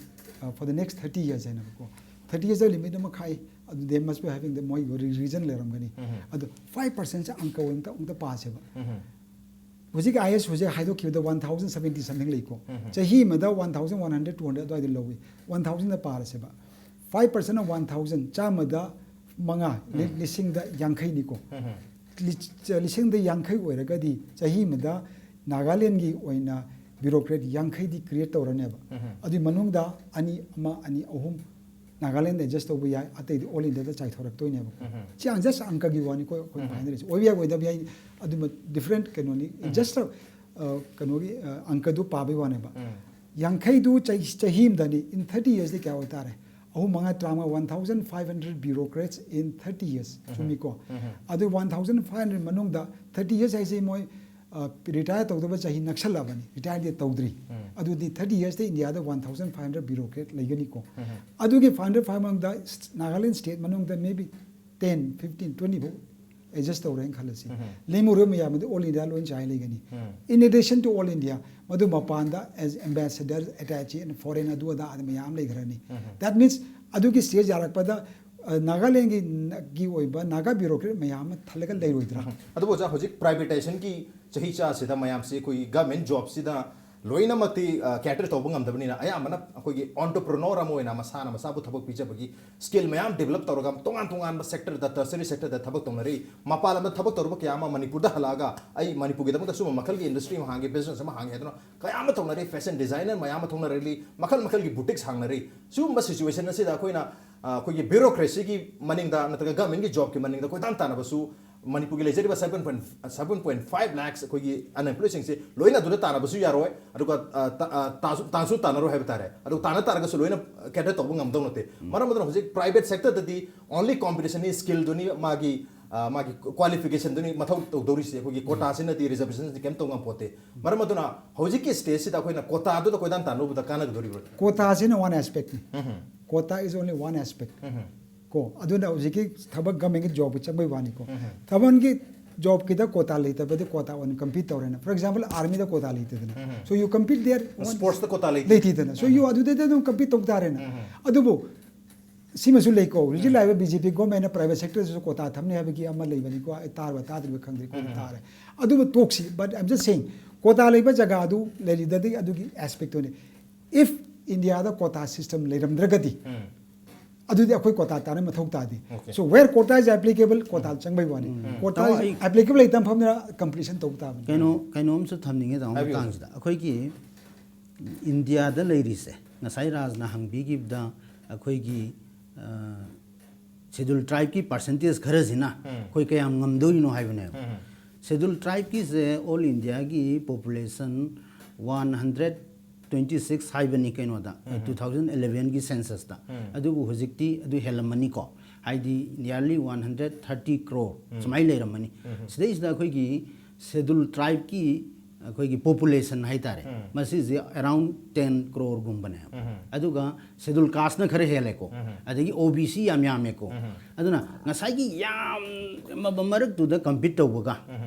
for the next thirty years ꯍꯥꯏꯅꯀꯣ꯫ ꯊꯥꯔꯇꯤ ꯏꯌꯔꯁꯇ ꯂꯤꯃꯤꯠ ꯑꯃ ꯈꯥꯏ, ꯑꯗꯨ they must be having the ꯃꯣꯏꯒꯤ ꯔꯤꯖꯟ ꯂꯩꯔꯝꯒꯅꯤ꯫ ꯑꯗꯣ ꯐꯥꯏꯚ ꯄꯥꯔꯁꯦꯟꯁꯦ ꯑꯪꯀ ꯑꯣꯏꯅ ꯑꯃꯨꯛꯇ ꯄꯥꯁꯦꯕ꯫ ꯍꯧꯖꯤꯛ ꯑꯥꯏ ꯑꯦꯁ ꯍꯧꯖꯤꯛ ꯍꯥꯏꯗꯣꯛꯈꯤꯕꯗ ꯋꯥꯟ ꯊꯥꯎꯖꯟ ꯁꯕꯦꯟꯇꯤ ꯁꯝꯊꯤꯡ ꯂꯩꯀꯣ꯫ ꯆꯍꯤ ꯑꯃꯗ one thousand one hundred, two hundred ꯑꯗꯨꯋꯥꯏꯗ ꯂꯧꯏ꯫ One ꯊꯥꯎꯖꯟꯗ ꯄꯥꯔꯁꯦꯕ꯫ Five percent of one thousand, ꯆꯥꯝꯃꯗ ꯃꯉꯥ, ꯂꯤ- ꯂꯤꯁꯤꯡꯗ ꯌꯥꯡꯈꯩꯅꯤꯀꯣ꯫ ꯂꯤ- ꯆ- ꯂꯤꯁꯤꯡꯗ ꯌꯥꯡꯈꯩ ꯑꯣꯏꯔꯒꯗꯤ ꯆꯍꯤ ꯑꯃꯗ ꯅꯥꯒꯥꯂꯦꯟꯒꯤ ꯑꯣꯏꯅ ꯕ꯭ꯌꯨꯔꯣꯀ꯭ꯔꯦꯠ ꯌꯥꯡꯈꯩꯗꯤ ꯀ꯭ꯔꯤꯌꯦꯠ ꯇꯧꯔꯅꯦꯕ꯫ ꯑꯗꯨꯒꯤ ꯃꯅꯨꯡꯗ ꯑꯅꯤ, ꯑꯃ, ꯑꯅꯤ, ꯑꯍꯨꯝ ꯅꯥꯒꯥꯂꯦꯟꯗ ꯑꯦꯗꯖꯁ ꯇꯧꯕ ꯌꯥꯏ, ꯑꯇꯩꯗꯤ ꯑꯣꯜ ꯏꯟꯗꯤꯌꯥꯗ ꯆꯥꯏꯊꯣꯔꯛꯇꯣꯏꯅꯦꯕꯀꯣ꯫ ꯁꯤ ꯑꯪ- just ꯑꯪꯀꯒꯤ ꯋꯥꯅꯤꯀꯣ ꯑꯩꯈꯣꯏꯅ ꯄꯥꯏꯅꯔꯤꯁꯦ꯫ ꯑꯣꯏꯕ ꯌꯥꯏ, ꯑꯣꯏꯗꯕ ꯌꯥꯏ, ꯑꯗꯨꯃ ꯗꯤꯐ꯭ꯔꯦꯟ ꯀꯩꯅꯣꯅꯤ꯫ Just ꯀꯩꯅꯣꯒꯤ ꯑꯪꯀꯗꯨ ꯄꯥꯕꯒꯤ ꯋꯥꯅꯦꯕ꯫ ꯌꯥꯡꯈꯩꯗꯨ ꯆꯍꯤ, ꯆꯍꯤ ꯑꯃꯗꯅꯤ, in thirty yearsꯗꯤ ꯀꯌꯥ ꯑꯣꯏꯇꯥꯔꯦ? ꯑꯍꯨꯝ ꯃꯉꯥ ꯇꯔꯥꯃꯉꯥ, one thousand five hundred bureaucrats in thirty years꯫ ꯆꯨꯝꯃꯤꯀꯣ? ꯑꯗꯨ ꯋꯥꯟ ꯊꯥꯎꯖꯟ ꯐꯥꯏꯚ ꯍꯟꯗ꯭ꯔꯦꯗ ꯃꯅꯨꯡꯗ, ꯊꯥꯔꯇꯤ ꯏꯌꯔꯁ ꯍꯥꯏꯁꯦ ꯃꯣꯏ ꯔꯤꯇꯥꯌꯔ ꯇꯧꯗꯕ ꯆꯍꯤ ꯅꯛꯁꯜꯂꯕꯅꯤ, ꯔꯤꯇꯥꯌꯔꯗꯤ ꯇꯧꯗ꯭ꯔꯤ꯫ ꯑꯗꯨꯗꯤ ꯊꯥꯔꯇꯤ ꯏꯌꯔꯁꯇ ꯏꯟꯗꯤꯌꯥꯗ ꯋꯥꯟ ꯊꯥꯎꯖꯟ ꯐꯥꯏꯚ ꯍꯟꯗ꯭ꯔꯦꯗ ꯕ꯭ꯌꯨꯔꯣꯀ꯭ꯔꯦꯠ ꯂꯩꯒꯅꯤꯀꯣ꯫ ꯑꯗꯨꯒꯤ ꯐꯥꯏꯚ ꯍꯟꯗ꯭ꯔꯦꯗ ꯐꯥꯏꯚ ꯃꯅꯨꯡꯗ ꯅꯥꯒꯥꯂꯦꯟ ꯁ꯭ꯇꯦꯠ ꯃꯅꯨꯡꯗ maybe ten, fifteen, twenty ꯐꯥꯎ ꯑꯦꯗꯖꯁ ꯇꯧꯔꯦꯅ ꯈꯜꯂꯁꯤ꯫ ꯂꯦꯝꯍꯧꯔꯤꯕ ꯃꯌꯥꯝ ꯑꯗꯨ ꯑꯣꯜ ꯏꯟꯗꯤꯌꯥ ꯂꯣꯏ ꯆꯥꯏ ꯂꯩꯒꯅꯤ꯫ In addition to all India, ꯃꯗꯨ ꯃꯄꯥꯟꯗ as ambassador, attaché, and foreign ꯑꯗꯨ ꯑꯗꯥ ꯑꯗꯨ ꯃꯌꯥꯝ ꯂꯩꯈ꯭ꯔꯅꯤ꯫ That means ꯑꯗꯨꯒꯤ ꯁ꯭ꯇꯦꯖ ꯌꯥꯔꯛꯄꯗ ꯑ, ꯅꯥꯒꯥꯂꯦꯟꯒꯤ ꯅ-, ꯒꯤ ꯑꯣꯏꯕ ꯅꯥꯒꯥ ꯕ꯭ꯌꯨꯔꯣꯀ꯭ꯔꯦꯠ ꯃꯌꯥꯝ ꯑꯃ ꯊꯜꯂꯒ ꯂꯩꯔꯣꯏꯗ꯭ꯔꯥ? ꯑꯗꯨꯕꯨ ꯑꯣꯖꯥ, ꯍꯧꯖꯤꯛ ꯄ꯭ꯔꯥꯏꯚꯦꯇꯥꯏꯖꯦꯁꯟꯒꯤ ꯆꯍꯤ ꯆꯥꯁꯤꯗ ꯃꯌꯥꯝꯁꯤ ꯑꯩꯈꯣꯏꯒꯤ ꯒꯚꯔꯟꯃꯦꯟ ꯖꯣꯕꯁꯤꯗ ꯂꯣꯏꯅꯃꯛꯇꯤ ꯀꯦꯇꯔ ꯇꯧꯕ ꯉꯝꯗꯕꯅꯤꯅ, ꯑꯌꯥꯝꯕꯅ ꯑꯩꯈꯣꯏꯒꯤ ꯑꯣꯟꯇꯔꯄ꯭ꯔꯤꯅꯣꯔ ꯑꯃ ꯑꯣꯏꯅ ꯃꯁꯥꯅ ꯃꯁꯥꯕꯨ ꯊꯕꯛ ꯄꯤꯖꯕꯒꯤ ꯁ꯭ꯀꯤꯜ ꯃꯌꯥꯝ ꯗꯤꯕꯂꯞ ꯇꯧꯔꯒ ꯇꯣꯉꯥꯟ ꯇꯣꯉꯥꯟꯕ ꯁꯦꯛꯇꯔꯗ, ꯇꯔꯁꯔꯤ ꯁꯦꯛꯇꯔꯗ ꯊꯕꯛ ꯇꯧꯅꯔꯤ꯫ ꯃꯄꯥꯟ ꯂꯝꯗ ꯊꯕꯛ ꯇꯧꯔꯨꯕ ꯀꯌꯥ ꯑꯃ ꯃꯅꯤꯄꯨꯔꯗ ꯍꯜꯂꯛꯑꯒ ꯑꯩ ꯃꯅꯤꯄꯨꯔꯒꯤꯗꯃꯛꯇ ꯁꯨꯝꯕ ꯃꯈꯜꯒꯤ ꯏꯟꯗꯁꯇ꯭ꯔꯤ ꯑꯃ ꯍꯥꯡꯒꯦ, ꯕꯤꯖꯤꯅꯦꯁ ꯑꯃ ꯍꯥꯡꯒꯦ ꯍꯥꯏꯗꯨꯅ ꯀꯌꯥ ꯑꯃ ꯇꯧꯅꯔꯤ꯫ ꯐꯦꯁꯟ ꯗꯤꯖꯥꯏꯅꯔ ꯃꯌꯥꯝ ꯑꯃ ꯊꯣꯛꯅꯔꯛꯂꯤ, ꯃꯈꯜ ꯃꯈꯜꯒꯤ ꯕꯨꯇꯤꯛꯁ ꯍꯥꯡꯅꯔꯤ꯫ ꯁꯤꯒꯨꯝꯕ ꯁꯤꯆꯨꯋꯦꯁꯟ ꯑꯁꯤꯗ ꯑꯩꯈꯣꯏꯅ, ꯑ, ꯑꯩꯈꯣꯏꯒꯤ ꯕ꯭ꯌꯨꯔꯣꯀ꯭ꯔꯦꯁꯤꯒꯤ ꯃꯅꯤꯡꯗ ꯅꯠꯇ꯭ꯔꯒ ꯒꯚꯔꯟꯃꯦꯟꯒꯤ ꯖꯣꯕꯀꯤ ꯃꯅꯤꯡꯗ ꯀꯣꯏꯇꯥꯟ ꯇꯥꯟꯅꯕꯁꯨ, ꯃꯅꯤꯄꯨꯔꯒꯤ ꯂꯩꯖꯔꯤꯕ seven point, seven point five lakhs ꯑꯩꯈꯣꯏꯒꯤ ꯑꯟꯑꯦꯝꯄ꯭ꯂꯣꯏꯗꯁꯤꯡꯁꯦ ꯂꯣꯏꯅ ꯑꯗꯨꯗ ꯇꯥꯟꯅꯕꯁꯨ ꯌꯥꯔꯣꯏ꯫ ꯑꯗꯨꯒ, ꯑ, ꯇ-, ꯑ, ꯇꯥꯁꯨ, ꯇꯥꯟꯁꯨ ꯇꯥꯟꯅꯔꯣꯏ ꯍꯥꯏꯕ ꯇꯥꯔꯦ꯫ ꯑꯗꯨ ꯇꯥꯟꯅ ꯇꯥꯔꯒꯁꯨ ꯂꯣꯏꯅ ꯀꯦꯇꯔ ꯇꯧꯕ ꯉꯝꯗꯧ ꯅꯠꯇꯦ꯫ ꯃꯔꯝ ꯑꯗꯨꯅ ꯍꯧꯖꯤꯛ ꯄ꯭ꯔꯥꯏꯚꯦꯠ ꯁꯦꯛꯇꯔꯗꯗꯤ ꯑꯣꯟꯂꯤ ꯀꯣꯝꯄꯤꯇꯤꯁꯟꯅꯤ, ꯁ꯭ꯀꯤꯜꯗꯨꯅꯤ, ꯃꯥꯒꯤ, ꯑ, ꯃꯥꯒꯤ ꯀ꯭ꯋꯥꯂꯤꯐꯤꯀꯦꯁꯟꯗꯨꯅꯤ ꯃꯊꯧ ꯇꯧꯗꯧꯔꯤꯁꯦ꯫ ꯑꯩꯈꯣꯏꯒꯤ ꯀꯣꯇꯥꯁꯤꯅꯗꯤ ꯔꯤꯖꯔꯕꯦꯁꯟꯁꯤ ꯀꯩꯝ ꯇꯧ ꯉꯝꯄꯣꯠꯇꯦ꯫ ꯃꯔꯝ ꯑꯗꯨꯅ ꯍꯧꯖꯤꯛꯀꯤ ꯁ꯭ꯇꯦꯖꯁꯤꯗ ꯑꯩꯈꯣꯏꯅ ꯀꯣꯇꯥꯗꯨꯗ ꯀꯣꯏꯇꯥꯟ ꯇꯥꯟꯅꯔꯨꯕꯗ ꯀꯥꯟꯅꯒꯗꯧꯔꯤꯕ꯭ꯔꯥ? Quota ꯁꯤꯅ one aspect ꯅꯤ꯫ Quota is only one aspect꯫ ꯀꯣ, ꯑꯗꯨꯅ ꯍꯧꯖꯤꯛꯀꯤ ꯊꯕꯛ ꯒꯚꯔꯟꯃꯦꯟꯒꯤ ꯖꯣꯕꯀꯤ ꯆꯪꯕꯒꯤ ꯋꯥꯅꯤꯀꯣ꯫ ꯊꯕꯛꯀꯤ ꯖꯣꯕꯀꯤꯗ ꯀꯣꯇꯥ ꯂꯩꯇꯕꯗꯤ ꯀꯣꯇꯥ ꯑꯣꯏꯅ ꯀꯝꯄꯤꯠ ꯇꯧꯔꯦꯅ꯫ For example, ꯑꯥꯔꯃꯤꯗ ꯀꯣꯇꯥ ꯂꯩꯇꯦꯗꯅ꯫ So you compete there, ꯁ꯭ꯄꯣꯔꯠꯁꯇ ꯀꯣꯇꯥ ꯂꯩꯇꯦ꯫ ꯂꯩꯇꯦꯗꯅ꯫ So you ꯑꯗꯨꯗꯩꯗ ꯑꯗꯨꯝ ꯀꯝꯄꯤꯠ ꯇꯧ ꯇꯥꯔꯦꯅ꯫ ꯑꯗꯨꯕꯨ ꯁꯤꯃꯁꯨ ꯂꯩꯀꯣ, ꯍꯧꯖꯤꯛ ꯂꯥꯛꯏꯕ ꯕꯤ ꯖꯦ ꯄꯤ ꯒꯣꯔꯃꯦꯟꯅ ꯄ꯭ꯔꯥꯏꯚꯦꯠ ꯁꯦꯛꯇꯔꯗꯁꯨ ꯀꯣꯇꯥ ꯊꯝꯅꯤ ꯍꯥꯏꯕꯒꯤ ꯑꯃ ꯂꯩꯕꯅꯤꯀꯣ꯫ ꯑꯩ ꯇꯥꯔꯕ ꯇꯥꯗ꯭ꯔꯤꯕ ꯈꯪꯗ꯭ꯔꯦ, ꯀꯣꯟꯅ ꯇꯥꯔꯦ꯫ ꯑꯗꯨꯕꯨ ꯇꯣꯛꯁꯤ, but I'm just saying, ꯀꯣꯇꯥ ꯂꯩꯕ ꯖꯒꯥ ꯑꯗꯨ ꯂꯩꯔꯤꯗꯗꯤ ꯑꯗꯨꯒꯤ ꯑꯦꯁꯄꯦꯛꯇꯨꯅꯤ꯫ If ꯏꯟꯗꯤꯌꯥꯗ ꯀꯣꯇꯥ ꯁꯤꯁꯇꯦꯝ ꯂꯩꯔꯝꯗ꯭ꯔꯒꯗꯤ, ꯑꯗꯨꯗꯤ ꯑꯩꯈꯣꯏ ꯀꯣꯇꯥ ꯇꯥꯅ ꯃꯊꯧ ꯇꯥꯗꯦ꯫ Okay. So where quota is applicable, ꯀꯣꯇꯥ ꯆꯪꯕꯩ ꯋꯥꯅꯤ꯫ ꯀꯣꯇꯥ ꯇꯥꯃꯣ, ꯑꯩ applicable ꯂꯩꯇꯕ ꯃꯐꯝꯗ ꯀꯝꯄꯤꯇꯤꯁꯟ ꯇꯧꯕ ꯇꯥꯕꯅꯤ꯫ ꯀꯩꯅꯣ ꯀꯩꯅꯣꯝꯁꯨ ꯊꯝꯅꯤꯡꯉꯦ ꯇꯥꯃꯣ꯫ ꯍꯥꯏꯕꯤꯌꯨ꯫ ꯃꯇꯥꯡꯁꯤꯗ ꯑꯩꯈꯣꯏꯒꯤ ꯏꯟꯗꯤꯌꯥꯗ ꯂꯩꯔꯤꯁꯦ, ꯉꯁꯥꯏ ꯔꯥꯖꯅ ꯍꯪꯕꯤꯈꯤꯕꯗ ꯑꯩꯈꯣꯏꯒꯤ ꯁꯦꯗꯨꯜ ꯇ꯭ꯔꯥꯏꯕꯀꯤ ꯄꯥꯔꯁꯦꯟꯇꯦꯖ ꯈꯔꯁꯤꯅ ꯑꯩꯈꯣꯏ ꯀꯌꯥꯝ ꯉꯝꯗꯣꯔꯤꯅꯣ ꯍꯥꯏꯕꯅꯦꯕ꯫ ꯁꯦꯗꯨꯜ ꯇ꯭ꯔꯥꯏꯕꯀꯤꯁꯦ ꯑꯣꯜ ꯏꯟꯗꯤꯌꯥꯒꯤ population one hundred twenty six ꯍꯥꯏꯕꯅꯤ ꯀꯩꯅꯣꯗ, ꯇꯨ ꯊꯥꯎꯖꯟ ꯑꯦꯂꯦꯚꯦꯟꯒꯤ ꯁꯦꯟꯁꯁꯇ꯫ ꯑꯗꯨꯕꯨ ꯍꯧꯖꯤꯛꯇꯤ ꯑꯗꯨ ꯍꯦꯜꯂꯝꯃꯅꯤꯀꯣ, ꯍꯥꯏꯗꯤ nearly one hundred thirty crore ꯁꯨꯃꯥꯏꯅ ꯂꯩꯔꯝꯃꯅꯤ꯫ ꯁꯤꯗꯩꯁꯤꯗ ꯑꯩꯈꯣꯏꯒꯤ ꯁꯦꯗꯨꯜ ꯇ꯭ꯔꯥꯏꯕꯀꯤ ꯑꯩꯈꯣꯏꯒꯤ ꯄꯣꯄꯨꯂꯦꯁꯟ ꯍꯥꯏꯇꯥꯔꯦ, ꯃꯁꯤꯁꯦ ꯑꯦꯔꯥꯎꯟ ꯇꯦꯟ ꯀ꯭ꯔꯣꯔꯒꯨꯝꯕꯅꯦꯕ꯫ ꯑꯗꯨꯒ ꯁꯦꯗꯨꯜ ꯀꯥꯁꯅ ꯈꯔ ꯍꯦꯜꯂꯦꯀꯣ, ꯑꯗꯒꯤ ꯑꯣ ꯕꯤ ꯁꯤ ꯌꯥꯝ ꯌꯥꯝꯃꯦꯀꯣ꯫ ꯑꯗꯨꯅ ꯉꯁꯥꯏꯒꯤ ꯌꯥꯝꯃꯕ ꯃꯔꯛꯇꯨꯗ ꯀꯝꯄꯤꯠ ꯇꯧꯕꯒ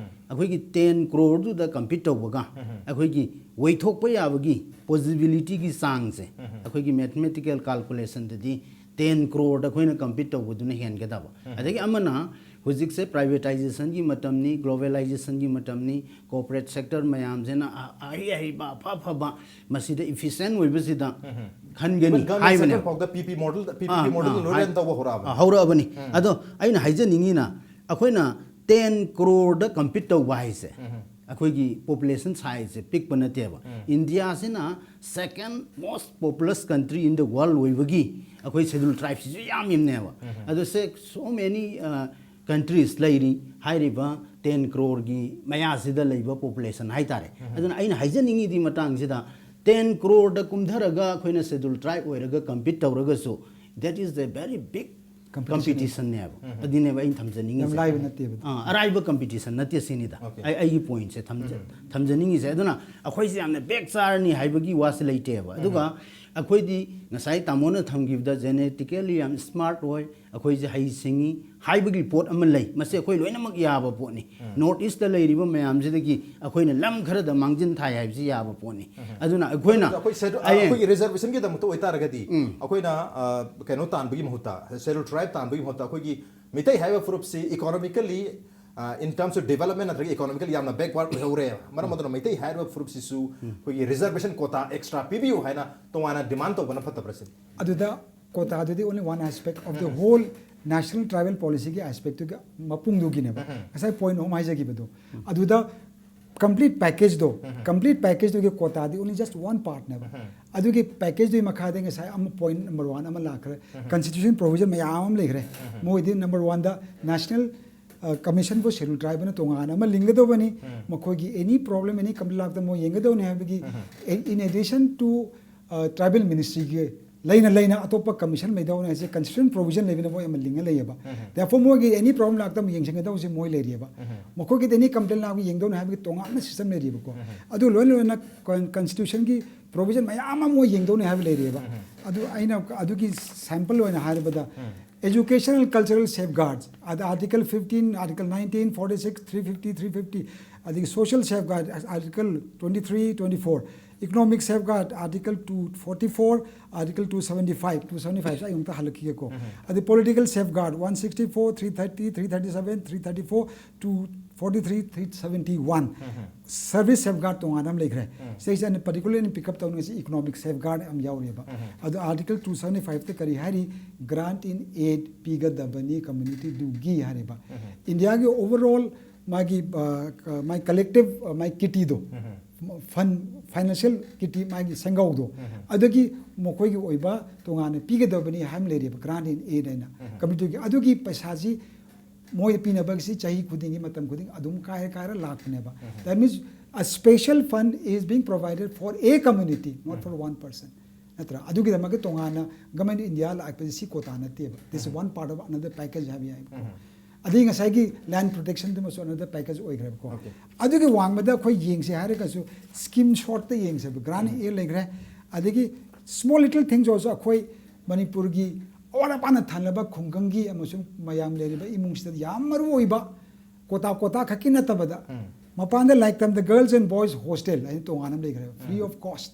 ꯑꯩꯈꯣꯏꯒꯤ ꯇꯦꯟ ꯀ꯭ꯔꯣꯔꯗꯨꯗ ꯀꯝꯄꯤꯠ ꯇꯧꯕꯒ ꯑꯩꯈꯣꯏꯒꯤ ꯑꯣꯏꯊꯣꯛꯄ ꯌꯥꯕꯒꯤ ꯄꯣꯁꯤꯕꯤꯂꯤꯇꯤꯒꯤ ꯆꯥꯡꯁꯦ ꯑꯩꯈꯣꯏꯒꯤ ꯃꯦꯊꯃꯦꯇꯤꯀꯦꯜ ꯀꯥꯜꯀꯨꯂꯦꯁꯟꯗꯗꯤ ꯇꯦꯟ ꯀ꯭ꯔꯣꯔꯗ ꯑꯩꯈꯣꯏꯅ ꯀꯝꯄꯤꯠ ꯇꯧꯕꯗꯨꯅ ꯍꯦꯟꯒꯗꯕ꯫ ꯑꯗꯒꯤ ꯑꯃꯅ ꯍꯧꯖꯤꯛꯁꯦ ꯄ꯭ꯔꯥꯏꯚꯦꯇꯥꯏꯖꯦꯁꯟꯒꯤ ꯃꯇꯝꯅꯤ, ꯒ꯭ꯂꯣꯕꯦꯂꯥꯏꯖꯦꯁꯟꯒꯤ ꯃꯇꯝꯅꯤ, ꯀꯣꯔꯄꯣꯔꯦꯠ ꯁꯦꯛꯇꯔ ꯃꯌꯥꯝꯁꯤꯅ ꯑ- ꯑꯍꯩ ꯑꯍꯩꯕ ꯑꯐ ꯑꯐꯕ ꯃꯁꯤꯗ ꯏꯐꯤꯁꯦꯟ ꯑꯣꯏꯕꯁꯤꯗ ꯈꯟꯒꯅꯤ ꯍꯥꯏꯕꯅꯦ꯫ ꯐꯥꯎꯗ ꯄꯤ ꯄꯤ ꯃꯣꯗꯦꯜ ꯄꯤ ꯑꯥ, ꯄꯤ ꯃꯣꯗꯦꯜ ꯑꯥ, ꯂꯣꯏ ꯍꯥꯏ- ꯔꯟ ꯇꯧꯕ ꯍꯧꯔꯛꯑꯕꯅꯤ꯫ ꯑꯥ, ꯍꯧꯔꯛꯑꯕꯅꯤ꯫ ꯑꯗꯣ ꯑꯩꯅ ꯍꯥꯏꯖꯅꯤꯡꯉꯤꯅ ꯑꯩꯈꯣꯏꯅ ꯇꯦꯟ ꯀ꯭ꯔꯣꯔꯗ ꯀꯝꯄꯤꯠ ꯇꯧꯕ ꯍꯥꯏꯁꯦ ꯑꯩꯈꯣꯏꯒꯤ ꯄꯣꯄꯨꯂꯦꯁꯟ ꯁꯥꯏꯖꯁꯦ ꯄꯤꯛꯄ ꯅꯠꯇꯦꯕ꯫ ꯏꯟꯗꯤꯌꯥꯁꯤꯅ second most populous country in the world ꯑꯣꯏꯕꯒꯤ ꯑꯩꯈꯣꯏ ꯁꯦꯗꯨꯜ ꯇ꯭ꯔꯥꯏꯕꯁꯤꯁꯨ ꯌꯥꯝꯃꯤꯕꯅꯦꯕ꯫ ꯑꯗꯣ ꯁꯦ so many countries ꯂꯩꯔꯤ ꯍꯥꯏꯔꯤꯕ ꯇꯦꯟ ꯀ꯭ꯔꯣꯔꯒꯤ ꯃꯌꯥꯁꯤꯗ ꯂꯩꯕ ꯄꯣꯄꯨꯂꯦꯁꯟ ꯍꯥꯏꯇꯥꯔꯦ꯫ ꯑꯗꯨꯅ ꯑꯩꯅ ꯍꯥꯏꯖꯅꯤꯡꯉꯤꯗꯤ ꯃꯇꯥꯡꯁꯤꯗ ꯇꯦꯟ ꯀ꯭ꯔꯣꯔꯗ ꯀꯨꯝꯊꯔꯒ ꯑꯩꯈꯣꯏꯅ ꯁꯦꯗꯨꯜ ꯇ꯭ꯔꯥꯏꯕ ꯑꯣꯏꯔꯒ ꯀꯝꯄꯤꯠ ꯇꯧꯔꯒꯁꯨ that is the very big competition ꯅꯦꯕ꯫ ꯑꯗꯨꯅꯦꯕ ꯑꯩꯅ ꯊꯝꯖꯅꯤꯡꯉꯤꯁꯦ꯫ ꯌꯥꯝ ꯂꯥꯏꯕ ꯅꯠꯇꯦꯕ꯫ ꯑꯥ, ꯑꯔꯥꯏꯕ ꯀꯝꯄꯤꯇꯤꯁꯟ ꯅꯠꯇꯦ ꯁꯤꯅꯤꯗ꯫ Okay. ꯑꯩ ꯑꯩꯒꯤ ꯄꯣꯏꯟꯠꯁꯦ ꯊꯝꯖ- ꯊꯝꯖꯅꯤꯡꯉꯤꯁꯦ꯫ ꯑꯗꯨꯅ ꯑꯩꯈꯣꯏꯁꯦ ꯌꯥꯝꯅ ꯕꯦꯛ ꯆꯥꯔꯅꯤ ꯍꯥꯏꯕꯒꯤ ꯋꯥꯁꯦ ꯂꯩꯇꯦꯕ꯫ ꯑꯗꯨꯒ ꯑꯩꯈꯣꯏꯗꯤ ꯉꯁꯥꯏ ꯇꯥꯃꯣꯅ ꯊꯝꯈꯤꯕꯗ ꯖꯦꯅꯦꯇꯤꯀꯦꯜꯂꯤ ꯌꯥꯝ ꯁ꯭ꯃꯥꯔꯠ ꯑꯣꯏ, ꯑꯩꯈꯣꯏꯁꯦ ꯍꯩ ꯁꯤꯡꯉꯤ ꯍꯥꯏꯕꯒꯤ ꯄꯣꯠ ꯑꯃ ꯂꯩ꯫ ꯃꯁꯤ ꯑꯩꯈꯣꯏ ꯂꯣꯏꯅꯃꯛ ꯌꯥꯕ ꯄꯣꯠꯅꯤ꯫ ꯅꯣꯔꯠ ꯏꯁꯇ ꯂꯩꯔꯤꯕ ꯃꯌꯥꯝꯁꯤꯗꯒꯤ ꯑꯩꯈꯣꯏꯅ ꯂꯝ ꯈꯔꯗ ꯃꯥꯡꯖꯤꯟ ꯊꯥꯏ ꯍꯥꯏꯕꯁꯤ ꯌꯥꯕ ꯄꯣꯠꯅꯤ꯫ ꯑꯗꯨꯅ ꯑꯩꯈꯣꯏꯅ ꯑꯩꯈꯣꯏ ꯁꯦꯗꯨ- ꯑꯌꯦꯡ- ꯑꯩꯈꯣꯏꯒꯤ ꯔꯤꯖꯔꯕꯦꯁꯟꯒꯤꯗꯃꯛꯇ ꯑꯣꯏꯇꯥꯔꯒꯗꯤ ꯑꯩꯈꯣꯏꯅ ꯑ, ꯀꯩꯅꯣ ꯇꯥꯟꯕꯒꯤ ꯃꯍꯨꯠꯇ, ꯁꯦꯗꯨꯜ ꯇ꯭ꯔꯥꯏꯕ ꯇꯥꯟꯕꯒꯤ ꯃꯍꯨꯠꯇ ꯑꯩꯈꯣꯏꯒꯤ ꯃꯤꯇꯩ ꯍꯥꯏꯕ ꯐꯨꯔꯨꯞꯁꯤ economically in terms of development ꯅꯠꯇ꯭ꯔꯒ ꯏꯀꯣꯅꯣꯃꯤꯀꯦꯜ ꯌꯥꯝꯅ ꯕꯦꯛꯋꯥꯔꯗ ꯑꯣꯏꯍꯧꯔꯦ꯫ ꯃꯔꯝ ꯑꯗꯨꯅ ꯃꯩꯇꯩ ꯍꯥꯏꯔꯤꯕ ꯐꯨꯔꯨꯞꯁꯤꯁꯨ ꯑꯩꯈꯣꯏꯒꯤ ꯔꯤꯖꯔꯕꯦꯁꯟ ꯀꯣꯇꯥ ꯑꯦꯛꯁꯇ꯭ꯔꯥ ꯄꯤꯕꯤꯌꯨ ꯍꯥꯏꯅ ꯇꯣꯉꯥꯟꯅ ꯗꯤꯃꯥꯟ ꯇꯧꯕꯅ ꯐꯠꯇꯕ꯭ꯔꯥ ꯁꯤꯅꯤ? ꯑꯗꯨꯗ ꯀꯣꯇꯥꯗꯨꯗꯤ only one aspect of the whole national tribal policyꯒꯤ ꯑꯦꯁꯄꯦꯛꯇꯨꯒꯤ ꯃꯄꯨꯡꯗꯨꯒꯤꯅꯦꯕ꯫ ꯉꯁꯥꯏ ꯄꯣꯏꯟ ꯑꯍꯨꯝ ꯍꯥꯏꯖꯈꯤꯕꯗꯣ, ꯑꯗꯨꯗ ꯀꯝꯄ꯭ꯂꯤꯠ ꯄꯦꯀꯦꯖꯇꯣ, ꯀꯝꯄ꯭ꯂꯤꯠ ꯄꯦꯀꯦꯖꯇꯨꯒꯤ ꯀꯣꯇꯥꯗꯤ only just one partꯅꯦꯕ꯫ ꯑꯗꯨꯒꯤ ꯄꯦꯀꯦꯖꯇꯨꯒꯤ ꯃꯈꯥꯗ ꯉꯁꯥꯏ ꯑꯃ ꯄꯣꯏꯟ ꯅꯝꯕꯔ ꯋꯥꯟ ꯑꯃ ꯂꯥꯛꯈ꯭ꯔꯦ, ꯀꯟꯁꯇꯤꯇ꯭ꯌꯨꯁꯟ ꯄ꯭ꯔꯣꯚꯤꯖꯟ ꯃꯌꯥꯝ ꯑꯃ ꯂꯩꯈ꯭ꯔꯦ꯫ ꯃꯣꯏꯗꯤ ꯅꯝꯕꯔ ꯋꯥꯟꯗ ꯅꯦꯁꯅꯦꯜ ꯀꯃꯤꯁꯟ ꯐꯣꯔ ꯁꯦꯗꯨꯜ ꯇ꯭ꯔꯥꯏꯕꯅ ꯇꯣꯉꯥꯟꯅ ꯑꯃ ꯂꯤꯡꯒꯗꯧꯕꯅꯤ꯫ ꯃꯈꯣꯏꯒꯤ ꯑꯦꯅꯤ ꯄ꯭ꯔꯣꯕ꯭ꯂꯦꯝ ꯑꯦꯅꯤ ꯀꯝꯄ꯭ꯂꯦꯟ ꯂꯥꯛꯇ ꯃꯣꯏ ꯌꯦꯡꯒꯗꯧꯅꯤ ꯍꯥꯏꯕꯒꯤ, in addition to tribal ministryꯒꯤ ꯂꯩꯅ ꯂꯩꯅ ꯑꯇꯣꯞꯄ ꯀꯃꯤꯁꯟ ꯂꯩꯗꯧꯅꯤ ꯍꯥꯏꯁꯦ ꯀꯟꯁꯇꯤꯇ꯭ꯌꯨꯁꯟ ꯄ꯭ꯔꯣꯚꯤꯖꯟ ꯂꯩꯕꯅ ꯃꯣꯏ ꯑꯃ ꯂꯤꯡꯉ ꯂꯩꯌꯦꯕ꯫ Therefore ꯃꯣꯏꯒꯤ ꯑꯦꯅꯤ ꯄ꯭ꯔꯣꯕ꯭ꯂꯦꯝ ꯂꯥꯛꯇ ꯑꯃꯨꯛ ꯌꯦꯡꯁꯤꯟꯒꯗꯧꯁꯦ ꯃꯣꯏ ꯂꯩꯔꯤꯑꯕ꯫ ꯃꯈꯣꯏꯒꯤꯗꯤ ꯑꯦꯅꯤ ꯀꯝꯄ꯭ꯂꯦꯟ ꯂꯥꯛꯄ ꯌꯦꯡꯗꯧꯅꯤ ꯍꯥꯏꯕꯒꯤ ꯇꯣꯉꯥꯟꯅ ꯁꯤꯁꯇꯦꯝ ꯂꯩꯔꯤꯑꯕꯀꯣ꯫ ꯑꯗꯨ ꯂꯣꯏꯅ ꯂꯣꯏꯅ ꯀꯟꯁꯇꯤꯇ꯭ꯌꯨꯁꯟꯒꯤ ꯄ꯭ꯔꯣꯚꯤꯖꯟ ꯃꯌꯥꯝ ꯑꯃ ꯃꯣꯏ ꯌꯦꯡꯗꯧꯅꯤ ꯍꯥꯏꯕ ꯂꯩꯔꯤꯑꯕ꯫ ꯑꯗꯨ ꯑꯩꯅ ꯑꯗꯨꯒꯤ ꯁꯦꯝꯄꯜ ꯑꯣꯏꯅ ꯍꯥꯏꯔꯕꯗ educational cultural safeguards, ꯑꯗ article fifteen, article nineteen, forty six, three fifty, three fifty, ꯑꯗꯒꯤ social safeguard, article twenty three, twenty four, economic safeguard, article two forty four, article two seventy five, two seventy five ꯑꯩ ꯑꯃꯨꯛꯇ ꯍꯜꯂꯛꯈꯤꯒꯦꯀꯣ꯫ ꯑꯗꯩ political safeguard, one sixty four, three thirty, three thirty seven, three thirty four, two forty three, three seventy one, service safeguard ꯇꯣꯉꯥꯟꯅ ꯑꯃ ꯂꯩꯈ꯭ꯔꯦ꯫ ꯁꯤꯗꯩꯁꯤꯗ ꯑꯩꯅ particularly pick up ꯇꯧꯅꯤꯡꯉꯤꯁꯤ economic safeguard ꯌꯥꯝ ꯌꯥꯎꯔꯤꯕ꯫ ꯑꯗꯣ article two seventy five ꯇ ꯀꯔꯤ ꯍꯥꯏꯔꯤ? Grant in aid ꯄꯤꯒꯗꯕꯅꯤ community ꯗꯨꯒꯤ ꯍꯥꯏꯔꯤꯕ꯫ ꯏꯟꯗꯤꯌꯥꯒꯤ overall ꯃꯥꯒꯤ ꯃꯥꯏ collective ꯃꯥꯏ kitty ꯗꯣ, fund, financial kitty, ꯃꯥꯒꯤ ꯁꯦꯟꯒꯧꯗꯣ, ꯑꯗꯒꯤ ꯃꯈꯣꯏꯒꯤ ꯑꯣꯏꯕ ꯇꯣꯉꯥꯟꯅ ꯄꯤꯒꯗꯕꯅꯤ ꯍꯥꯏꯕ ꯂꯩꯔꯤꯕ grant in aid ꯍꯥꯏꯅ community ꯒꯤ꯫ ꯑꯗꯨꯒꯤ ꯄꯩꯁꯥꯁꯤ ꯃꯣꯏ ꯄꯤꯅꯕꯒꯤꯁꯤ ꯆꯍꯤ ꯈꯨꯗꯤꯡꯒꯤ, ꯃꯇꯝ ꯈꯨꯗꯤꯡ ꯑꯗꯨꯝ ꯀꯥꯏꯔ ꯀꯥꯏꯔ ꯂꯥꯛꯄꯅꯦꯕ꯫ That means a special fund is being provided for a community, not for one person. ꯅꯠꯇ꯭ꯔꯥ? ꯑꯗꯨꯒꯤꯗꯃꯛꯇ ꯇꯣꯉꯥꯟꯅ Government of India ꯂꯥꯛꯄꯁꯤ ꯁꯤ quota ꯅꯠꯇꯦꯕ꯫ This is one part of another package ꯍꯥꯏꯕ ꯌꯥꯏꯕꯀꯣ꯫ ꯑꯗꯩ ꯉꯁꯥꯏꯒꯤ land protection ꯗꯨꯃꯁꯨ another package ꯑꯣꯏꯈ꯭ꯔꯦꯕꯀꯣ꯫ ꯑꯗꯨꯒꯤ ꯋꯥꯡꯃꯗ ꯑꯩꯈꯣꯏ ꯌꯦꯡꯁꯦ ꯍꯥꯏꯔꯒꯁꯨ scheme short ꯇ ꯌꯦꯡꯁꯦꯕ꯫ Grant in aid ꯂꯩꯈ꯭ꯔꯦ꯫ ꯑꯗꯒꯤ small little things also ꯑꯩꯈꯣꯏ ꯃꯅꯤꯄꯨꯔꯒꯤ ꯑꯋꯥꯠ ꯑꯄꯥꯅ ꯊꯜꯂꯕ ꯈꯨꯡꯒꯪꯒꯤ ꯑꯃꯁꯨꯡ ꯃꯌꯥꯝ ꯂꯩꯔꯤꯕ ꯏꯃꯨꯡꯁꯤꯗ ꯌꯥꯝ ꯃꯔꯨ ꯑꯣꯏꯕ quota, quota ꯈꯛꯀꯤ ꯅꯠꯇꯕꯗ ꯃꯄꯥꯟꯗ ꯂꯥꯏꯔꯤꯛ ꯇꯝꯕꯗ girls and boys hostel ꯍꯥꯏꯅ ꯇꯣꯉꯥꯟꯅ ꯑꯃ ꯂꯩꯈ꯭ꯔꯦꯕ, free of cost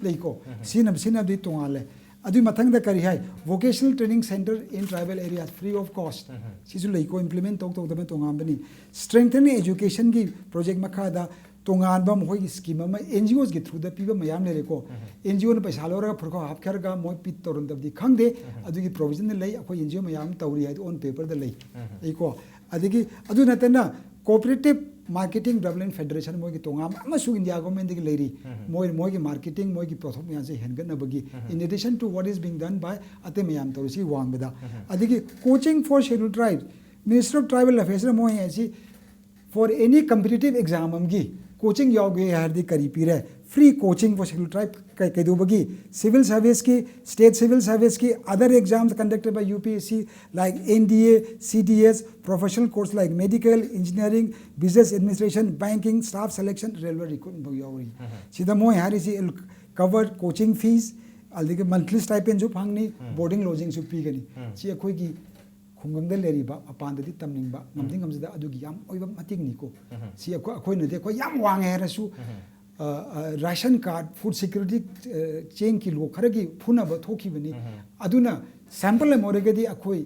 ꯂꯩꯀꯣ꯫ ꯁꯤꯖꯤꯟꯅꯕ, ꯁꯤꯖꯤꯟꯅꯕꯗꯤ ꯇꯣꯉꯥꯜꯂꯦ꯫ ꯑꯗꯨꯒꯤ ꯃꯊꯪꯗ ꯀꯔꯤ ꯍꯥꯏ? Vocational training center in tribal areas, free of cost꯫ ꯁꯤꯁꯨ ꯂꯩꯀꯣ, implement ꯇꯧ ꯇꯧꯗꯕ ꯇꯣꯉꯥꯟꯕꯅꯤ꯫ Strengthening education ꯒꯤ project ꯃꯈꯥꯗ ꯇꯣꯉꯥꯟꯕ ꯃꯈꯣꯏꯒꯤ scheme ꯑꯃ N G Os ꯀꯤ through ꯗ ꯄꯤꯕ ꯃꯌꯥꯝ ꯂꯩꯔꯦꯀꯣ꯫ N G O ꯅ ꯄꯩꯁꯥ ꯂꯧꯔꯒ ꯐꯨꯔꯈꯥꯎ ꯍꯥꯞꯈ꯭ꯔꯒ ꯃꯣꯏ ꯄꯤ ꯇꯧꯔꯝꯗꯕꯗꯤ ꯈꯪꯗꯦ꯫ ꯑꯗꯨꯒꯤ provision ꯂꯩ, ꯑꯩꯈꯣꯏ N G O ꯃꯌꯥꯝ ꯑꯃ ꯇꯧꯔꯤ ꯍꯥꯏꯗꯤ on paper ꯗ ꯂꯩ꯫ ꯑꯩꯀꯣ꯫ ꯑꯗꯒꯤ ꯑꯗꯨ ꯅꯠꯇꯅ cooperative marketing development federation ꯃꯣꯏꯒꯤ ꯇꯣꯉꯥꯟꯕ ꯑꯃꯁꯨ India government ꯀꯤ ꯂꯩꯔꯤ꯫ ꯃꯣꯏ, ꯃꯣꯏꯒꯤ marketing, ꯃꯣꯏꯒꯤ ꯄꯣꯠꯊꯣꯛ ꯃꯌꯥꯝꯁꯦ ꯍꯦꯟꯒꯠꯅꯕꯒꯤ, in addition to what is being done by ꯑꯇꯩ ꯃꯌꯥꯝ ꯇꯧꯔꯤꯁꯤ ꯋꯥꯡꯃꯗ꯫ ꯑꯗꯒꯤ coaching for scheduled tribe, Ministry of Tribal Affairs ꯅ ꯃꯣꯏ ꯍꯥꯏꯁꯤ for any competitive exam ꯑꯃꯒꯤ coaching ꯌꯥꯎꯒꯦ ꯍꯥꯏꯔꯗꯤ ꯀꯔꯤ ꯄꯤꯔꯦ? Free coaching for scheduled tribe꯫ ꯀꯩ-, ꯀꯩꯗꯧꯕꯒꯤ? Civil service ꯀꯤ, state civil service ꯀꯤ, other exams conducted by U P S C like N D A, C D S, professional course like medical, engineering, business administration, banking, staff selection, railway recruitment ꯐꯥꯎ ꯌꯥꯎꯔꯤ꯫ ꯁꯤꯗ ꯃꯣꯏ ꯍꯥꯏꯔꯤꯁꯤ cover coaching fees, ꯑꯗꯒꯤ monthly stipend ꯁꯨ ꯐꯪꯅꯤ, boarding lodging ꯁꯨ ꯄꯤꯒꯅꯤ꯫ ꯁꯤ ꯑꯩꯈꯣꯏꯒꯤ ꯈꯨꯡꯒꯪꯗ ꯂꯩꯔꯤꯕ, ꯃꯄꯥꯟꯗꯗꯤ ꯇꯝꯅꯤꯡꯕ, ꯉꯝꯗꯤ ꯉꯝꯖꯗ, ꯑꯗꯨꯒꯤ ꯌꯥꯝ ꯑꯣꯏꯕ ꯃꯇꯦꯡꯅꯤꯀꯣ꯫ ꯁꯤ ꯑꯩꯈꯣꯏ, ꯑꯩꯈꯣꯏꯅꯗꯤ ꯑꯩꯈꯣꯏ ꯌꯥꯝ ꯋꯥꯡꯉꯦ ꯍꯥꯏꯔꯁꯨ, ꯔꯥꯁꯟ ꯀꯥꯔꯗ, ꯐꯨꯗ ꯁꯦꯀ꯭ꯌꯨꯔꯤꯇꯤ, ꯆꯦꯡ ꯀꯤꯂꯣ ꯈꯔꯒꯤ ꯐꯨꯅꯕ ꯊꯣꯛꯈꯤꯕꯅꯤ꯫ ꯑꯗꯨꯅ ꯁꯦꯝꯄꯜ ꯑꯃ ꯑꯣꯏꯔꯒꯗꯤ ꯑꯩꯈꯣꯏ,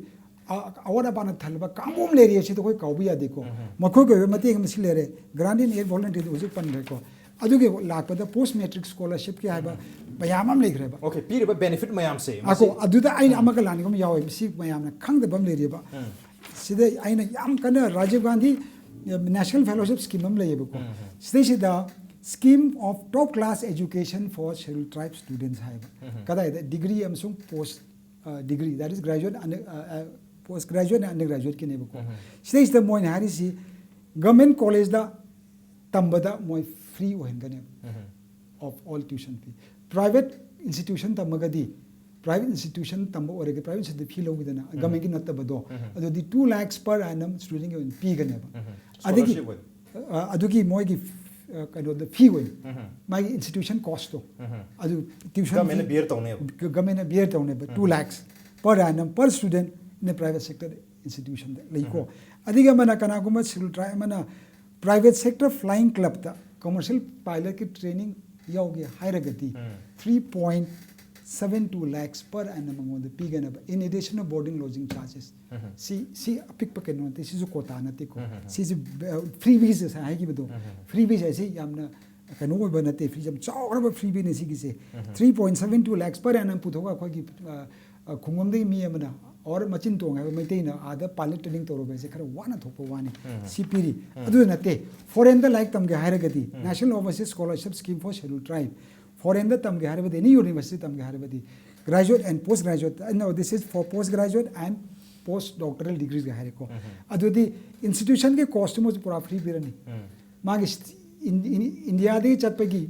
ꯑ-, ꯑꯋꯥꯠ ꯑꯄꯥꯅ ꯊꯜꯂꯕ ꯀꯥꯡꯕꯨ ꯑꯃ ꯂꯩꯔꯤ, ꯑꯁꯤꯗ ꯑꯩꯈꯣꯏ ꯀꯥꯎꯕ ꯌꯥꯗꯦꯀꯣ꯫ ꯃꯈꯣꯏꯒꯤ ꯑꯣꯏꯕ ꯃꯇꯦꯡ ꯑꯃ ꯁꯤ ꯂꯩꯔꯦ, ꯒ꯭ꯔꯥꯟ ꯏꯟ ꯑꯦꯗ ꯚꯣꯂꯟꯇꯤꯌꯔ ꯍꯧꯖꯤꯛ ꯄꯟꯈ꯭ꯔꯦꯀꯣ꯫ ꯑꯗꯨꯒꯤ ꯂꯥꯛꯄꯗ ꯄꯣꯁ ꯃꯦꯇ꯭ꯔꯤꯛ ꯁ꯭ꯀꯣꯂꯔꯁꯤꯞꯀꯤ ꯍꯥꯏꯕ ꯃꯌꯥꯝ ꯑꯃ ꯂꯩꯈ꯭ꯔꯦꯕ꯫ ꯑꯣꯀꯦ, ꯄꯤꯔꯤꯕ ꯕꯦꯅꯤꯐꯤꯠ ꯃꯌꯥꯝꯁꯦ ꯑꯀꯣ, ꯑꯗꯨꯗ ꯑꯩꯅ ꯑꯃꯒ ꯂꯥꯟꯅꯤꯡꯕ ꯑꯃ ꯌꯥꯎꯋꯦ, ꯃꯁꯤ ꯃꯌꯥꯝꯅ ꯈꯪꯗꯕ ꯑꯃ ꯂꯩꯔꯤꯕ꯫ ꯁꯤꯗ ꯑꯩꯅ ꯌꯥꯝ ꯀꯟꯅ Rajiv Gandhi national fellowship scheme ꯑꯃ ꯂꯩꯌꯦꯕꯀꯣ꯫ ꯁꯤꯗꯩꯁꯤꯗ Scheme of Top Class Education for Scheduled Tribe Students ꯍꯥꯏꯕ꯫ ꯀꯗꯥꯏꯗ ꯗꯤꯒ꯭ꯔꯤ ꯑꯃꯁꯨꯡ post degree, that is graduate, post graduate and undergraduate ꯀꯤꯅꯦꯕꯀꯣ꯫ ꯁꯤꯗꯩꯁꯤꯗ ꯃꯣꯏꯅ ꯍꯥꯏꯔꯤꯁꯤ, ꯒꯚꯔꯟꯃꯦꯟ ꯀꯣꯂꯦꯖꯇ ꯇꯝꯕꯗ ꯃꯣꯏ ꯐ꯭ꯔꯤ ꯑꯣꯏꯍꯟꯒꯅꯦꯕ, of all tuition fee꯫ Private institution ꯇꯝꯃꯒꯗꯤ, ꯄ꯭ꯔꯥꯏꯚꯦꯠ ꯏꯟꯁꯇꯤꯇ꯭ꯌꯨꯁꯟ ꯇꯝꯕ ꯑꯣꯏꯔꯒꯗꯤ, ꯄ꯭ꯔꯥꯏꯚꯦꯠ ꯏꯟꯁꯇꯤꯇ꯭ꯌꯨꯁꯟꯗ ꯐꯤ ꯂꯧꯕꯤꯗꯅ, ꯒꯚꯔꯟꯃꯦꯟꯒꯤ ꯅꯠꯇꯕꯗꯣ, ꯑꯗꯨꯗꯤ two lakhs per annum ꯁ꯭ꯇꯨꯗꯦꯟꯒꯤ ꯑꯣꯏꯅ ꯄꯤꯒꯅꯦꯕ꯫ ꯑꯗꯒꯤ ꯁ꯭ꯀꯣꯂꯔꯁꯤꯞ ꯑꯣꯏꯅ ꯑ, ꯑꯗꯨꯒꯤ ꯃꯣꯏꯒꯤ, ꯑ, ꯀꯩꯅꯣꯗ ꯐꯤ ꯑꯣꯏꯅ, ꯃꯥꯒꯤ ꯏꯟꯁꯇꯤꯇ꯭ꯌꯨꯁꯟ ꯀꯣꯁꯇꯣ, ꯑꯗꯨ ꯇ꯭ꯌꯨꯁꯟ ꯒꯚꯔꯟꯃꯦꯟꯅ ꯕꯤꯌꯔ ꯇꯧꯅꯦꯕ꯫ ꯒꯚꯔꯟꯃꯦꯟꯅ ꯕꯤꯌꯔ ꯇꯧꯅꯦꯕ, two lakhs per annum per student in a private sector institution ꯗ ꯂꯩꯀꯣ꯫ ꯑꯗꯒꯤ ꯑꯃꯅ, ꯀꯅꯥꯒꯨꯝꯕ ꯁꯦꯗ꯭ꯌꯨꯜ ꯇ꯭ꯔꯥꯏꯕ ꯑꯃꯅ private sector flying club ꯇ commercial pilot ꯀꯤ training ꯌꯥꯎꯒꯦ ꯍꯥꯏꯔꯒꯗꯤ, three point seven two lakhs per annum ꯃꯉꯣꯟꯗ ꯄꯤꯒꯅꯦꯕ, in addition of boarding lodging charges꯫ ꯁꯤ, ꯁꯤ ꯑꯄꯤꯛꯄ ꯀꯩꯅꯣ ꯅꯠꯇꯦ, ꯁꯤꯁꯨ ꯀꯣꯇꯥ ꯅꯠꯇꯦꯀꯣ꯫ ꯁꯤꯁꯦ, ꯑ, freebies ꯍꯥꯏꯈꯤꯕꯗꯣ, freebies ꯍꯥꯏꯁꯤ ꯌꯥꯝꯅ ꯀꯩꯅꯣ ꯑꯣꯏꯕ ꯅꯠꯇꯦ, ꯐ꯭ꯔꯤ, ꯌꯥꯝ ꯆꯥꯎꯈ꯭ꯔꯕ ꯐ꯭ꯔꯤꯕꯤꯅꯦ ꯁꯤꯒꯤꯁꯦ꯫ Three point seven two lakhs per annum ꯄꯨꯊꯣꯛꯑꯒ ꯑꯩꯈꯣꯏꯒꯤ, ꯑ, ꯑ, ꯈꯨꯡꯒꯪꯗꯒꯤ ꯃꯤ ꯑꯃꯅ, or ꯃꯆꯤꯟ ꯇꯣꯡ ꯍꯥꯏꯕ ꯃꯩꯇꯩꯅ ꯑꯥꯗ ꯄꯥꯏꯂꯠ ꯇ꯭ꯔꯦꯅꯤꯡ ꯇꯧꯔꯨꯕ ꯍꯥꯏꯁꯦ ꯈꯔ ꯋꯥꯅ ꯊꯣꯛꯄ ꯋꯥꯅꯤ꯫ ꯁꯤ ꯄꯤꯔꯤ꯫ ꯑꯗꯨ ꯅꯠꯇꯦ, ꯐꯣꯔꯦꯟꯗ ꯂꯥꯏꯔꯤꯛ ꯇꯝꯒꯦ ꯍꯥꯏꯔꯒꯗꯤ, National Overseas Scholarship Scheme for Scheduled Tribe, ꯐꯣꯔꯦꯟꯗ ꯇꯝꯒꯦ ꯍꯥꯏꯔꯕꯗꯤ, any university ꯇꯝꯒꯦ ꯍꯥꯏꯔꯕꯗꯤ, graduate and post graduate, no, this is for post graduate and post doctoral degrees ꯒ ꯍꯥꯏꯔꯦꯀꯣ꯫ ꯑꯗꯨꯗꯤ institution ꯒꯤ cost ꯇꯨꯃꯁꯨ ꯄꯨꯔꯥ ꯐ꯭ꯔꯤ ꯄꯤꯔꯅꯤ꯫ ꯃꯥꯒꯤ ꯁ꯭ꯇ-, ꯏꯟ-, ꯏꯟ-, ꯏꯟꯗꯤꯌꯥꯗꯒꯤ ꯆꯠꯄꯒꯤ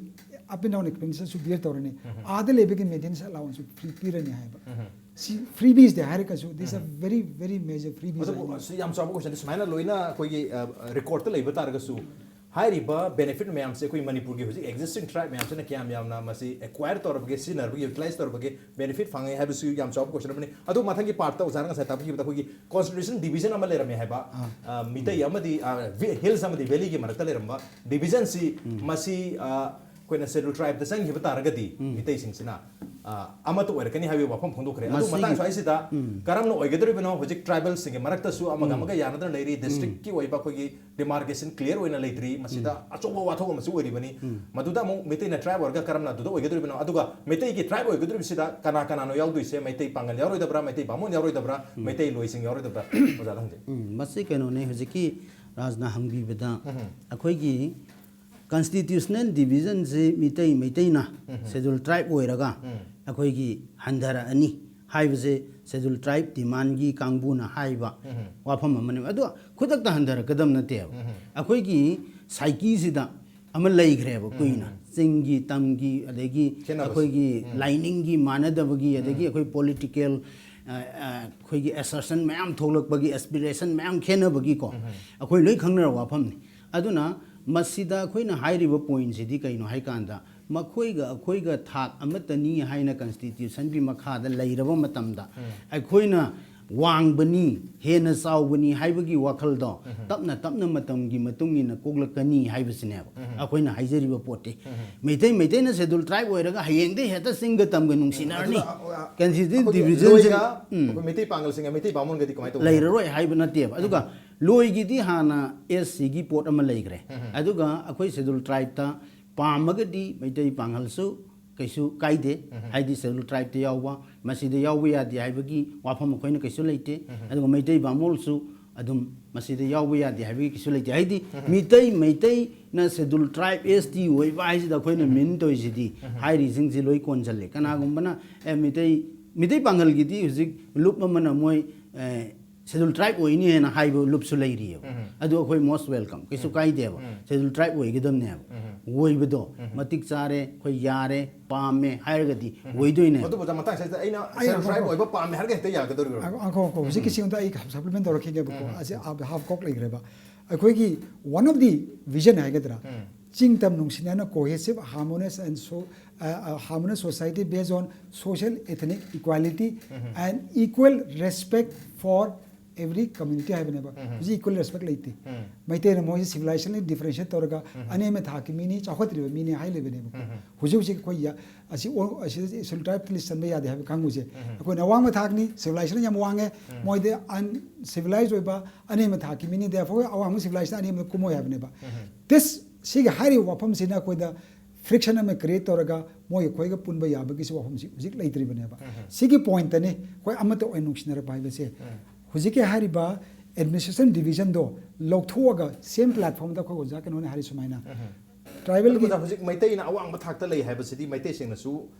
up and down expenditure ꯁꯨ bear ꯇꯧꯔꯅꯤ꯫ ꯑꯥꯗ ꯂꯩꯕꯒꯤ maintenance allowance ꯁꯨ ꯐ꯭ꯔꯤ ꯄꯤꯔꯅꯤ ꯍꯥꯏꯕ꯫ ꯁꯤ freebies ꯗꯤ ꯍꯥꯏꯔꯒꯁꯨ, these are very, very major freebies ꯑꯗꯨꯕꯨ ꯍꯥꯏꯅꯤ꯫ ꯁꯤ ꯌꯥꯝ ꯆꯥꯎꯕ question ꯅꯤ꯫ ꯁꯨꯃꯥꯏꯅ ꯂꯣꯏꯅ ꯑꯩꯈꯣꯏꯒꯤ, ꯑ, record ꯇ ꯂꯩꯕ ꯇꯥꯔꯒꯁꯨ, ꯍꯥꯏꯔꯤꯕ ꯕꯦꯅꯤꯐꯤꯠ ꯃꯌꯥꯝꯁꯦ ꯑꯩꯈꯣꯏ ꯃꯅꯤꯄꯨꯔꯒꯤ ꯍꯧꯖꯤꯛ ꯑꯦꯛꯖꯤꯁꯇꯤꯡ ꯇ꯭ꯔꯥꯏꯕ ꯃꯌꯥꯝꯁꯤꯅ ꯀꯌꯥꯝ ꯌꯥꯝꯅ ꯃꯁꯤ ꯑꯦꯀ꯭ꯋꯥꯏꯔ ꯇꯧꯔꯕꯒꯦ, ꯁꯤꯖꯤꯟꯅꯔꯕꯒꯦ, ꯌꯨꯇꯤꯂꯥꯏꯁ ꯇꯧꯔꯕꯒꯦ, ꯕꯦꯅꯤꯐꯤꯠ ꯐꯪꯉꯦ ꯍꯥꯏꯕꯁꯨ ꯌꯥꯝ ꯆꯥꯎꯕ ꯀꯣꯏꯁꯟ ꯑꯃꯅꯤ꯫ ꯑꯗꯨ ꯃꯊꯪꯒꯤ ꯄꯥꯔꯠꯇ ꯑꯣꯖꯥꯅ ꯉꯁꯥꯏ ꯇꯥꯛꯄꯤꯈꯤꯕꯗ ꯑꯩꯈꯣꯏꯒꯤ ꯀꯣꯟꯁꯇꯤꯇ꯭ꯌꯨꯁꯟ ꯗꯤꯕꯤꯖꯟ ꯑꯃ ꯂꯩꯔꯝꯃꯦ ꯍꯥꯏꯕ, ꯑ, ꯃꯤꯇꯩ ꯑꯃꯗꯤ, ꯑ, ꯚꯤ-, ꯍꯤꯜꯁ ꯑꯃꯗꯤ ꯚꯦꯂꯤꯒꯤ ꯃꯔꯛꯇ ꯂꯩꯔꯝꯕ ꯗꯤꯕꯤꯖꯟꯁꯤ ꯃꯁꯤ, ꯑ, ꯑꯩꯈꯣꯏꯅ ꯁꯦꯗ꯭ꯌꯨꯜ ꯇ꯭ꯔꯥꯏꯕꯇ ꯆꯪꯈꯤꯕ ꯇꯥꯔꯒꯗꯤ ꯃꯤꯇꯩꯁꯤꯡꯁꯤꯅ, ꯑ, ꯑꯃꯠꯇ ꯑꯣꯏꯔꯛꯀꯅꯤ ꯍꯥꯏꯕꯒꯤ ꯋꯥꯐꯝ ꯐꯣꯡꯗꯣꯛꯈ꯭ꯔꯦ꯫ ꯑꯗꯨ ꯃꯁꯤꯒꯤ ꯃꯇꯥꯡ ꯁ꯭ꯋꯥꯏꯁꯤꯗ ꯀꯔꯝꯅ ꯑꯣꯏꯒꯗꯧꯔꯤꯕꯅꯣ? ꯍꯧꯖꯤꯛ ꯇ꯭ꯔꯥꯏꯕꯦꯜꯁꯤꯡꯒꯤ ꯃꯔꯛꯇꯁꯨ ꯑꯃꯒ ꯑꯃꯒ ꯌꯥꯅꯗꯅ ꯂꯩꯔꯤ, ꯗꯤꯁꯇ꯭ꯔꯤꯛꯀꯤ ꯑꯣꯏꯕ ꯑꯩꯈꯣꯏꯒꯤ ꯗꯤꯃꯥꯔꯀꯦꯁꯟ ꯀ꯭ꯂꯤꯌꯥꯔ ꯑꯣꯏꯅ ꯂꯩꯇ꯭ꯔꯤ꯫ ꯃꯁꯤꯗ ꯑꯆꯧꯕ ꯋꯥꯊꯣꯛ ꯑꯃꯁꯨ ꯑꯣꯏꯔꯤꯕꯅꯤ꯫ ꯃꯗꯨꯗ ꯑꯃꯨꯛ ꯃꯩꯇꯩꯅ ꯇ꯭ꯔꯥꯏꯕ ꯑꯣꯏꯔꯒ ꯀꯔꯝꯅ ꯑꯗꯨꯗ ꯑꯣꯏꯒꯗꯧꯔꯤꯕꯅꯣ? ꯑꯗꯨꯒ ꯃꯩꯇꯩꯒꯤ ꯇ꯭ꯔꯥꯏꯕ ꯑꯣꯏꯒꯗꯧꯔꯤꯕꯁꯤꯗ ꯀꯅꯥ ꯀꯅꯥꯅꯣ ꯌꯥꯎꯗꯣꯏꯁꯦ? ꯃꯩꯇꯩ ꯄꯥꯡꯒꯜ ꯌꯥꯎꯔꯣꯏꯗꯕ꯭ꯔꯥ? ꯃꯩꯇꯩ ꯕꯥꯃꯣꯟ ꯌꯥꯎꯔꯣꯏꯗꯕ꯭ꯔꯥ? ꯃꯩꯇꯩ ꯂꯣꯏꯁꯤꯡ ꯌꯥꯎꯔꯣꯏꯗꯕ꯭ꯔꯥ? ꯑꯣꯖꯥꯗ ꯍꯪꯖꯩ꯫ ꯎꯝ, ꯃꯁꯤ ꯀꯩꯅꯣꯅꯦ, ꯍꯧꯖꯤꯛꯀꯤ ꯔꯥꯖꯅ ꯍꯪꯕꯤꯕꯗ ꯑꯩꯈꯣꯏꯒꯤ ꯀꯟꯁꯇꯤꯇ꯭ꯌꯨꯁꯅꯦꯜ ꯗꯤꯕꯤꯖꯟꯁꯤ ꯃꯤꯇꯩ, ꯃꯩꯇꯩꯅ ꯁꯦꯗ꯭ꯌꯨꯜ ꯇ꯭ꯔꯥꯏꯕ ꯑꯣꯏꯔꯒ ꯑꯩꯈꯣꯏꯒꯤ ꯍꯟꯊꯔꯛꯑꯅꯤ ꯍꯥꯏꯕꯁꯦ ꯁꯦꯗ꯭ꯌꯨꯜ ꯇ꯭ꯔꯥꯏꯕ ꯗꯤꯃꯥꯟꯒꯤ ꯀꯥꯡꯕꯨꯅ ꯍꯥꯏꯕ ꯋꯥꯐꯝ ꯑꯃꯅꯦꯕ꯫ ꯑꯗꯣ ꯈꯨꯗꯛꯇ ꯍꯟꯊꯔꯛꯀꯗꯕ ꯅꯠꯇꯦꯕ꯫ ꯑꯩꯈꯣꯏꯒꯤ ꯁꯥꯏꯀꯤꯁꯤꯗ ꯑꯃ ꯂꯩꯈ꯭ꯔꯦꯕ ꯀꯨꯏꯅ꯫ ꯆꯤꯡꯒꯤ, ꯇꯝꯒꯤ, ꯑꯗꯒꯤ ꯈꯦꯠꯅꯕꯁꯦ꯫ ꯑꯩꯈꯣꯏꯒꯤ ꯂꯥꯏꯅꯤꯡꯒꯤ ꯃꯥꯟꯅꯗꯕꯒꯤ, ꯑꯗꯒꯤ ꯑꯩꯈꯣꯏ ꯄꯣꯂꯤꯇꯤꯀꯦꯜ, ꯑ, ꯑ, ꯑꯩꯈꯣꯏꯒꯤ ꯑꯦꯁꯔꯁꯟ ꯃꯌꯥꯝ ꯊꯣꯛꯂꯛꯄꯒꯤ, ꯑꯦꯁꯄꯤꯔꯦꯁꯟ ꯃꯌꯥꯝ ꯈꯦꯠꯅꯕꯒꯤꯀꯣ, ꯑꯩꯈꯣꯏ ꯂꯣꯏ ꯈꯪꯅꯔꯕ ꯋꯥꯐꯝꯅꯤ꯫ ꯑꯗꯨꯅ ꯃꯁꯤꯗ ꯑꯩꯈꯣꯏꯅ ꯍꯥꯏꯔꯤꯕ ꯄꯣꯏꯟꯁꯤꯗꯤ ꯀꯩꯅꯣ ꯍꯥꯏꯀꯥꯟꯗ, ꯃꯈꯣꯏꯒ ꯑꯩꯈꯣꯏꯒ ꯊꯥꯛ ꯑꯃꯠꯇꯅꯤ ꯍꯥꯏꯅ ꯀꯟꯁꯇꯤꯇ꯭ꯌꯨꯁꯟꯒꯤ ꯃꯈꯥꯗ ꯂꯩꯔꯕ ꯃꯇꯝꯗ, ꯑꯩꯈꯣꯏꯅ ꯋꯥꯡꯕꯅꯤ, ꯍꯦꯟꯅ ꯆꯥꯎꯕꯅꯤ ꯍꯥꯏꯕꯒꯤ ꯋꯥꯈꯜꯗꯣ ꯇꯞꯅ ꯇꯞꯅ ꯃꯇꯝꯒꯤ ꯃꯇꯨꯡ ꯏꯟꯅ ꯀꯣꯛꯂꯛꯀꯅꯤ ꯍꯥꯏꯕꯁꯤꯅꯦꯕ ꯑꯩꯈꯣꯏꯅ ꯍꯥꯏꯖꯔꯤꯕ ꯄꯣꯠꯇꯤ꯫ ꯃꯩꯇꯩ, ꯃꯩꯇꯩꯅ ꯁꯦꯗ꯭ꯌꯨꯜ ꯇ꯭ꯔꯥꯏꯕ ꯑꯣꯏꯔꯒ ꯍꯌꯦꯡꯗꯩ ꯍꯦꯛꯇ ꯆꯤꯡꯒ ꯇꯝꯒ ꯅꯨꯡꯁꯤꯅꯔꯅꯤ꯫ ꯑꯗꯨꯅ, ꯑ, ꯑ, ꯀꯟꯁꯇꯤꯇ꯭ꯌꯨꯁꯟ ꯑꯩꯈꯣꯏꯒꯤ ꯗꯤꯕꯤꯖꯟꯁꯤ ꯂꯣꯏꯒ ꯎꯝ꯫ ꯑꯩꯈꯣꯏ ꯃꯩꯇꯩ ꯄꯥꯡꯒꯜꯁꯤꯡꯒ ꯃꯩꯇꯩ ꯕꯥꯃꯣꯟꯒꯗꯤ ꯀꯃꯥꯏꯅ ꯇꯧꯕ? ꯂꯩꯔꯔꯣꯏ ꯍꯥꯏꯕ ꯅꯠꯇꯦꯕ꯫ ꯑꯗꯨꯒ ꯂꯣꯏꯒꯤꯗꯤ ꯍꯥꯟꯅ ꯑꯦꯁ ꯁꯤꯒꯤ ꯄꯣꯠ ꯑꯃ ꯂꯩꯈ꯭ꯔꯦ꯫ ꯑꯗꯨꯒ ꯑꯩꯈꯣꯏ ꯁꯦꯗ꯭ꯌꯨꯜ ꯇ꯭ꯔꯥꯏꯕꯇ ꯄꯥꯝꯃꯒꯗꯤ ꯃꯩꯇꯩ ꯄꯥꯡꯒꯜꯁꯨ ꯀꯩꯁꯨ ꯀꯥꯏꯗꯦ꯫ ꯍꯥꯏꯗꯤ ꯁꯦꯗ꯭ꯌꯨꯜ ꯇ꯭ꯔꯥꯏꯕꯇ ꯌꯥꯎꯕ, ꯃꯁꯤꯗ ꯌꯥꯎꯕ ꯌꯥꯗꯦ ꯍꯥꯏꯕꯒꯤ ꯋꯥꯐꯝ ꯑꯩꯈꯣꯏꯅ ꯀꯩꯁꯨ ꯂꯩꯇꯦ꯫ ꯑꯗꯨꯒ ꯃꯩꯇꯩ ꯕꯥꯃꯣꯟꯁꯨ ꯑꯗꯨꯝ ꯃꯁꯤꯗ ꯌꯥꯎꯕ ꯌꯥꯗꯦ ꯍꯥꯏꯕꯒꯤ ꯀꯩꯁꯨ ꯂꯩꯇꯦ꯫ ꯍꯥꯏꯗꯤ ꯃꯤꯇꯩ, ꯃꯩꯇꯩꯅ ꯁꯦꯗ꯭ꯌꯨꯜ ꯇ꯭ꯔꯥꯏꯕ, ꯑꯦꯁ ꯇꯤ ꯑꯣꯏꯕ ꯍꯥꯏꯁꯤꯗ ꯑꯩꯈꯣꯏꯅ ꯃꯤꯟ ꯇꯧꯔꯤꯁꯤꯗꯤ ꯍꯥꯏꯔꯤꯁꯤꯡꯁꯤ ꯂꯣꯏ ꯀꯣꯟꯁꯤꯜꯂꯦ꯫ ꯀꯅꯥꯒꯨꯝꯕꯅ, "ꯑꯦ, ꯃꯤꯇꯩ, ꯃꯤꯇꯩ ꯄꯥꯡꯒꯜꯒꯤꯗꯤ ꯍꯧꯖꯤꯛ ꯂꯨꯞ ꯑꯃꯅ ꯃꯣꯏ, ꯑꯦ, ꯁꯦꯗ꯭ꯌꯨꯜ ꯇ꯭ꯔꯥꯏꯕ ꯑꯣꯏꯅꯤ" ꯍꯥꯏꯅ ꯍꯥꯏꯕ ꯂꯨꯞꯁꯨ ꯂꯩꯔꯤꯑꯕ꯫ ꯑꯗꯨ ꯑꯩꯈꯣꯏ ꯃꯣꯁ ꯋꯦꯜꯀꯝ, ꯀꯩꯁꯨ ꯀꯥꯏꯗꯦꯕ꯫ ꯁꯦꯗ꯭ꯌꯨꯜ ꯇ꯭ꯔꯥꯏꯕ ꯑꯣꯏꯒꯗꯕꯅꯦꯕ꯫ ꯑꯣꯏꯕꯗꯣ ꯃꯇꯤꯛ ꯆꯥꯔꯦ, ꯑꯩꯈꯣꯏ ꯌꯥꯔꯦ, ꯄꯥꯝꯃꯦ ꯍꯥꯏꯔꯒꯗꯤ ꯑꯣꯏꯗꯣꯏꯅꯦ꯫ ꯑꯗꯨꯕꯨ ꯑꯣꯖꯥ, ꯃꯇꯥꯡ ꯁꯤꯗ ꯑꯩꯅ ꯑꯩ ꯁꯦꯗ꯭ꯌꯨꯜ ꯇ꯭ꯔꯥꯏꯕ ꯑꯣꯏꯕ ꯄꯥꯝꯃꯦ ꯍꯥꯏꯔꯒ ꯍꯦꯛꯇ ꯌꯥꯒꯗꯧꯔꯤꯕ꯭ꯔꯣ? ꯑ-, ꯑ-, ꯉꯥꯏꯈꯣ, ꯉꯥꯏꯈꯣ꯫ ꯍꯧꯖꯤꯛꯀꯤꯁꯤꯡꯗꯣ ꯑꯩ ꯁꯄ꯭ꯂꯤꯃꯦꯟ ꯇꯧꯔꯛꯈꯤꯒꯦꯕꯀꯣ꯫ ꯑꯁꯤ ꯍꯥꯐ ꯀꯣꯛ ꯂꯩꯈ꯭ꯔꯦꯕ꯫ ꯑꯩꯈꯣꯏꯒꯤ one of the vision ꯍꯥꯏꯒꯗ꯭ꯔꯥ, ꯆꯤꯡ ꯇꯝ ꯅꯨꯡꯁꯤꯅꯅ cohesive, harmonious and so, uh, uh, harmonious society based on social ethnic equality and equal respect for every community ꯍꯥꯏꯕꯅꯦꯕ꯫ ꯍꯧꯖꯤꯛ equal respect ꯂꯩꯇꯦ꯫ ꯃꯩꯇꯩꯅ ꯃꯣꯏꯁꯦ civilizationally differentiate ꯇꯧꯔꯒ ꯑꯅꯦꯝꯕ ꯊꯥꯛꯀꯤ ꯃꯤꯅꯤ, ꯆꯥꯎꯈꯠꯇ꯭ꯔꯤꯕ ꯃꯤꯅꯤ ꯍꯥꯏ ꯂꯩꯕꯅꯦꯕꯀꯣ꯫ ꯍꯧꯖꯤꯛ ꯍꯧꯖꯤꯛ ꯑꯩꯈꯣꯏ ꯌꯥ-, ꯑꯁꯤ ꯑꯣ-, ꯑꯁꯤ schedule tribe list ꯆꯟꯕ ꯌꯥꯗꯦ ꯍꯥꯏꯕ ꯀꯥꯡꯕꯨꯁꯦ ꯑꯩꯈꯣꯏꯅ ꯑꯋꯥꯡꯕ ꯊꯥꯛꯅꯤ, civilization ꯌꯥꯝ ꯋꯥꯡꯉꯦ, ꯃꯣꯏꯗꯤ uncivilized ꯑꯣꯏꯕ ꯑꯅꯦꯝꯕ ꯊꯥꯛꯀꯤ ꯃꯤꯅꯤ, therefore ꯑꯋꯥꯡꯕ civilization ꯑꯅꯦꯝꯕꯗ ꯀꯨꯝꯃꯣꯏ ꯍꯥꯏꯕꯅꯦꯕ꯫ This, ꯁꯤꯒꯤ ꯍꯥꯏꯔꯤꯕ ꯋꯥꯐꯝꯁꯤꯅ ꯑꯩꯈꯣꯏꯗ friction ꯑꯃ create ꯇꯧꯔꯒ ꯃꯣꯏ ꯑꯩꯈꯣꯏꯒ ꯄꯨꯟꯕ ꯌꯥꯕꯒꯤꯁꯨ ꯋꯥꯐꯝꯁꯤ ꯍꯧꯖꯤꯛ ꯂꯩꯇ꯭ꯔꯤꯕꯅꯦꯕ꯫ ꯁꯤꯒꯤ pointꯇꯅꯤ ꯑꯩꯈꯣꯏ ꯑꯃꯠꯇ ꯑꯣꯏꯅ ꯅꯨꯡꯁꯤꯅꯔꯛꯄ ꯍꯥꯏꯕꯁꯦ꯫ ꯍꯧꯖꯤꯛꯀꯤ ꯍꯥꯏꯔꯤꯕ administration divisionꯗꯣ ꯂꯧꯊꯣꯛꯑꯒ same platformꯗ ꯑꯩꯈꯣꯏ ꯑꯣꯖꯥ ꯀꯩꯅꯣꯅ ꯍꯥꯏꯔꯤ ꯁꯨꯃꯥꯏꯅ, tribalꯒꯤ ꯑꯗꯨꯒ ꯍꯧꯖꯤꯛ ꯃꯩꯇꯩꯅ ꯑꯋꯥꯡꯕ ꯊꯥꯛꯇ ꯂꯩ ꯍꯥꯏꯕꯁꯤꯗꯤ ꯃꯩꯇꯩꯁꯤꯡꯅꯁꯨ,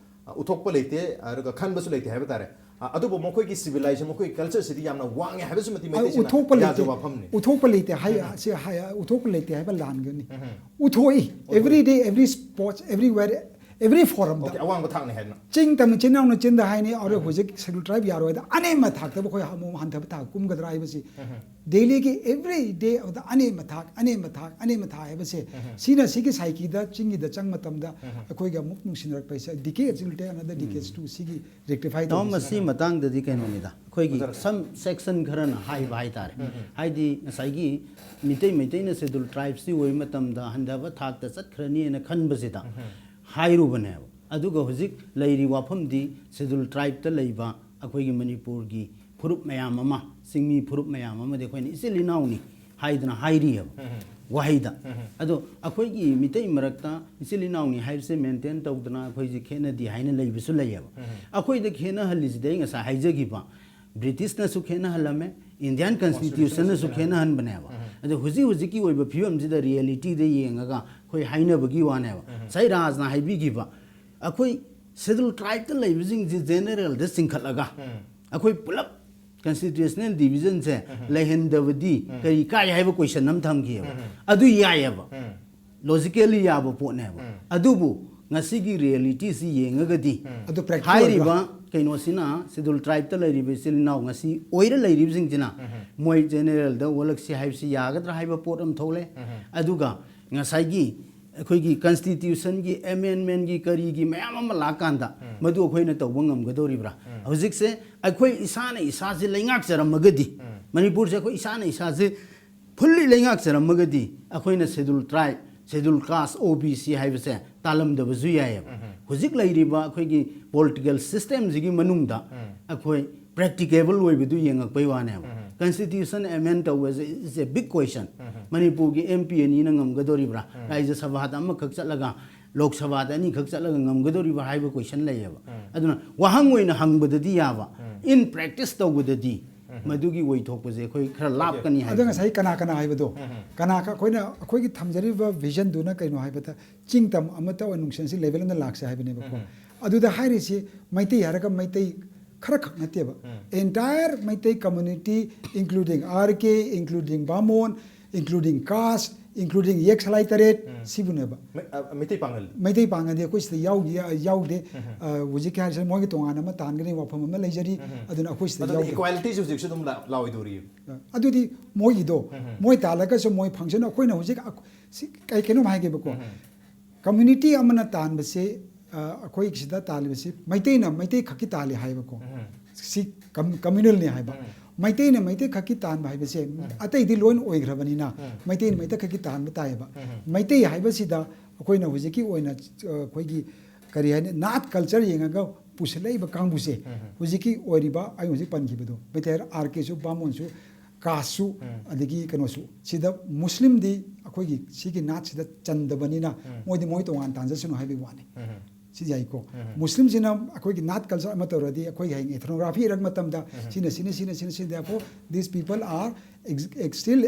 ꯑ, ꯎꯊꯣꯛꯄ ꯂꯩꯇꯦ, ꯑꯗꯨꯒ ꯈꯟꯕꯁꯨ ꯂꯩꯇꯦ ꯍꯥꯏꯕ ꯇꯥꯔꯦ꯫ ꯑ, ꯑꯗꯨꯕꯨ ꯃꯈꯣꯏꯒꯤ civilization, ꯃꯈꯣꯏꯒꯤ cultureꯁꯤꯗꯤ ꯌꯥꯝꯅ ꯋꯥꯡꯉꯦ ꯍꯥꯏꯕꯁꯤꯃꯗꯤ ꯑ, ꯃꯩꯇꯩꯁꯤꯡꯅ ꯎꯊꯣꯛꯄ ꯂꯩꯇꯦ꯫ ꯌꯥꯖꯕ ꯋꯥꯐꯝꯅꯤ꯫ ꯎꯊꯣꯛꯄ ꯂꯩꯇꯦ ꯍꯥꯏ-, ꯁꯤ ꯍꯥꯏ-, ꯎꯊꯣꯛꯄ ꯂꯩꯇꯦ ꯍꯥꯏꯕ ꯂꯥꯟꯒꯅꯤ꯫ ꯎꯊꯣꯛꯏ꯫ Every day, every sports, everywhere, every forumꯗ꯫ Okay, ꯑꯋꯥꯡꯕ ꯊꯥꯛꯅꯤ ꯍꯥꯏꯅ꯫ ꯆꯤꯡ ꯇꯝ ꯏꯆꯤꯟ ꯏꯅꯥꯎꯅ ꯆꯤꯟꯗ ꯍꯥꯏꯅꯤ, ꯑꯗꯨ ꯍꯧꯖꯤꯛ schedule tribe ꯌꯥꯔꯣꯏꯗ ꯑꯅꯦꯝꯕ ꯊꯥꯛꯇꯕꯨ ꯑꯩꯈꯣꯏ ꯑꯃꯨꯛ ꯍꯟꯊꯕ ꯊꯥꯛ ꯀꯨꯝꯒꯗ꯭ꯔꯥ ꯍꯥꯏꯕꯁꯤ Dailyꯒꯤ every day ꯑꯗ ꯑꯅꯦꯝꯕ ꯊꯥꯛ, ꯑꯅꯦꯝꯕ ꯊꯥꯛ, ꯑꯅꯦꯝꯕ ꯊꯥꯛ ꯍꯥꯏꯕꯁꯦ, ꯁꯤꯅ ꯁꯤꯒꯤ psycheꯗ, ꯆꯤꯡꯒꯤꯗ ꯆꯪ ꯃꯇꯝꯗ ꯑꯩꯈꯣꯏꯒꯤ ꯑꯃꯨꯛ ꯅꯨꯡꯁꯤꯅꯔꯛꯄ ꯍꯥꯏꯁꯦ, decade will take another decades to ꯁꯤꯒꯤ rectify ꯇꯥꯃꯣ, ꯇꯧꯕꯁꯦ꯫ ꯃꯁꯤ ꯃꯇꯥꯡꯗꯗꯤ ꯀꯩꯅꯣꯅꯤꯗ, ꯑꯩꯈꯣꯏꯒꯤ some section ꯈꯔꯅ ꯍꯥꯏꯕ ꯍꯥꯏꯇꯥꯔꯦ꯫ ꯍꯥꯏꯗꯤ ꯉꯁꯥꯏꯒꯤ ꯃꯤꯇꯩ, ꯃꯩꯇꯩꯅ schedule tribesꯇꯤ ꯑꯣꯏꯕ ꯃꯇꯝꯗ ꯍꯟꯊꯕ ꯊꯥꯛꯇ ꯆꯠꯈ꯭ꯔꯅꯤꯅ ꯈꯟꯕꯁꯤꯗ ꯍꯥꯏꯔꯨꯕꯅꯦꯕ꯫ ꯑꯗꯨꯒ ꯍꯧꯖꯤꯛ ꯂꯩꯔꯤ ꯋꯥꯐꯝꯗꯤ schedule tribeꯇ ꯂꯩꯕ ꯑꯩꯈꯣꯏꯒꯤ ꯃꯅꯤꯄꯨꯔꯒꯤ ꯐꯨꯔꯨꯞ ꯃꯌꯥꯝ ꯑꯃ, ꯆꯤꯡꯃꯤ ꯐꯨꯔꯨꯞ ꯃꯌꯥꯝ ꯑꯃꯗꯤ ꯑꯩꯈꯣꯏꯅ ꯏꯆꯤꯜ ꯏꯅꯥꯎꯅꯤ ꯍꯥꯏꯗꯅ ꯍꯥꯏꯔꯤꯑꯕ ꯋꯥꯍꯩꯗ꯫ ꯑꯗꯣ ꯑꯩꯈꯣꯏꯒꯤ ꯃꯤꯇꯩ ꯃꯔꯛꯇ ꯏꯆꯤꯜ ꯏꯅꯥꯎꯅꯤ ꯍꯥꯏꯕꯁꯦ maintain ꯇꯧꯗꯅ ꯑꯩꯈꯣꯏꯁꯦ ꯈꯦꯠꯅꯗꯦ ꯍꯥꯏꯅ ꯂꯩꯕꯁꯨ ꯂꯩꯌꯦꯕ꯫ ꯑꯩꯈꯣꯏꯗ ꯈꯦꯠꯅꯍꯜꯂꯤꯁꯤꯗꯤ ꯑꯩ ꯉꯁꯥꯏ ꯍꯥꯏꯖꯈꯤꯕ, Britishꯅꯁꯨ ꯈꯦꯠꯅꯍꯜꯂꯝꯃꯦ, Indian Constitutionꯅꯁꯨ ꯈꯦꯠꯅꯍꯟꯕꯅꯦꯕ꯫ ꯑꯗꯣ ꯍꯧꯖꯤꯛ ꯍꯧꯖꯤꯛꯀꯤ ꯑꯣꯏꯕ ꯐꯤꯕꯝꯁꯤꯗ realityꯗ ꯌꯦꯡꯉꯒ ꯑꯩꯈꯣꯏ ꯍꯥꯏꯅꯕꯒꯤ ꯋꯥꯅꯦꯕ꯫ ꯉꯁꯥꯏ ꯔꯥꯖꯅ ꯍꯥꯏꯕꯤꯈꯤꯕ, ꯑꯩꯈꯣꯏ schedule tribeꯇ ꯂꯩꯕꯁꯤꯡꯁꯤ generalꯗ ꯆꯤꯡꯈꯠꯂꯒ ꯑꯩꯈꯣꯏ ꯄꯨꯂꯞ constitutional divisionꯁꯦ ꯂꯩꯍꯟꯗꯕꯗꯤ ꯀꯔꯤ ꯀꯥꯏ ꯍꯥꯏꯕ question ꯑꯃ ꯊꯝꯈꯤꯑꯕ꯫ ꯑꯗꯨ ꯌꯥꯏꯑꯕ, logically ꯌꯥꯕ ꯄꯣꯠꯅꯦꯕ꯫ ꯑꯗꯨꯕꯨ ꯉꯁꯤꯒꯤ realityꯁꯤ ꯌꯦꯡꯉꯒꯗꯤ ꯑꯗꯨ practical ꯍꯥꯏꯔꯤꯕ ꯑꯣꯏꯕ? ꯀꯩꯅꯣꯁꯤꯅ, ꯁꯦꯗꯨꯜ ꯇ꯭ꯔꯥꯏꯕꯇ ꯂꯩꯔꯤꯕ ꯏꯆꯤꯜ ꯏꯅꯥꯎ ꯉꯁꯤ ꯑꯣꯏꯔ ꯂꯩꯔꯤꯕꯁꯤꯡꯁꯤꯅ ꯃꯣꯏ ꯖꯦꯅꯦꯔꯦꯜꯗ ꯑꯣꯜꯂꯛꯁꯤ ꯍꯥꯏꯕꯁꯤ ꯌꯥꯒꯗ꯭ꯔꯥ ꯍꯥꯏꯕ ꯄꯣꯠ ꯑꯃ ꯊꯣꯛꯂꯦ꯫ ꯑꯗꯨꯒ ꯉꯁꯥꯏꯒꯤ ꯑꯩꯈꯣꯏꯒꯤ ꯀꯟꯁꯇꯤꯇ꯭ꯌꯨꯁꯟꯒꯤ ꯑꯦꯃꯦꯟꯃꯦꯟꯒꯤ ꯀꯔꯤꯒꯤ ꯃꯌꯥꯝ ꯑꯃ ꯂꯥꯛꯀꯥꯟꯗ ꯃꯗꯨ ꯑꯩꯈꯣꯏꯅ ꯇꯧꯕ ꯉꯝꯒꯗꯧꯔꯤꯕ꯭ꯔꯥ? ꯍꯧꯖꯤꯛꯁꯦ ꯑꯩꯈꯣꯏ ꯏꯁꯥꯅ ꯏꯁꯥꯁꯦ ꯂꯩꯉꯥꯛꯆꯔꯝꯃꯒꯗꯤ, ꯃꯅꯤꯄꯨꯔꯁꯦ ꯑꯩꯈꯣꯏ ꯏꯁꯥꯅ ꯏꯁꯥꯁꯦ ꯐꯨꯜꯂꯤ ꯂꯩꯉꯥꯛꯆꯔꯝꯃꯒꯗꯤ ꯑꯩꯈꯣꯏꯅ ꯁꯦꯗꯨꯜ ꯇ꯭ꯔꯥꯏꯕ, ꯁꯦꯗꯨꯜ ꯀꯥꯁ, ꯑꯣ ꯕꯤ ꯁꯤ ꯍꯥꯏꯕꯁꯦ ꯇꯥꯜꯂꯝꯗꯕꯁꯨ ꯌꯥꯏꯑꯕ꯫ ꯍꯧꯖꯤꯛ ꯂꯩꯔꯤꯕ ꯑꯩꯈꯣꯏꯒꯤ ꯄꯣꯂꯤꯇꯤꯀꯦꯜ ꯁꯤꯁꯇꯦꯝꯁꯤꯒꯤ ꯃꯅꯨꯡꯗ ꯑꯩꯈꯣꯏ ꯄ꯭ꯔꯦꯛꯇꯤꯀꯦꯕꯜ ꯑꯣꯏꯕꯗꯨ ꯌꯦꯡꯉꯛꯄꯩ ꯋꯥꯅꯦꯕ꯫ ꯀꯟꯁꯇꯤꯇ꯭ꯌꯨꯁꯟ ꯑꯦꯃꯦꯟ ꯇꯧꯕꯁꯦ is a big question꯫ ꯃꯅꯤꯄꯨꯔꯒꯤ ꯑꯦꯝ ꯄꯤ ꯑꯅꯤꯅ ꯉꯝꯒꯗꯧꯔꯤꯕ꯭ꯔꯥ? ꯔꯥꯖ꯭ꯌ ꯁꯚꯥꯗ ꯑꯃꯈꯛ ꯆꯠꯂꯒ ꯂꯣꯛ ꯁꯚꯥꯗ ꯑꯅꯤꯈꯛ ꯆꯠꯂꯒ ꯉꯝꯒꯗꯧꯔꯤꯕ꯭ꯔꯥ ꯍꯥꯏꯕ ꯀꯣꯏꯁꯟ ꯂꯩꯌꯦꯕ꯫ ꯑꯗꯨꯅ ꯋꯥꯍꯪ ꯑꯣꯏꯅ ꯍꯪꯕꯗꯗꯤ ꯌꯥꯕ, ꯏꯟ ꯄ꯭ꯔꯦꯛꯇꯤꯁ ꯇꯧꯕꯗꯗꯤ ꯃꯗꯨꯒꯤ ꯑꯣꯏꯊꯣꯛꯄꯁꯦ ꯑꯩꯈꯣꯏ ꯈꯔ ꯂꯥꯞꯀꯅꯤ ꯑꯗꯣ ꯍꯥꯏꯕꯁꯦ꯫ ꯉꯁꯥꯏ ꯀꯅꯥ ꯀꯅꯥ ꯍꯥꯏꯕꯗꯣ, ꯀꯅꯥ ꯀ-, ꯑꯩꯈꯣꯏꯅ, ꯑꯩꯈꯣꯏꯒꯤ ꯊꯝꯖꯔꯤꯕ ꯚꯤꯖꯟꯗꯨꯅ ꯀꯩꯅꯣ ꯍꯥꯏꯕꯗ, ꯆꯤꯡ ꯇꯝ ꯑꯃꯠꯇ ꯑꯣꯏ ꯅꯨꯡꯁꯤꯅꯁꯤ ꯂꯦꯚꯦꯜ ꯑꯃꯗ ꯂꯥꯛꯁꯦ ꯍꯥꯏꯕꯅꯦꯕꯀꯣ꯫ ꯑꯗꯨꯗ ꯍꯥꯏꯔꯤꯁꯤ ꯃꯩꯇꯩ ꯍꯥꯏꯔꯒ ꯃꯩꯇꯩ ꯈꯔ ꯈꯛ ꯅꯠꯇꯦꯕ꯫ Entire Meitei community, including R K, including ꯕꯥꯃꯣꯟ, including caste, including ꯌꯦꯛ ꯁꯂꯥꯏ ꯇꯔꯦꯠ, ꯁꯤꯕꯨꯅꯦꯕ꯫ ꯃꯩ-, ꯑ, ꯃꯩꯇꯩ ꯄꯥꯉꯜ꯫ ꯃꯩꯇꯩ ꯄꯥꯉꯜꯗꯤ ꯑꯩꯈꯣꯏ ꯁꯤꯗ ꯌꯥꯎꯗꯤ-, ꯌꯥꯎꯗꯦ꯫ ꯑ, ꯍꯧꯖꯤꯛꯀꯤ ꯍꯥꯏꯔꯤꯁꯦ ꯃꯣꯏꯒꯤ ꯇꯣꯉꯥꯟꯅ ꯑꯃ ꯇꯥꯟꯒꯅꯤ ꯋꯥꯐꯝ ꯑꯃ ꯂꯩꯖꯔꯤ꯫ ꯑꯗꯨꯅ ꯑꯩꯈꯣꯏ ꯁꯤꯗ ꯑꯗꯨꯗꯤ ꯌꯥꯎꯗꯦ꯫ Equalityꯁꯨ ꯍꯧꯖꯤꯛꯁꯨ ꯑꯗꯨꯝ ꯂꯥ-, ꯂꯥꯎꯏꯗꯧꯔꯤ꯫ ꯑ, ꯑꯗꯨꯗꯤ ꯃꯣꯏꯒꯤꯗꯣ, ꯃꯣꯏ ꯇꯥꯜꯂꯒꯁꯨ ꯃꯣꯏ function, ꯑꯩꯈꯣꯏꯅ ꯍꯧꯖꯤꯛ ꯑ-, ꯁꯤ ꯀꯩ-, ꯀꯩꯅꯣꯝ ꯍꯥꯏꯒꯦꯕꯀꯣ꯫ Community ꯑꯃꯅ ꯇꯥꯟꯕꯁꯦ, ꯑ, ꯑꯩꯈꯣꯏ ꯁꯤꯗ ꯇꯥꯜꯂꯤꯕꯁꯤ ꯃꯩꯇꯩꯅ ꯃꯩꯇꯩ ꯈꯛꯀꯤ ꯇꯥꯜꯂꯤ ꯍꯥꯏꯕꯀꯣ꯫ ꯁꯤ com-, communalꯅꯤ ꯍꯥꯏꯕ꯫ ꯃꯩꯇꯩꯅ ꯃꯩꯇꯩ ꯈꯛꯀꯤ ꯇꯥꯟꯕ ꯍꯥꯏꯕꯁꯦ ꯑꯇꯩꯗꯤ ꯂꯣꯏꯅ ꯑꯣꯏꯈ꯭ꯔꯕꯅꯤꯅ ꯃꯩꯇꯩꯅ ꯃꯩꯇꯩ ꯈꯛꯀꯤ ꯇꯥꯟꯕ ꯇꯥꯏꯌꯦꯕ꯫ ꯃꯩꯇꯩ ꯍꯥꯏꯕꯁꯤꯗ ꯑꯩꯈꯣꯏꯅ ꯍꯧꯖꯤꯛꯀꯤ ꯑꯣꯏꯅ, ꯑ, ꯑꯩꯈꯣꯏꯒꯤ ꯀꯔꯤ ꯍꯥꯏꯅꯤ, ꯅꯥꯠ culture ꯌꯦꯡꯉꯒ ꯄꯨꯁꯤꯜꯂꯛꯏꯕ ꯀꯥꯡꯕꯨꯁꯦ, ꯍꯧꯖꯤꯛꯀꯤ ꯑꯣꯏꯔꯤꯕ ꯑꯩ ꯍꯧꯖꯤꯛ ꯄꯟꯈꯤꯕꯗꯣ, ꯃꯩꯇꯩ R Kꯁꯨ, ꯕꯥꯃꯣꯟꯁꯨ, casteꯁꯨ, ꯑꯗꯒꯤ ꯀꯩꯅꯣꯁꯨ, ꯁꯤꯗ ꯃꯨꯁꯂꯤꯝꯗꯤ ꯑꯩꯈꯣꯏꯒꯤ ꯁꯤꯒꯤ ꯅꯥꯠꯁꯤꯗ ꯆꯟꯗꯕꯅꯤꯅ ꯃꯣꯏꯗꯤ ꯃꯣꯏ ꯇꯣꯉꯥꯟ ꯇꯥꯟꯖꯁꯅꯨ ꯍꯥꯏꯕꯒꯤ ꯋꯥꯅꯤ꯫ ꯁꯤ ꯌꯥꯏꯀꯣ꯫ ꯃꯨꯁꯂꯤꯝꯁꯤꯅ ꯑꯩꯈꯣꯏꯒꯤ ꯅꯥꯠ culture ꯑꯃ ꯇꯧꯔꯗꯤ ꯑꯩꯈꯣꯏꯒꯤ ꯍꯌꯦꯡ ethnography ꯏꯔꯛ ꯃꯇꯝꯗ ꯁꯤꯅ, ꯁꯤꯅ, ꯁꯤꯅ, ꯁꯤꯅ, ꯁꯤꯅ, therefore these people are ex-, ex-, still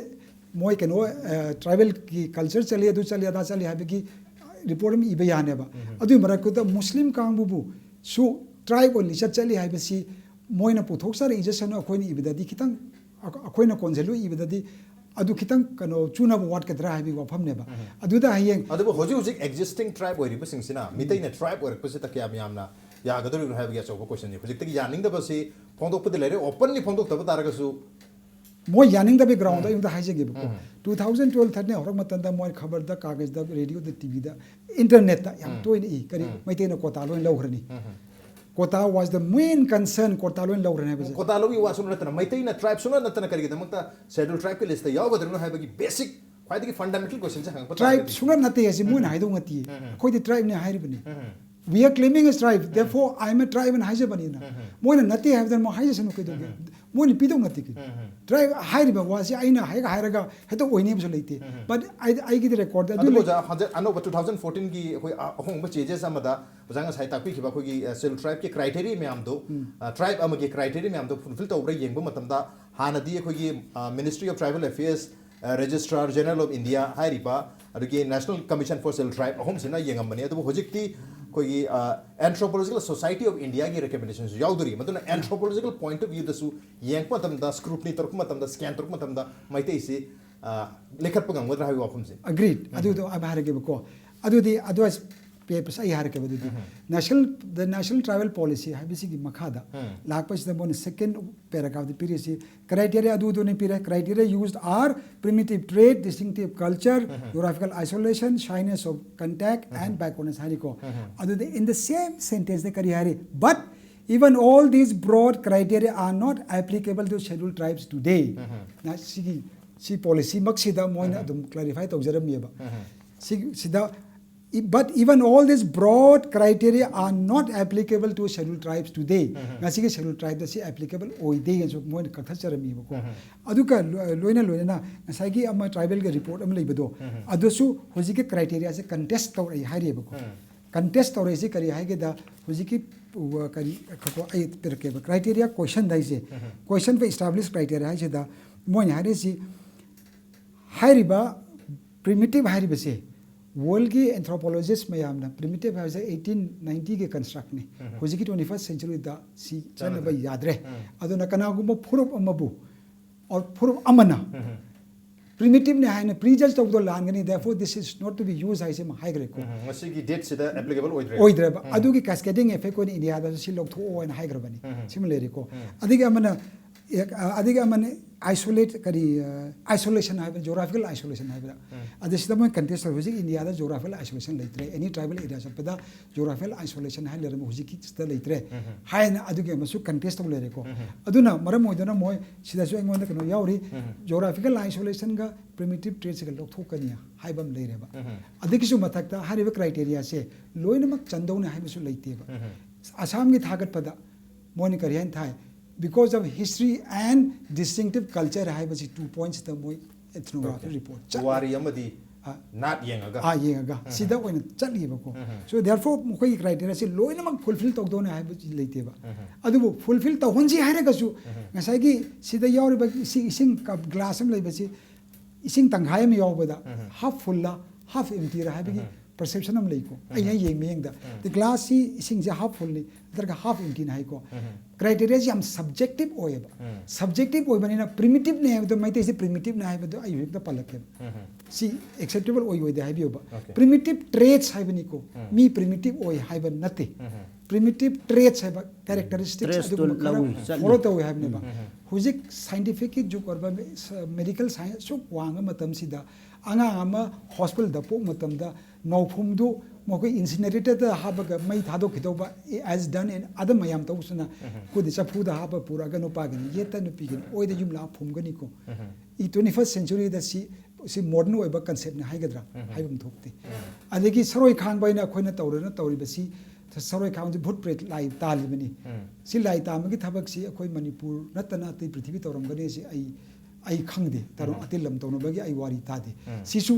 ꯃꯣꯏ ꯀꯩꯅꯣ, ꯑ, tribalꯒꯤ culture ꯆꯠꯂꯤ, ꯑꯗꯨ ꯆꯠꯂꯤ, ꯑꯗꯥ ꯆꯠꯂꯤ ꯍꯥꯏꯕꯒꯤ report ꯑꯃ ꯏꯕ ꯌꯥꯅꯦꯕ꯫ ꯑꯗꯨꯒꯤ ꯃꯔꯛꯇꯨꯗ ꯃꯨꯁꯂꯤꯝ ꯀꯥꯡꯕꯨꯕꯨꯁꯨ tribe ꯑꯣꯏꯅ ꯂꯤꯆꯠ ꯆꯠꯂꯤ ꯍꯥꯏꯕꯁꯤ ꯃꯣꯏꯅ ꯄꯨꯊꯣꯛꯆꯔꯛꯏꯖꯁꯅꯨ, ꯑꯩꯈꯣꯏꯅ ꯏꯕꯗꯗꯤ ꯈꯤꯇꯪ, ꯑꯩꯈꯣꯏꯅ ꯀꯣꯟꯁꯤꯜꯂꯨ ꯏꯕꯗꯗꯤ ꯑꯗꯨ ꯈꯤꯇꯪ ꯀꯩꯅꯣ ꯆꯨꯅꯕ ꯋꯥꯠꯀꯗ꯭ꯔꯥ ꯍꯥꯏꯕꯒꯤ ꯋꯥꯐꯝꯅꯦꯕ꯫ ꯑꯗꯨꯗ ꯍꯌꯦꯡ ꯑꯗꯨꯕꯨ ꯍꯧꯖꯤꯛ ꯍꯧꯖꯤꯛ existing tribe ꯑꯣꯏꯔꯤꯕꯁꯤꯡꯁꯤꯅ ꯃꯤꯇꯩꯅ tribe ꯑꯣꯏꯔꯛꯄꯁꯤꯗ ꯀꯌꯥꯝ ꯌꯥꯝꯅ ꯌꯥꯒꯗꯧꯔꯤꯕ꯭ꯔꯥ ꯍꯥꯏꯕꯒꯤ ꯑꯆꯧꯕ ꯀꯣꯏꯁꯟꯅꯤ꯫ ꯍꯧꯖꯤꯛꯇꯒꯤ ꯌꯥꯅꯤꯡꯗꯕꯁꯤ ꯐꯣꯡꯗꯣꯛꯄꯗꯤ ꯂꯩꯔꯦ, ꯑꯣꯄꯟꯂꯤ ꯐꯣꯡꯗꯣꯛꯇꯕ ꯇꯥꯔꯒꯁꯨ꯫ ꯃꯣꯏ ꯌꯥꯅꯤꯡꯗꯕꯒꯤ ꯒ꯭ꯔꯥꯎꯟꯗ ꯑꯩꯉꯣꯟꯗ ꯍꯥꯏꯖꯒꯦꯕꯀꯣ꯫ ꯇꯨ ꯊꯥꯎꯖꯟ ꯇꯨꯋꯦꯜꯐ ꯊꯥꯔꯇꯤꯟ ꯍꯧꯔꯛ ꯃꯇꯝꯗ ꯃꯣꯏ ꯈꯕꯔꯗ, ꯀꯥꯒꯖꯗ, ꯔꯦꯗꯤꯑꯣꯗ, ꯇꯤꯚꯤꯗ, ꯏꯟꯇꯔꯅꯦꯠꯇ ꯌꯥꯝ ꯇꯣꯏꯅ ꯏ, ꯀꯔꯤ, ꯃꯩꯇꯩꯅ ꯀꯣꯇꯥ ꯂꯣꯏ ꯂꯧꯈ꯭ꯔꯅꯤ꯫ ꯀꯣꯇꯥ ꯋꯥꯁ ꯗ ꯃꯦꯟ ꯀꯟꯁꯔꯟ, ꯀꯣꯇꯥ ꯂꯣꯏ ꯂꯧꯈ꯭ꯔꯅꯤ ꯍꯥꯏꯕꯁꯦ꯫ ꯀꯣꯇꯥ ꯂꯧꯕꯒꯤ ꯋꯥꯁꯨ ꯅꯠꯇꯅ, ꯃꯩꯇꯩꯅ ꯇ꯭ꯔꯥꯏꯕ ꯁꯨꯡꯅꯠ ꯅꯠꯇꯅ ꯀꯔꯤꯒꯤꯗꯃꯛꯇ ꯁꯦꯗ꯭ꯌꯨꯜ ꯇ꯭ꯔꯥꯏꯕꯀꯤ ꯂꯤꯁꯇ ꯌꯥꯎꯒꯗ꯭ꯔꯤꯅꯣ ꯍꯥꯏꯕꯒꯤ ꯕꯦꯁꯤꯛ, ꯈ꯭ꯋꯥꯏꯗꯒꯤ ꯐꯟꯗꯥꯃꯦꯟꯇꯦꯜ ꯀꯣꯏꯁꯟꯁꯦ ꯍꯪꯉꯛꯄ ꯇ꯭ꯔꯥꯏꯕ ꯇꯥꯔꯒꯗꯤ꯫ ꯁꯨꯡꯅꯠ ꯅꯠꯇꯦ ꯑꯁꯤ ꯃꯣꯏꯅ ꯍꯥꯏꯗꯧ ꯅꯠꯇꯦ꯫ ꯑꯩꯈꯣꯏꯗꯤ ꯇ꯭ꯔꯥꯏꯕꯅꯤ ꯍꯥꯏꯔꯤꯕꯅꯤ꯫ We are claiming as tribe, therefore I am a tribe ꯑꯅ ꯍꯥꯏꯖꯕꯅꯤꯅ꯫ ꯃꯣꯏꯅ ꯅꯠꯇꯦ ꯍꯥꯏꯕꯗ ꯃꯣꯏ ꯍꯥꯏꯖꯁꯅꯨ ꯀꯩꯗꯧꯒꯦ? ꯃꯣꯏꯅ ꯄꯤꯗꯧ ꯅꯠꯇꯦ ꯀꯩꯅꯣ꯫ ꯇ꯭ꯔꯥꯏꯕ ꯍꯥꯏꯔꯤꯕ ꯋꯥꯁꯤ ꯑꯩꯅ ꯍꯦꯛ ꯍꯥꯏꯔꯒ ꯍꯦꯛꯇ ꯑꯣꯏꯅꯤꯕꯁꯨ ꯂꯩꯇꯦ꯫ But ꯑꯩ, ꯑꯩꯒꯤꯗꯤ ꯔꯦꯀꯣꯔꯗ ꯑꯗꯨ ꯑꯗꯨꯕꯨ ꯂꯩ꯫ ꯑꯣꯖꯥ, ꯍꯟꯗꯛ ꯑꯅꯧꯕ ꯇꯨ ꯊꯥꯎꯖꯟ ꯐꯣꯔꯇꯤꯟꯒꯤ ꯑꯩꯈꯣꯏ ꯑ-, ꯑꯍꯣꯡꯕ ꯆꯦꯟꯖꯦꯁ ꯑꯃꯗ ꯑꯣꯖꯥ ꯉꯁꯥꯏ ꯇꯥꯛꯄꯤꯈꯤꯕ ꯑꯩꯈꯣꯏꯒꯤ, ꯑ, ꯁꯦꯗ꯭ꯌꯨꯜ ꯇ꯭ꯔꯥꯏꯕꯀꯤ ꯀ꯭ꯔꯥꯏꯇꯦꯔꯤꯌꯥ ꯃꯌꯥꯝꯗꯣ, ꯑ, ꯇ꯭ꯔꯥꯏꯕ ꯑꯃꯒꯤ ꯀ꯭ꯔꯥꯏꯇꯦꯔꯤꯌꯥ ꯃꯌꯥꯝꯗꯣ ꯐꯨꯜꯐꯤꯜ ꯇꯧꯕ꯭ꯔꯥ ꯌꯦꯡꯕ ꯃꯇꯝꯗ ꯍꯥꯟꯅꯗꯤ ꯑꯩꯈꯣꯏꯒꯤ, ꯑ, Ministry of Tribal Affairs, ꯑ, Registrar General of India ꯍꯥꯏꯔꯤꯕ, ꯑꯗꯨꯒꯤ National Commission for Scheduled Tribe ꯑꯍꯨꯝꯁꯤꯅ ꯌꯦꯡꯉꯝꯕꯅꯤ꯫ ꯑꯗꯨꯕꯨ ꯍꯧꯖꯤꯛꯇꯤ ꯑꯩꯈꯣꯏꯒꯤ, ꯑ, Anthropological Society of Indiaꯒꯤ ꯔꯤꯀꯃꯦꯟꯗꯦꯁꯟꯁꯨ ꯌꯥꯎꯗꯣꯔꯤ꯫ ꯃꯗꯨꯅ anthropological point of viewꯗꯁꯨ ꯌꯦꯡꯉꯛꯄ ꯃꯇꯝꯗ, scrutiny ꯇꯧꯔꯛꯄ ꯃꯇꯝꯗ, scan ꯇꯧꯔꯛꯄ ꯃꯇꯝꯗ ꯃꯩꯇꯩꯁꯤ, ꯑ, ꯂꯦꯈꯠꯄ ꯉꯝꯒꯗ꯭ꯔꯥ ꯍꯥꯏꯕꯒꯤ ꯋꯥꯐꯝꯁꯦ꯫ Agreed꯫ ꯑꯗꯨꯗꯣ ꯑꯩ ꯍꯥꯏꯔꯒꯦꯕꯀꯣ꯫ ꯑꯗꯨꯗꯤ ꯑꯗꯨ ꯄꯦꯄꯔꯁ ꯑꯩ ꯍꯥꯏꯔꯛꯀꯦꯕ ꯑꯗꯨꯗꯤ꯫ National, the National Tribal Policy ꯍꯥꯏꯕꯁꯤꯒꯤ ꯃꯈꯥꯗ ꯂꯥꯛꯄꯁꯤꯗ ꯃꯣꯏꯅ second paragraphꯇ ꯄꯤꯔꯤꯁꯤ, criteria ꯑꯗꯨꯗꯨꯅ ꯄꯤꯔꯦ, criteria used are primitive trait, distinctive culture, geographical isolation, shyness of contact and backwardness ꯍꯥꯏꯔꯤꯀꯣ꯫ ꯑꯗꯨꯗ in the same sentenceꯇ ꯀꯔꯤ ꯍꯥꯏꯔꯤ? But even all these broad criteria are not applicable to scheduled tribes today꯫ ꯅ ꯁꯤꯒꯤ, ꯁꯤ ꯄꯣꯂꯤꯁꯤꯃꯛꯁꯤꯗ ꯃꯣꯏꯅ ꯑꯗꯨꯝ clarify ꯇꯧꯖꯔꯝꯃꯦꯕ꯫ ꯁꯤ, ꯁꯤꯗ, "But even all these broad criteria are not applicable to scheduled tribes today." ꯉꯁꯤꯒꯤ scheduled tribeꯇ ꯁꯤ applicable ꯑꯣꯏꯗꯦ ꯍꯥꯏꯅꯁꯨ ꯃꯣꯏꯅ ꯀꯛꯊꯠꯆꯔꯝꯃꯦꯕꯀꯣ꯫ ꯑꯗꯨꯒ ꯂꯣ-, ꯂꯣꯏꯅ ꯂꯣꯏꯅꯅ ꯉꯁꯥꯏꯒꯤ ꯑꯃ ꯇ꯭ꯔꯥꯏꯕꯦꯜꯒꯤ ꯔꯤꯄꯣꯔꯠ ꯑꯃ ꯂꯩꯕꯗꯣ, ꯑꯗꯨꯁꯨ ꯍꯧꯖꯤꯛꯀꯤ ꯀ꯭ꯔꯥꯏꯇꯦꯔꯤꯌꯥꯁꯦ ꯀꯟꯇꯦꯁ ꯇꯧꯔꯛꯏ ꯍꯥꯏꯔꯤꯕꯀꯣ꯫ ꯀꯟꯇꯦꯁ ꯇꯧꯔꯛꯏꯁꯤ ꯀꯔꯤ ꯍꯥꯏꯒꯦꯗ, ꯍꯧꯖꯤꯛꯀꯤ, ꯎ, ꯀꯔꯤ, ꯈꯛꯀꯣ ꯑꯩ ꯄꯤꯔꯛꯀꯦꯕ, ꯀ꯭ꯔꯥꯏꯇꯦꯔꯤꯌꯥ ꯀꯣꯏꯁꯟꯗ ꯍꯥꯏꯁꯦ, ꯀꯣꯏꯁꯟ ꯐꯣꯔ ꯏꯁꯇꯥꯕ꯭ꯂꯤꯁ ꯀ꯭ꯔꯥꯏꯇꯦꯔꯤꯌꯥ ꯍꯥꯏꯁꯤꯗ ꯃꯣꯏꯅ ꯍꯥꯏꯔꯤꯁꯤ, ꯍꯥꯏꯔꯤꯕ ꯄ꯭ꯔꯤꯃꯤꯇꯤꯚ ꯍꯥꯏꯔꯤꯕꯁꯦ ꯋꯥꯔꯜꯒꯤ ꯑꯦꯟꯊ꯭ꯔꯣꯄꯣꯂꯣꯖꯤꯁ ꯃꯌꯥꯝꯅ ꯄ꯭ꯔꯤꯃꯤꯇꯤꯚ ꯍꯥꯏꯕꯁꯦ ꯑꯩꯠꯇꯤꯟ ꯅꯥꯏꯟꯇꯤꯒꯤ ꯀꯟꯁꯇ꯭ꯔꯛꯅꯤ꯫ ꯍꯧꯖꯤꯛꯀꯤ ꯇ꯭ꯋꯦꯟꯇꯤ ꯐꯥꯔꯁ ꯁꯦꯟꯆꯨꯔꯤꯗ ꯁꯤ ꯆꯠꯅꯕ ꯌꯥꯗ꯭ꯔꯦ꯫ ꯑꯗꯨꯅ ꯀꯅꯥꯒꯨꯝꯕ ꯐꯨꯔꯨꯞ ꯑꯃꯕꯨ, or ꯐꯨꯔꯨꯞ ꯑꯃꯅ ꯄ꯭ꯔꯤꯃꯤꯇꯤꯞꯅꯦ ꯍꯥꯏꯅ ꯄ꯭ꯔꯤꯖꯁ ꯇꯧꯕꯗꯣ ꯂꯥꯟꯒꯅꯤ, therefore this is not to be used ꯍꯥꯏꯁꯦ ꯑꯃ ꯍꯥꯏꯈ꯭ꯔꯦꯀꯣ꯫ ꯎꯝ, ꯃꯁꯤꯒꯤ ꯗꯦꯠꯁꯤꯗ ꯑꯦꯄ꯭ꯂꯤꯀꯦꯕꯜ ꯑꯣꯏꯗ꯭ꯔꯦ꯫ ꯑꯣꯏꯗ꯭ꯔꯦꯕ꯫ ꯑꯗꯨꯒꯤ ꯀꯦꯁꯀꯦꯗꯤꯡ ꯏꯐꯦꯛ ꯑꯣꯏꯅ ꯏꯟꯗꯤꯌꯥꯗꯁꯨ ꯁꯤ ꯂꯧꯊꯣꯛꯑꯣ ꯍꯥꯏꯅ ꯍꯥꯏꯈ꯭ꯔꯕꯅꯤ꯫ ꯁꯤꯃ ꯂꯩꯔꯦꯀꯣ꯫ ꯑꯗꯒꯤ ꯑꯃꯅ ꯑꯦ, ꯑ, ꯑꯗꯒꯤ ꯑꯃꯅ ꯑꯥꯏꯁꯣꯂꯦꯠ ꯀꯔꯤ ꯑꯥꯏꯁꯣꯂꯦꯁꯟ ꯍꯥꯏꯕ, ꯖꯣꯒ꯭ꯔꯥꯐꯤꯀꯦꯜ ꯑꯥꯏꯁꯣꯂꯦꯁꯟ ꯍꯥꯏꯕꯗ꯫ ꯑꯗ ꯁꯤꯗ ꯃꯣꯏ ꯀꯟꯇꯦꯁ ꯇꯧꯔꯤ ꯍꯧꯖꯤꯛ ꯏꯟꯗꯤꯌꯥꯗ ꯖꯣꯒ꯭ꯔꯥꯐꯤꯀꯦꯜ ꯑꯥꯏꯁꯣꯂꯦꯁꯟ ꯂꯩꯇ꯭ꯔꯦ, ꯑꯦꯅꯤ ꯇ꯭ꯔꯥꯏꯕꯦꯜ ꯑꯦꯔꯤꯌꯥ ꯆꯠꯄꯗ ꯖꯣꯒ꯭ꯔꯥꯐꯤꯀꯦꯜ ꯑꯥꯏꯁꯣꯂꯦꯁꯟ ꯍꯥꯏ ꯂꯩꯔꯝꯃꯦ, ꯍꯧꯖꯤꯛꯀꯤ ꯁꯤꯗ ꯂꯩꯇ꯭ꯔꯦ ꯍꯥꯏꯅ ꯑꯗꯨꯒꯤ ꯑꯃꯁꯨ ꯀꯟꯇꯦꯁ ꯇꯧ ꯂꯩꯔꯦꯀꯣ꯫ ꯑꯗꯨꯅ ꯃꯔꯝ ꯑꯣꯏꯗꯨꯅ ꯃꯣꯏ ꯁꯤꯗꯁꯨ ꯑꯩꯉꯣꯟꯗ ꯀꯩꯅꯣ ꯌꯥꯎꯔꯤ, ꯖꯣꯒ꯭ꯔꯥꯐꯤꯀꯦꯜ ꯑꯥꯏꯁꯣꯂꯦꯁꯟꯒ ꯄ꯭ꯔꯤꯃꯤꯇꯤꯞ ꯇ꯭ꯔꯦꯠꯁꯤꯒ ꯂꯧꯊꯣꯛꯀꯅꯤ ꯍꯥꯏꯕ ꯑꯃ ꯂꯩꯔꯦꯕ꯫ ꯑꯗꯨꯒꯤꯁꯨ ꯃꯊꯛꯇ ꯍꯥꯏꯔꯤꯕ ꯀ꯭ꯔꯥꯏꯇꯦꯔꯤꯌꯥꯁꯦ ꯂꯣꯏꯅꯃꯛ ꯆꯟꯗꯧꯅꯤ ꯍꯥꯏꯕꯁꯨ ꯂꯩꯇꯦꯕ꯫ ꯑꯁꯥꯝꯒꯤ ꯊꯥꯒꯠꯄꯗ ꯃꯣꯏꯅ ꯀꯔꯤ ꯍꯥꯏꯅ ꯊꯥꯏ? Because of history and distinctive culture ꯍꯥꯏꯕꯁꯤ ꯇꯨ ꯄꯣꯏꯟꯠꯁꯤꯗ ꯃꯣꯏ ꯏꯊꯅꯣꯒ꯭ꯔꯥꯐꯤ ꯔꯤꯄꯣꯔꯠ ꯆꯠꯂꯤ꯫ ꯄꯨꯋꯥꯔꯤ ꯑꯃꯗꯤ ꯑ, ꯅꯥꯠ ꯌꯦꯡꯉꯒ꯫ ꯑꯥ, ꯌꯦꯡꯉꯒ ꯁꯤꯗ ꯑꯣꯏꯅ ꯆꯠꯂꯤꯕꯀꯣ꯫ So therefore ꯃꯈꯣꯏꯒꯤ ꯀ꯭ꯔꯥꯏꯇꯦꯔꯤꯌꯥꯁꯤ ꯂꯣꯏꯅꯃꯛ ꯐꯨꯜꯐꯤꯜ ꯇꯧꯗꯧꯅꯦ ꯍꯥꯏꯕꯁꯤ ꯂꯩꯇꯦꯕ꯫ ꯑꯗꯨꯕꯨ ꯐꯨꯜꯐꯤꯜ ꯇꯧꯍꯟꯁꯤ ꯍꯥꯏꯔꯒꯁꯨ ꯉꯁꯥꯏꯒꯤ ꯁꯤꯗ ꯌꯥꯎꯔꯤꯕ ꯏꯁꯤꯡ, ꯏꯁꯤꯡ ꯀꯞ ꯒ꯭ꯂꯥꯁ ꯑꯃ ꯂꯩꯕꯁꯤ ꯏꯁꯤꯡ ꯇꯪꯈꯥꯏ ꯑꯃ ꯌꯥꯎꯕꯗ ꯍꯥꯐ ꯐꯨꯜꯂ ꯍꯥꯐ ꯑꯦꯝꯇꯤꯔ ꯍꯥꯏꯕꯒꯤ ꯄꯔꯁꯦꯞꯁꯟ ꯑꯃ ꯂꯩꯀꯣ꯫ ꯑꯩꯅ ꯌꯦꯡ ꯃꯤꯠꯌꯦꯡꯗ ꯒ꯭ꯂꯥꯁꯁꯤ ꯏꯁꯤꯡꯁꯦ ꯍꯥꯐ ꯐꯨꯜꯅꯤ ꯅꯠꯇ꯭ꯔꯒ ꯍꯥꯐ ꯑꯦꯝꯇꯤꯅꯤ ꯍꯥꯏꯀꯣ꯫ ꯀ꯭ꯔꯥꯏꯇꯦꯔꯤꯌꯥꯁꯤ ꯌꯥꯝ ꯁꯕꯖꯦꯛꯇꯤꯞ ꯑꯣꯏꯌꯦꯕ꯫ ꯁꯕꯖꯦꯛꯇꯤꯞ ꯑꯣꯏꯕꯅꯤꯅ ꯄ꯭ꯔꯤꯃꯤꯇꯤꯞꯅꯦ ꯍꯥꯏꯕꯗꯣ, ꯃꯩꯇꯩꯁꯦ ꯄ꯭ꯔꯤꯃꯤꯇꯤꯞꯅꯦ ꯍꯥꯏꯕꯗꯣ ꯑꯩ ꯍꯧꯖꯤꯛꯇ ꯄꯜꯂꯛꯀꯦꯕ꯫ ꯁꯤ ꯑꯦꯛꯁꯦꯞꯇꯦꯕꯜ ꯑꯣꯏ ꯑꯣꯏꯗꯦ ꯍꯥꯏꯕꯤꯌꯣꯕ꯫ Okay. ꯄ꯭ꯔꯤꯃꯤꯇꯤꯞ ꯇ꯭ꯔꯦꯠꯁ ꯍꯥꯏꯕꯅꯤꯀꯣ꯫ ꯃꯤ ꯄ꯭ꯔꯤꯃꯤꯇꯤꯞ ꯑꯣꯏ ꯍꯥꯏꯕ ꯅꯠꯇꯦ꯫ ꯄ꯭ꯔꯤꯃꯤꯇꯤꯞ ꯇ꯭ꯔꯦꯠꯁ ꯍꯥꯏꯕ ꯀꯦꯔꯦꯛꯇꯔꯤꯁꯇꯤꯛꯁ Traits ꯇꯣ ꯑꯗꯨꯒꯨꯝꯕ ꯈꯔ ꯂꯧꯏ, ꯆꯠꯂꯤ꯫ ꯐꯣꯂꯣ ꯇꯧꯏ ꯍꯥꯏꯕꯅꯦꯕ꯫ ꯍꯧꯖꯤꯛ ꯁꯥꯏꯟꯇꯤꯐꯤꯛꯀꯤ ꯖꯨꯛ ꯑꯣꯏꯔꯕ ꯃꯦꯗꯤꯀꯦꯜ ꯁꯥꯏꯟꯁ ꯑꯁꯨꯛ ꯋꯥꯡꯉ ꯃꯇꯝꯁꯤꯗ ꯑꯉꯥꯡ ꯑꯃ ꯍꯣꯁꯄꯤꯇꯥꯜꯗ ꯄꯣꯛꯄ ꯃꯇꯝꯗ ꯃꯧꯐꯨꯝꯗꯨ ꯃꯈꯣꯏ ꯏꯟꯁꯤꯅꯔꯦꯇꯔꯗ ꯍꯥꯞꯄꯒ ꯃꯩ ꯊꯥꯗꯣꯛꯈꯤꯗꯧꯕ ꯑꯦꯁ ꯗꯟ ꯑꯦꯟ ꯑꯗꯨꯝ ꯃꯌꯥꯝ ꯇꯧꯕꯁꯤꯅ ꯑꯩꯈꯣꯏꯗꯤ ꯆꯐꯨꯗ ꯍꯥꯞꯄ ꯄꯨꯔꯛꯑꯒ ꯅꯨꯄꯥꯒꯤꯅ ꯌꯦꯠꯇ, ꯅꯨꯄꯤꯒꯤꯅ ꯑꯣꯏꯗ ꯌꯨꯝꯂꯥ ꯐꯨꯝꯒꯅꯤꯀꯣ꯫ ꯏ ꯇ꯭ꯋꯦꯟꯇꯤ ꯐꯥꯔꯁ ꯁꯦꯟꯆꯨꯔꯤꯗ ꯁꯤ, ꯁꯤ ꯃꯣꯗꯔꯟ ꯑꯣꯏꯕ ꯀꯟꯁꯦꯞꯅꯤ ꯍꯥꯏꯒꯗ꯭ꯔꯥ ꯍꯥꯏꯕ ꯑꯃ ꯊꯣꯛꯇꯦ꯫ ꯑꯗꯒꯤ ꯁꯔꯣꯏ ꯈꯥꯡꯕ ꯍꯥꯏꯅ ꯑꯩꯈꯣꯏꯅ ꯇꯧꯔꯅ ꯇꯧꯔꯤꯕꯁꯤ ꯁꯔꯣꯏ ꯈꯥꯡꯕꯁꯤ ꯚꯨꯠ ꯄ꯭ꯔꯦꯠ ꯂꯥꯏ ꯇꯥꯜꯂꯤꯕꯅꯤ꯫ ꯁꯤ ꯂꯥꯏ ꯇꯥꯟꯕꯒꯤ ꯊꯕꯛꯁꯤ ꯑꯩꯈꯣꯏ ꯃꯅꯤꯄꯨꯔ ꯅꯠꯇꯅ ꯑꯇꯩ ꯄ꯭ꯔꯤꯊꯤꯕꯤ ꯇꯧꯔꯝꯒꯅꯤ ꯁꯤ ꯑꯩ, ꯑꯩ ꯈꯪꯗꯦ꯫ ꯇꯔꯣ-, ꯑꯇꯩ ꯂꯝ ꯇꯧꯅꯕꯒꯤ ꯑꯩ ꯋꯥꯔꯤ ꯇꯥꯗꯦ꯫ ꯁꯤꯁꯨ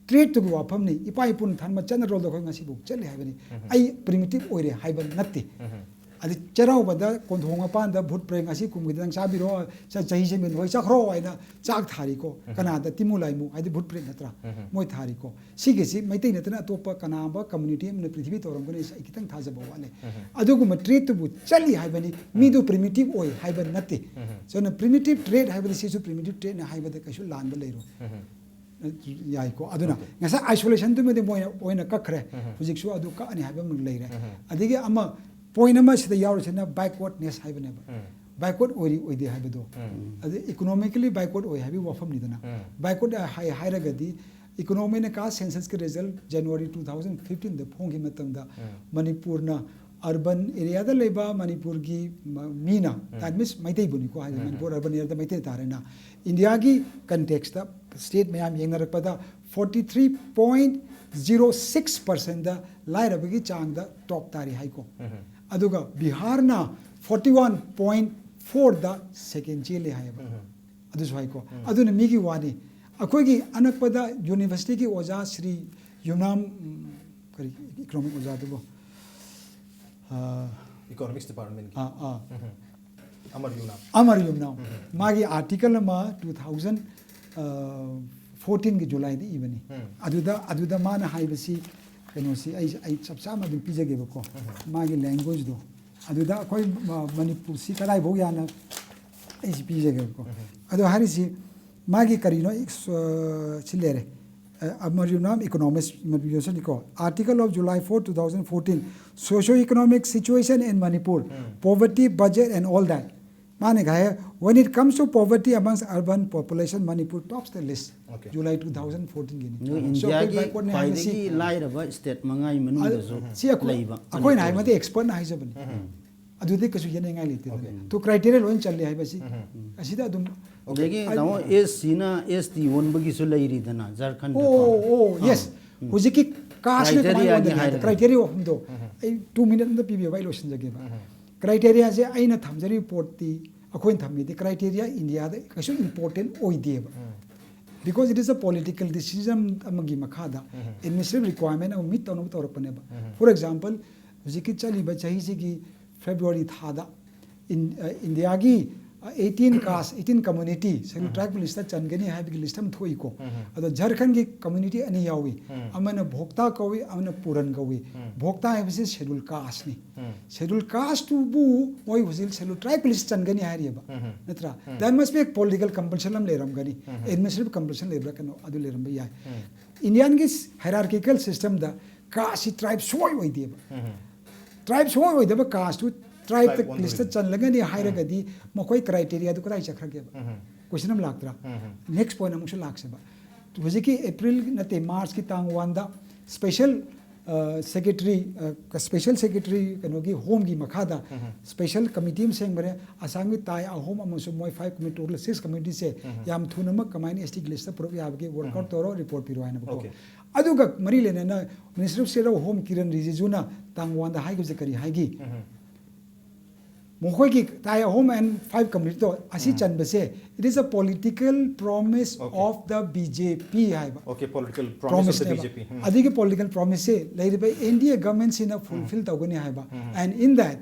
ꯇ꯭ꯔꯦꯠꯇꯨꯒꯤ ꯋꯥꯐꯝꯅꯤ꯫ ꯏꯄꯥ ꯏꯄꯨꯅ ꯊꯝꯕ ꯆꯠꯅꯔꯣꯜꯗ ꯑꯩꯈꯣꯏ ꯉꯁꯤꯐꯥꯎ ꯆꯠꯂꯤ ꯍꯥꯏꯕꯅꯤ꯫ ꯑꯩ ꯄ꯭ꯔꯤꯃꯤꯇꯤꯞ ꯑꯣꯏꯔꯦ ꯍꯥꯏꯕ ꯅꯠꯇꯦ꯫ ꯑꯗꯩ ꯆꯩꯔꯥꯎꯕꯗ ꯀꯣꯟꯊꯣꯡ ꯃꯄꯥꯟꯗ ꯚꯨꯠ ꯄ꯭ꯔꯦꯡ ꯑꯁꯤ ꯀꯨꯝꯒꯤꯗ ꯅꯪ ꯆꯥꯕꯤꯔꯣ, ꯆ- ꯆꯍꯤ ꯁꯦꯝꯕꯤꯔꯣ, ꯍꯣꯏ ꯆꯠꯈ꯭ꯔꯣ ꯍꯥꯏꯅ ꯆꯥꯛ ꯊꯥꯔꯤꯀꯣ꯫ ꯀꯅꯥꯗ? ꯇꯤꯃꯨ ꯂꯥꯏꯃꯨ, ꯍꯥꯏꯗꯤ ꯚꯨꯠ ꯄ꯭ꯔꯦꯡ ꯅꯠꯇ꯭ꯔꯥ? ꯃꯣꯏ ꯊꯥꯔꯤꯀꯣ꯫ ꯁꯤꯒꯤꯁꯤ ꯃꯩꯇꯩ ꯅꯠꯇꯅ ꯑꯇꯣꯞꯄ ꯀꯅꯥꯒꯨꯝꯕ ꯀꯝꯃ꯭ꯌꯨꯅꯤꯇꯤ ꯑꯃꯅ ꯄ꯭ꯔꯤꯊꯤꯕꯤ ꯇꯧꯔꯝꯒꯅꯤ, ꯑꯩ ꯈꯤꯇꯪ ꯊꯥꯖꯕ ꯋꯥꯠꯂꯦ꯫ ꯑꯗꯨꯒꯨꯝꯕ ꯇ꯭ꯔꯦꯠꯇꯨꯕꯨ ꯆꯠꯂꯤ ꯍꯥꯏꯕꯅꯤ, ꯃꯤꯗꯨ ꯄ꯭ꯔꯤꯃꯤꯇꯤꯚ ꯑꯣꯏ ꯍꯥꯏꯕ ꯅꯠꯇꯦ꯫ ꯑꯗꯨꯅ ꯄ꯭ꯔꯤꯃꯤꯇꯤꯚ ꯇ꯭ꯔꯦꯠ ꯍꯥꯏꯕꯗꯤ ꯁꯤꯁꯨ ꯄ꯭ꯔꯤꯃꯤꯇꯤꯚ ꯇ꯭ꯔꯦꯠꯅ ꯍꯥꯏꯕꯗ ꯀꯩꯁꯨ ꯂꯥꯟꯕ ꯂꯩꯔꯣꯏ꯫ ꯌꯥꯏꯀꯣ꯫ ꯑꯗꯨꯅ ꯉꯁꯥꯏ ꯑꯥꯏꯁꯣꯂꯦꯁꯟꯗꯨꯃꯗꯤ ꯃꯣꯏꯅ ꯑꯣꯏꯅ ꯀꯛꯈ꯭ꯔꯦ꯫ ꯍꯧꯖꯤꯛꯁꯨ ꯑꯗꯨ ꯀꯛꯑꯅꯤ ꯍꯥꯏꯕ ꯑꯃ ꯂꯩꯔꯦ꯫ ꯑꯗꯒꯤ ꯑꯃ ꯄꯣꯏꯟ ꯑꯃ ꯁꯤꯗ ꯌꯥꯎꯔꯤꯁꯤꯅ ꯕꯦꯛꯋꯥꯔꯗꯅꯦꯁ ꯍꯥꯏꯕꯅꯦꯕ꯫ ꯕꯦꯛꯋꯥꯔꯗ ꯑꯣꯏꯔꯤ ꯑꯣꯏꯗꯦ ꯍꯥꯏꯕꯗꯣ꯫ ꯑꯗꯩ ꯏꯀꯣꯅꯣꯃꯤꯀꯦꯂꯤ ꯕꯦꯛꯋꯥꯔꯗ ꯑꯣꯏ ꯍꯥꯏꯕꯒꯤ ꯋꯥꯐꯝꯅꯤꯗꯅ꯫ ꯕꯦꯛꯋꯥꯔꯗ ꯍꯥꯏ ꯍꯥꯏꯔꯒꯗꯤ ꯏꯀꯣꯅꯣꯃꯤꯅ ꯀꯥ ꯁꯦꯟꯁꯁꯀꯤ ꯔꯤꯖꯜ ꯖꯅꯋꯥꯔꯤ ꯇꯨ ꯊꯥꯎꯖꯟ ꯐꯤꯐꯇꯤꯟꯗ ꯐꯣꯡꯈꯤꯕ ꯃꯇꯝꯗ ꯃꯅꯤꯄꯨꯔꯅ ꯑꯔꯕꯟ ꯑꯦꯔꯤꯌꯥꯗ ꯂꯩꯕ ꯃꯅꯤꯄꯨꯔꯒꯤ ꯃ- ꯃꯤꯅ, ꯗꯦꯠ ꯃꯤꯟꯁ ꯃꯩꯇꯩꯕꯨꯅꯤꯀꯣ ꯍꯥꯏꯗꯤ ꯃꯅꯤꯄꯨꯔ ꯑꯔꯕꯟ ꯑꯦꯔꯤꯌꯥꯗ ꯃꯩꯇꯩ ꯇꯥꯔꯦꯅ, ꯏꯟꯗꯤꯌꯥꯒꯤ ꯀꯟꯇꯦꯛꯁꯇ ꯁ꯭ꯇꯦꯠ ꯃꯌꯥꯝ ꯌꯦꯡꯅꯔꯛꯄꯗ forty three point zero six ꯄꯥꯔꯁꯦꯟꯗ ꯂꯥꯏꯔꯕꯒꯤ ꯆꯥꯡꯗ ꯇꯣꯞ ꯇꯥꯔꯤ ꯍꯥꯏꯀꯣ꯫ ꯑꯗꯨꯒ ꯕꯤꯍꯥꯔꯅ ꯐꯣꯔꯇꯤ ꯋꯥꯟ ꯄꯣꯏꯟ ꯐꯣꯔꯗ ꯁꯦꯀꯦꯟ ꯆꯦꯜꯂꯤ ꯍꯥꯏꯌꯦꯕ꯫ ꯑꯗꯨꯁꯨ ꯍꯥꯏꯀꯣ꯫ ꯑꯗꯨꯅ ꯃꯤꯒꯤ ꯋꯥꯅꯤ꯫ ꯑꯩꯈꯣꯏꯒꯤ ꯑꯅꯛꯄꯗ ꯌꯨꯅꯤꯚꯔꯁꯤꯇꯤꯒꯤ ꯑꯣꯖꯥ ꯁ꯭ꯔꯤ ꯌꯨꯝꯅꯥꯝ, ꯎꯝ, ꯀꯔꯤ, ꯏꯀꯣꯅꯣꯃꯤꯛ ꯑꯣꯖꯥꯗꯨꯕꯨ? ꯑꯥ, ꯏꯀꯣꯅꯣꯃꯤꯛꯁ ꯗꯤꯄꯥꯔꯠꯃꯦꯟꯒꯤ ꯑꯥ, ꯑꯥ꯫ ꯑꯃꯔ ꯌꯨꯝꯅꯥꯝ꯫ ꯑꯃꯔ ꯌꯨꯝꯅꯥꯝ꯫ ꯃꯥꯒꯤ ꯑꯥꯔꯇꯤꯀꯜ ꯑꯃ ꯇꯨ ꯊꯥꯎꯖꯟ ꯐꯣꯔꯇꯤꯟꯒꯤ ꯖꯨꯂꯥꯏꯗ ꯏꯕꯅꯤ꯫ ꯑꯗꯨꯗ, ꯑꯗꯨꯗ ꯃꯥꯅ ꯍꯥꯏꯕꯁꯤ ꯀꯩꯅꯣꯁꯤ ꯑꯩ, ꯑꯩ ꯆꯞ ꯆꯥꯅ ꯑꯗꯨꯝ ꯄꯤꯖꯒꯦꯕꯀꯣ꯫ ꯃꯥꯒꯤ ꯂꯦꯡꯒ꯭ꯋꯦꯖꯗꯣ꯫ ꯑꯗꯨꯗ ꯑꯩꯈꯣꯏ ꯃ- ꯃꯅꯤꯄꯨꯔꯁꯤ ꯀꯗꯥꯏꯐꯥꯎ ꯌꯥꯅ ꯑꯩꯁꯤ ꯄꯤꯖꯒꯦꯕꯀꯣ꯫ ꯑꯗꯣ ꯍꯥꯏꯔꯤꯁꯤ ꯃꯥꯒꯤ ꯀꯔꯤꯅꯣ ꯑꯦꯛꯁ-, ꯑ, ꯁꯤ ꯂꯩꯔꯦ꯫ ꯑ, ꯑꯃꯔ ꯌꯨꯝꯅꯥꯝ ꯏꯀꯣꯅꯣꯃꯤꯛꯁ ꯃꯅꯤꯄꯨꯔ ꯌꯨꯅꯤꯚꯔꯁꯤꯇꯤꯀꯣ꯫ Article of July four, two thousand fourteen, socio economic situation in Manipur, poverty, budget and all that. ꯃꯥꯅ ꯀꯩ ꯍꯥꯏ, when it comes to poverty amongst urban population, Manipur tops the list. Okay. July two thousand ꯐꯣꯔꯇꯤꯟꯒꯤꯅꯤ꯫ ꯑꯗꯨꯒ So, ꯑꯩꯈꯣꯏ ꯏꯟꯗꯤꯌꯥꯒꯤ backwardꯅꯦ ꯍꯥꯏꯕꯁꯤ ꯈ꯭ꯋꯥꯏꯗꯒꯤ ꯂꯥꯏꯔꯕ state ꯃꯉꯥꯒꯤ ꯃꯅꯨꯡꯗꯁꯨ ꯁꯤ ꯑꯩꯈꯣꯏ- ꯂꯩꯕ ꯑꯩꯈꯣꯏꯅ ꯍꯥꯏꯕ ꯃꯅꯤꯄꯨꯔꯁꯦ꯫ ꯅꯠꯇꯦ, ꯑꯦꯛꯁꯄꯔꯠꯅ ꯍꯥꯏꯖꯕꯅꯤ꯫ ꯑꯗꯨꯗꯤ ꯀꯩꯁꯨ ꯌꯦꯠꯅꯤꯡꯉꯥꯏ ꯂꯩꯇꯦ꯫ Okay. ꯇꯨ ꯀ꯭ꯔꯥꯏꯇꯦꯔꯤꯌꯥ ꯂꯣꯏ ꯆꯜꯂꯦ ꯍꯥꯏꯕꯁꯤ ꯑꯁꯤꯗ ꯑꯗꯨꯝ ꯑꯗꯒꯤ ꯑꯩ- ꯇꯥꯃꯣ, ꯑꯦꯁ ꯁꯤꯅ ꯑꯦꯁ ꯇꯤ ꯑꯣꯟꯕꯒꯤꯁꯨ ꯂꯩꯔꯤꯗꯅ, ꯖꯔꯈꯟꯗ꯫ ꯑꯣ ꯑꯣ ꯌꯦꯁ꯫ ꯍꯧꯖꯤꯛꯀꯤ ꯀꯥꯁꯤꯅ ꯀꯃꯥꯏꯅ Criteriaꯒꯤ ꯑꯣꯟꯗꯅꯤ ꯍꯥꯏꯕ ꯍꯥꯏꯔꯒꯗꯤ꯫ ꯀ꯭ꯔꯥꯏꯇꯦꯔꯤꯌꯥ ꯋꯥꯐꯝꯗꯣ ꯑꯩ ꯇꯨ ꯃꯤꯅꯤꯠ ꯑꯝꯇ ꯄꯤꯕꯤꯌꯣꯕ, ꯑꯩ ꯂꯣꯏꯁꯤꯟꯖꯒꯦꯕ꯫ ꯀ꯭ꯔꯥꯏꯇꯦꯔꯤꯌꯥꯁꯦ ꯑꯩꯅ ꯊꯝꯖꯔꯤꯕ ꯄꯣꯠꯇꯤ ꯑꯩꯈꯣꯏꯅ ꯊꯝꯃꯤꯗꯤ ꯀ꯭ꯔꯥꯏꯇꯦꯔꯤꯌꯥ ꯏꯟꯗꯤꯌꯥꯗ ꯀꯩꯁꯨ ꯏꯝꯄꯣꯔꯇꯦꯟ ꯑꯣꯏꯗꯦꯕ꯫ Because it is a political decision ꯑꯃꯒꯤ ꯃꯈꯥꯗ administrative requirement ꯑꯃ meet ꯇꯧꯅꯕ ꯇꯧꯔꯛꯄꯅꯦꯕ꯫ For example, ꯍꯧꯖꯤꯛꯀꯤ ꯆꯠꯂꯤꯕ ꯆꯍꯤꯁꯤꯒꯤ ꯐꯦꯕ꯭ꯔꯨꯋꯥꯔꯤ ꯊꯥꯗ ꯏꯟꯗꯤꯌꯥꯒꯤ ꯑꯩꯠꯇꯤꯟ ꯀꯥꯁ, ꯑꯩꯠꯇꯤꯟ ꯀꯝꯃ꯭ꯌꯨꯅꯤꯇꯤ ꯁꯦꯗꯨꯜ ꯇ꯭ꯔꯥꯏꯕ ꯂꯤꯁꯇ ꯆꯟꯒꯅꯤ ꯍꯥꯏꯕꯒꯤ ꯂꯤꯁ ꯑꯃ ꯊꯣꯛꯏꯀꯣ꯫ ꯑꯗꯣ ꯖꯔꯈꯟꯒꯤ ꯀꯝꯃ꯭ꯌꯨꯅꯤꯇꯤ ꯑꯅꯤ ꯌꯥꯎꯏ, ꯑꯃꯅ ꯚꯣꯛꯇꯥ ꯀꯧꯏ, ꯑꯃꯅ ꯄꯨꯔꯟ ꯀꯧꯏ꯫ ꯚꯣꯛꯇꯥ ꯍꯥꯏꯕꯁꯤ ꯁꯦꯗꯨꯜ ꯀꯥꯁꯅꯤ꯫ ꯁꯦꯗꯨꯜ ꯀꯥꯁꯇꯨꯕꯨ ꯃꯣꯏ ꯍꯧꯖꯤꯛ ꯁꯦꯗꯨꯜ ꯇ꯭ꯔꯥꯏꯕ ꯂꯤꯁ ꯆꯟꯒꯅꯤ ꯍꯥꯏꯔꯤꯑꯕ, ꯅꯠꯇ꯭ꯔꯥ? There must be a political compulsion ꯑꯃ ꯂꯩꯔꯝꯒꯅꯤ, ꯑꯦꯗꯃꯤꯅꯤꯁꯇ꯭ꯔꯦꯇꯤꯚ ꯀꯝꯄꯜꯁꯟ ꯂꯩꯕ꯭ꯔꯥ, ꯀꯩꯅꯣ ꯑꯗꯨ ꯂꯩꯔꯝꯕ ꯌꯥꯏ꯫ ꯏꯟꯗꯤꯌꯥꯟꯒꯤ ꯍꯥꯏꯔꯥꯔꯀꯤꯀꯦꯜ ꯁꯤꯁꯇꯦꯝꯗ ꯀꯥꯁꯁꯤ ꯇ꯭ꯔꯥꯏꯕ ꯁꯨꯡꯑꯣꯏ ꯑꯣꯏꯗꯦꯕ꯫ ꯇ꯭ꯔꯥꯏꯕ ꯁꯨꯡꯑꯣꯏ ꯑꯣꯏꯗꯕ ꯀꯥꯁꯇꯨ ꯇ꯭ꯔꯥꯏꯕꯇ ꯂꯤꯁꯇ ꯆꯜꯂꯒꯅꯤ ꯍꯥꯏꯔꯒꯗꯤ ꯃꯈꯣꯏ ꯀ꯭ꯔꯥꯏꯇꯦꯔꯤꯌꯥꯗꯨ ꯀꯗꯥꯏ ꯆꯠꯈ꯭ꯔꯒꯦꯕ? ꯀꯣꯏꯁꯟ ꯑꯃ ꯂꯥꯛꯇ꯭ꯔꯥ? ꯅꯦꯛꯁ ꯄꯣꯏꯟ ꯑꯃꯨꯛꯁꯨ ꯂꯥꯛꯁꯦꯕ꯫ ꯍꯧꯖꯤꯛꯀꯤ ꯑꯦꯄ꯭ꯔꯤꯜ ꯅꯠꯇꯦ, ꯃꯥꯔꯆꯀꯤ ꯇꯥꯡ ꯋꯥꯟꯗ ꯁ꯭ꯄꯦꯁꯦꯜ ꯁꯦꯀ꯭ꯔꯦꯇꯔꯤ, ꯁ꯭ꯄꯦꯁꯦꯜ ꯁꯦꯀ꯭ꯔꯦꯇꯔꯤ ꯀꯩꯅꯣꯒꯤ ꯍꯣꯝꯒꯤ ꯃꯈꯥꯗ ꯁ꯭ꯄꯦꯁꯦꯜ ꯀꯃꯤꯇꯤ ꯑꯃ ꯁꯦꯝꯈ꯭ꯔꯦ꯫ ꯑꯁꯥꯝꯒꯤ ꯇꯥꯏ ꯑꯍꯨꯝ ꯑꯃꯁꯨꯡ ꯃꯣꯏ ꯐꯥꯏꯚ ꯀꯃꯤꯇꯤ, ꯇꯣꯇꯦꯜ ꯁꯤꯛꯁ ꯀꯃꯤꯇꯤꯁꯦ ꯌꯥꯝ ꯊꯨꯅꯃꯛ ꯀꯃꯥꯏꯅ ꯑꯦꯁ ꯇꯤꯒꯤ ꯂꯤꯁꯇ ꯄꯨꯔꯛ ꯌꯥꯕꯒꯦ ꯋꯥꯔꯛ ꯑꯥꯎꯠ ꯇꯧꯔꯣ, ꯔꯤꯄꯣꯔꯠ ꯄꯤꯔꯣ ꯍꯥꯏꯅꯕꯀꯣ꯫ ꯑꯣꯀꯦ꯫ ꯑꯗꯨꯒ ꯃꯔꯤ ꯂꯩꯅꯅ minister of state of home Kiren ꯔꯤꯖꯤꯖꯨꯅ ꯇꯥꯡ ꯋꯥꯟꯗ ꯍꯥꯏꯈꯤꯕꯁꯦ ꯀꯔꯤ ꯍꯥꯏꯒꯤ? ꯃꯈꯣꯏꯒꯤ ꯇꯥꯏ ꯑꯍꯨꯝ ꯑꯦꯟ ꯐꯥꯏꯚ ꯀꯃꯤꯇꯤꯗꯣ ꯑꯁꯤ ꯆꯟꯕꯁꯦ, it is a political promise of the B J P ꯍꯥꯏꯕ꯫ Okay, political promise of the B J P. ꯄ꯭ꯔꯣꯃꯤꯁꯅꯦꯕ꯫ ꯑꯗꯨꯒꯤ ꯄꯣꯂꯤꯇꯤꯀꯦꯜ ꯄ꯭ꯔꯣꯃꯤꯁꯁꯦ ꯂꯩꯔꯤꯕ ꯑꯦꯟ ꯗꯤ ꯑꯦ ꯒꯚꯔꯟꯃꯦꯟꯠꯁꯤꯅ ꯐꯨꯜꯐꯤꯜ ꯇꯧꯒꯅꯤ ꯍꯥꯏꯕ꯫ And in that,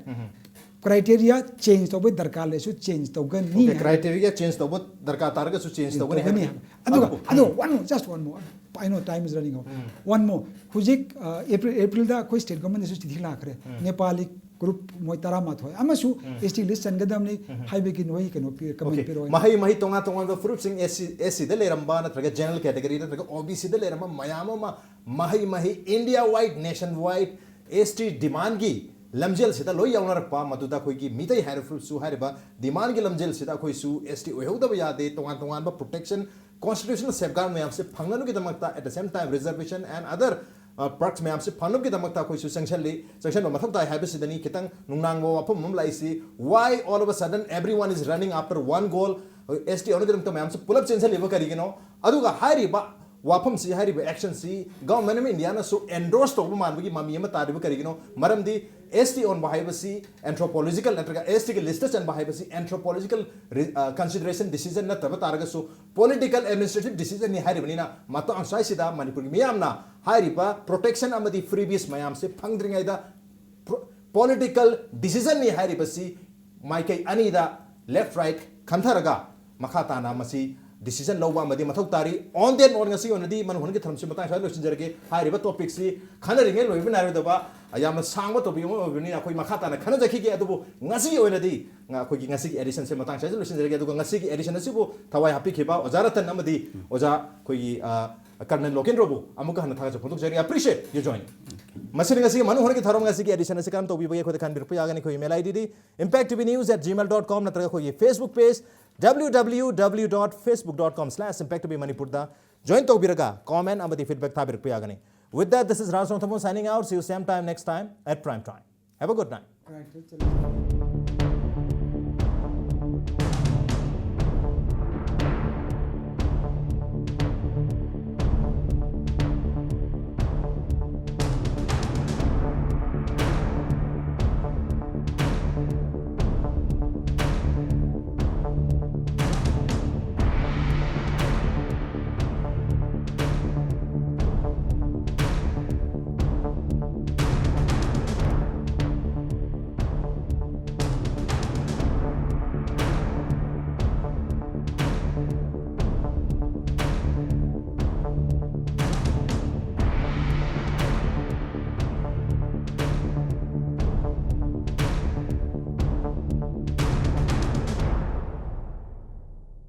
criteria change ꯇꯧꯕ ꯗꯔꯀꯥꯔ ꯂꯩꯔꯁꯨ ꯆꯦꯟꯖ ꯇꯧꯒꯅꯤ Okay, ꯍꯥꯏꯕ꯫ criteria change ꯇꯧꯕ ꯗꯔꯀꯥꯔ ꯇꯥꯔꯒꯁꯨ ꯆꯦꯟꯖ ꯇꯧꯒꯅꯤ ꯇꯧꯒꯅꯤ ꯍꯥꯏꯕ꯫ ꯍꯥꯏꯕ꯫ ꯑꯗꯨꯒ ꯑꯗꯨ one more, just one more, I know time is running out. One more, ꯍꯧꯖꯤꯛ ꯑꯦꯄ꯭ꯔꯤꯜ ꯑꯦꯄ꯭ꯔꯤꯜꯗ ꯑꯩꯈꯣꯏ ꯁ꯭ꯇꯦꯠ ꯒꯚꯔꯟꯃꯦꯟꯠꯇꯁꯨ ꯆꯤꯊꯤ ꯂꯥꯛꯈ꯭ꯔꯦ꯫ ꯅꯦꯄꯥꯂꯤ ꯒ꯭ꯔꯨꯞ ꯃꯣꯏ ꯇꯔꯥꯃꯥꯊꯣꯏ ꯑꯃꯁꯨ ꯑꯦꯁ ꯇꯤ ꯂꯤꯁ ꯆꯟꯒꯗꯕꯅꯤ ꯍꯥꯏꯕꯒꯤ ꯅꯣꯏ ꯀꯩꯅꯣ ꯄꯤ- ꯀꯃꯦꯟ Okay, ꯄꯤꯔꯛꯑꯣ꯫ ꯃꯍꯩ ꯃꯍꯩ ꯇꯣꯉꯥꯟ ꯇꯣꯉꯥꯟꯕ ꯐꯨꯔꯨꯞꯁꯤꯡ, ꯑꯦꯁ ꯁꯤ, ꯑꯦꯁ ꯁꯤꯗ ꯂꯩꯔꯝꯕ ꯅꯠꯇ꯭ꯔꯒ ꯖꯦꯅꯔꯦꯜ ꯀꯦꯇꯦꯒꯣꯔꯤ ꯅꯠꯇ꯭ꯔꯒ ꯑꯣ ꯕꯤ ꯁꯤꯗ ꯂꯩꯔꯝꯕ ꯃꯌꯥꯝ ꯑꯃ ꯃꯍꯩ ꯃꯍꯩ ꯏꯟꯗꯤꯌꯥ ꯋꯥꯏꯗ, ꯅꯦꯁꯟ ꯋꯥꯏꯗ ꯑꯦꯁ ꯇꯤ ꯗꯤꯃꯥꯟꯒꯤ ꯂꯝꯖꯦꯜꯁꯤꯗ ꯂꯣꯏ ꯌꯥꯎꯅꯔꯛꯄ꯫ ꯃꯗꯨꯗ ꯑꯩꯈꯣꯏꯒꯤ ꯃꯤꯇꯩ ꯍꯥꯏꯔꯤꯕ ꯐꯨꯔꯨꯞꯁꯨ ꯍꯥꯏꯔꯤꯕ ꯗꯤꯃꯥꯟꯒꯤ ꯂꯝꯖꯦꯜꯁꯤꯗ ꯑꯩꯈꯣꯏꯁꯨ ꯑꯦꯁ ꯇꯤ ꯑꯣꯏꯍꯧꯗꯕ ꯌꯥꯗꯦ꯫ ꯇꯣꯉꯥꯟ ꯇꯣꯉꯥꯟꯕ ꯄ꯭ꯔꯣꯇꯦꯛꯁꯟ, ꯀꯣꯟꯁꯇꯤꯇ꯭ꯌꯨꯁꯅꯦꯜ ꯁꯦꯐꯒꯥꯔꯗ ꯃꯌꯥꯝꯁꯦ ꯐꯪꯅꯕꯒꯤꯗꯃꯛꯇ, at the same time reservation and other perks ꯃꯌꯥꯝꯁꯦ ꯐꯪꯅꯕꯒꯤꯗꯃꯛꯇ ꯑꯩꯈꯣꯏꯁꯨ ꯆꯪꯁꯜꯂꯤ, ꯆꯪꯁꯟꯕ ꯃꯊꯧ ꯇꯥꯏ ꯍꯥꯏꯕꯁꯤꯗꯅꯤ꯫ ꯈꯤꯇꯪ ꯅꯨꯡꯅꯥꯡꯕ ꯋꯥꯐꯝ ꯑꯃ ꯂꯥꯛꯏꯁꯤ, why all of a sudden everyone is running after one goal? S T ꯑꯣꯏꯅꯕꯒꯤꯗꯃꯛꯇ ꯃꯌꯥꯝꯁꯦ ꯄꯨꯂꯞ ꯆꯦꯟꯁꯤꯜꯂꯤꯕ ꯀꯔꯤꯒꯤꯅꯣ? ꯑꯗꯨꯒ ꯍꯥꯏꯔꯤꯕ ꯋꯥꯐꯝꯁꯤ, ꯍꯥꯏꯔꯤꯕ ꯑꯦꯛꯁꯟꯁꯤ ꯒꯚꯔꯟꯃꯦꯟꯠ ꯑꯣꯐ ꯏꯟꯗꯤꯌꯥꯅꯁꯨ ꯑꯦꯟꯗꯣꯔꯁ ꯇꯧꯕ ꯃꯥꯟꯕꯒꯤ ꯃꯃꯤ ꯑꯃ ꯇꯥꯔꯤꯕ ꯀꯔꯤꯒꯤꯅꯣ? ꯃꯔꯝꯗꯤ ꯑꯦꯁ ꯇꯤ ꯑꯣꯟꯕ ꯍꯥꯏꯕꯁꯤ ꯑꯦꯟꯊ꯭ꯔꯣꯄꯣꯂꯣꯖꯤꯀꯦꯜ ꯅꯠꯇ꯭ꯔꯒ ꯑꯦꯁ ꯇꯤꯒꯤ ꯂꯤꯁꯇ ꯆꯟꯕ ꯍꯥꯏꯕꯁꯤ ꯑꯦꯟꯊ꯭ꯔꯣꯄꯣꯂꯣꯖꯤꯀꯦꯜ ꯀꯟꯁꯤꯗꯔꯦꯁꯟ ꯗꯤꯁꯤꯖꯟ ꯅꯠꯇꯕ ꯇꯥꯔꯒꯁꯨ ꯄꯣꯂꯤꯇꯤꯀꯦꯜ ꯑꯦꯗꯃꯤꯅꯤꯁꯇ꯭ꯔꯦꯇꯤꯚ ꯗꯤꯁꯤꯖꯟꯅꯤ ꯍꯥꯏꯔꯤꯕꯅꯤꯅ, ꯃꯇꯥꯡ ꯑꯁ꯭ꯋꯥꯏꯁꯤꯗ ꯃꯅꯤꯄꯨꯔꯒꯤ ꯃꯤꯌꯥꯝꯅ ꯍꯥꯏꯔꯤꯕ ꯄ꯭ꯔꯣꯇꯦꯛꯁꯟ ꯑꯃꯗꯤ ꯐ꯭ꯔꯤꯕꯤꯁ ꯃꯌꯥꯝꯁꯦ ꯐꯪꯗ꯭ꯔꯤꯉꯩꯗ, ꯄ꯭ꯔꯣ- ꯄꯣꯂꯤꯇꯤꯀꯦꯜ ꯗꯤꯁꯤꯖꯟꯅꯤ ꯍꯥꯏꯔꯤꯕꯁꯤ ꯃꯥꯏꯀꯩ ꯑꯅꯤꯗ ꯂꯦꯐ ꯔꯥꯏꯠ ꯈꯟꯊꯔꯒ ꯃꯈꯥ ꯇꯥꯅ ꯃꯁꯤ ꯗꯤꯁꯤꯖꯟ ꯂꯧꯕ ꯑꯃꯗꯤ ꯃꯊꯧ ꯇꯥꯔꯤ꯫ ꯑꯣꯟ ꯗꯦꯠ ꯅꯣꯠ ꯉꯁꯤ ꯑꯣꯏꯅꯗꯤ ꯃꯅꯨ ꯍꯣꯟꯒꯤ ꯊꯧꯔꯝꯁꯤ ꯃꯇꯥꯡ ꯁ꯭ꯋꯥꯏꯗ ꯂꯣꯏꯁꯤꯟꯖꯔꯒꯦ꯫ ꯍꯥꯏꯔꯤꯕ ꯇꯣꯄꯤꯛꯁꯤ ꯈꯟꯅꯔꯤꯉꯩ ꯂꯣꯏꯕ ꯅꯥꯏꯔꯣꯏꯗꯕ ꯌꯥꯝꯅ ꯁꯥꯡꯕ ꯇꯣꯄꯤꯛ ꯑꯃ ꯑꯣꯏꯕꯅꯤꯅ ꯑꯩꯈꯣꯏ ꯃꯈꯥ ꯇꯥꯅ ꯈꯟꯅꯖꯈꯤꯒꯦ꯫ ꯑꯗꯨꯕꯨ ꯉꯁꯤꯒꯤ ꯑꯣꯏꯅꯗꯤ ꯉ-, ꯑꯩꯈꯣꯏꯒꯤ ꯉꯁꯤꯒꯤ ꯑꯦꯗꯤꯁꯟꯁꯦ ꯃꯇꯥꯡ ꯁ꯭ꯋꯥꯏꯗ ꯂꯣꯏꯁꯤꯟꯖꯔꯒꯦ꯫ ꯑꯗꯨꯒ ꯉꯁꯤꯒꯤ ꯑꯦꯗꯤꯁꯟ ꯑꯁꯤꯕꯨ ꯊꯋꯥꯏ ꯍꯥꯞꯄꯤꯈꯤꯕ ꯑꯣꯖꯥ ꯔꯇꯟ ꯑꯃꯗꯤ ꯑꯣꯖꯥ ꯑꯩꯈꯣꯏꯒꯤ, ꯑ, ꯀꯔꯅꯦꯜ ꯂꯣꯀꯦꯟꯗ꯭ꯔꯣꯕꯨ ꯑꯃꯨꯛꯀ ꯍꯟꯅ ꯊꯥꯒꯠꯆꯕ ꯐꯣꯡꯗꯣꯛꯆꯔꯤ꯫ Appreciate your joining. ꯃꯁꯤꯅ ꯉꯁꯤꯒꯤ ꯃꯅꯨ ꯍꯣꯟꯒꯤ ꯊꯧꯔꯝ ꯉꯁꯤꯒꯤ ꯑꯦꯗꯤꯁꯟ ꯑꯁꯤ ꯀꯔꯝ ꯇꯧꯕꯤꯕꯒꯦ ꯑꯩꯈꯣꯏꯗ ꯈꯟꯕꯤꯔꯛꯄ ꯌꯥꯒꯅꯤ꯫ ꯑꯩꯈꯣꯏ email ID D impact T V news at gmail dot com ꯅꯠꯇ꯭ꯔꯒ ꯑꯩꯈꯣꯏꯒꯤ Facebook page W W W dot facebook dot com slash impact T V Manipur ꯗ join ꯇꯧꯕꯤꯔꯒ comment ꯑꯃꯗꯤ feedback ꯊꯥꯕꯤꯔꯛꯄ ꯌꯥꯒꯅꯤ꯫ With that, this is Raj Rongthambon signing out. See you same time next time at prime time. Have a good night.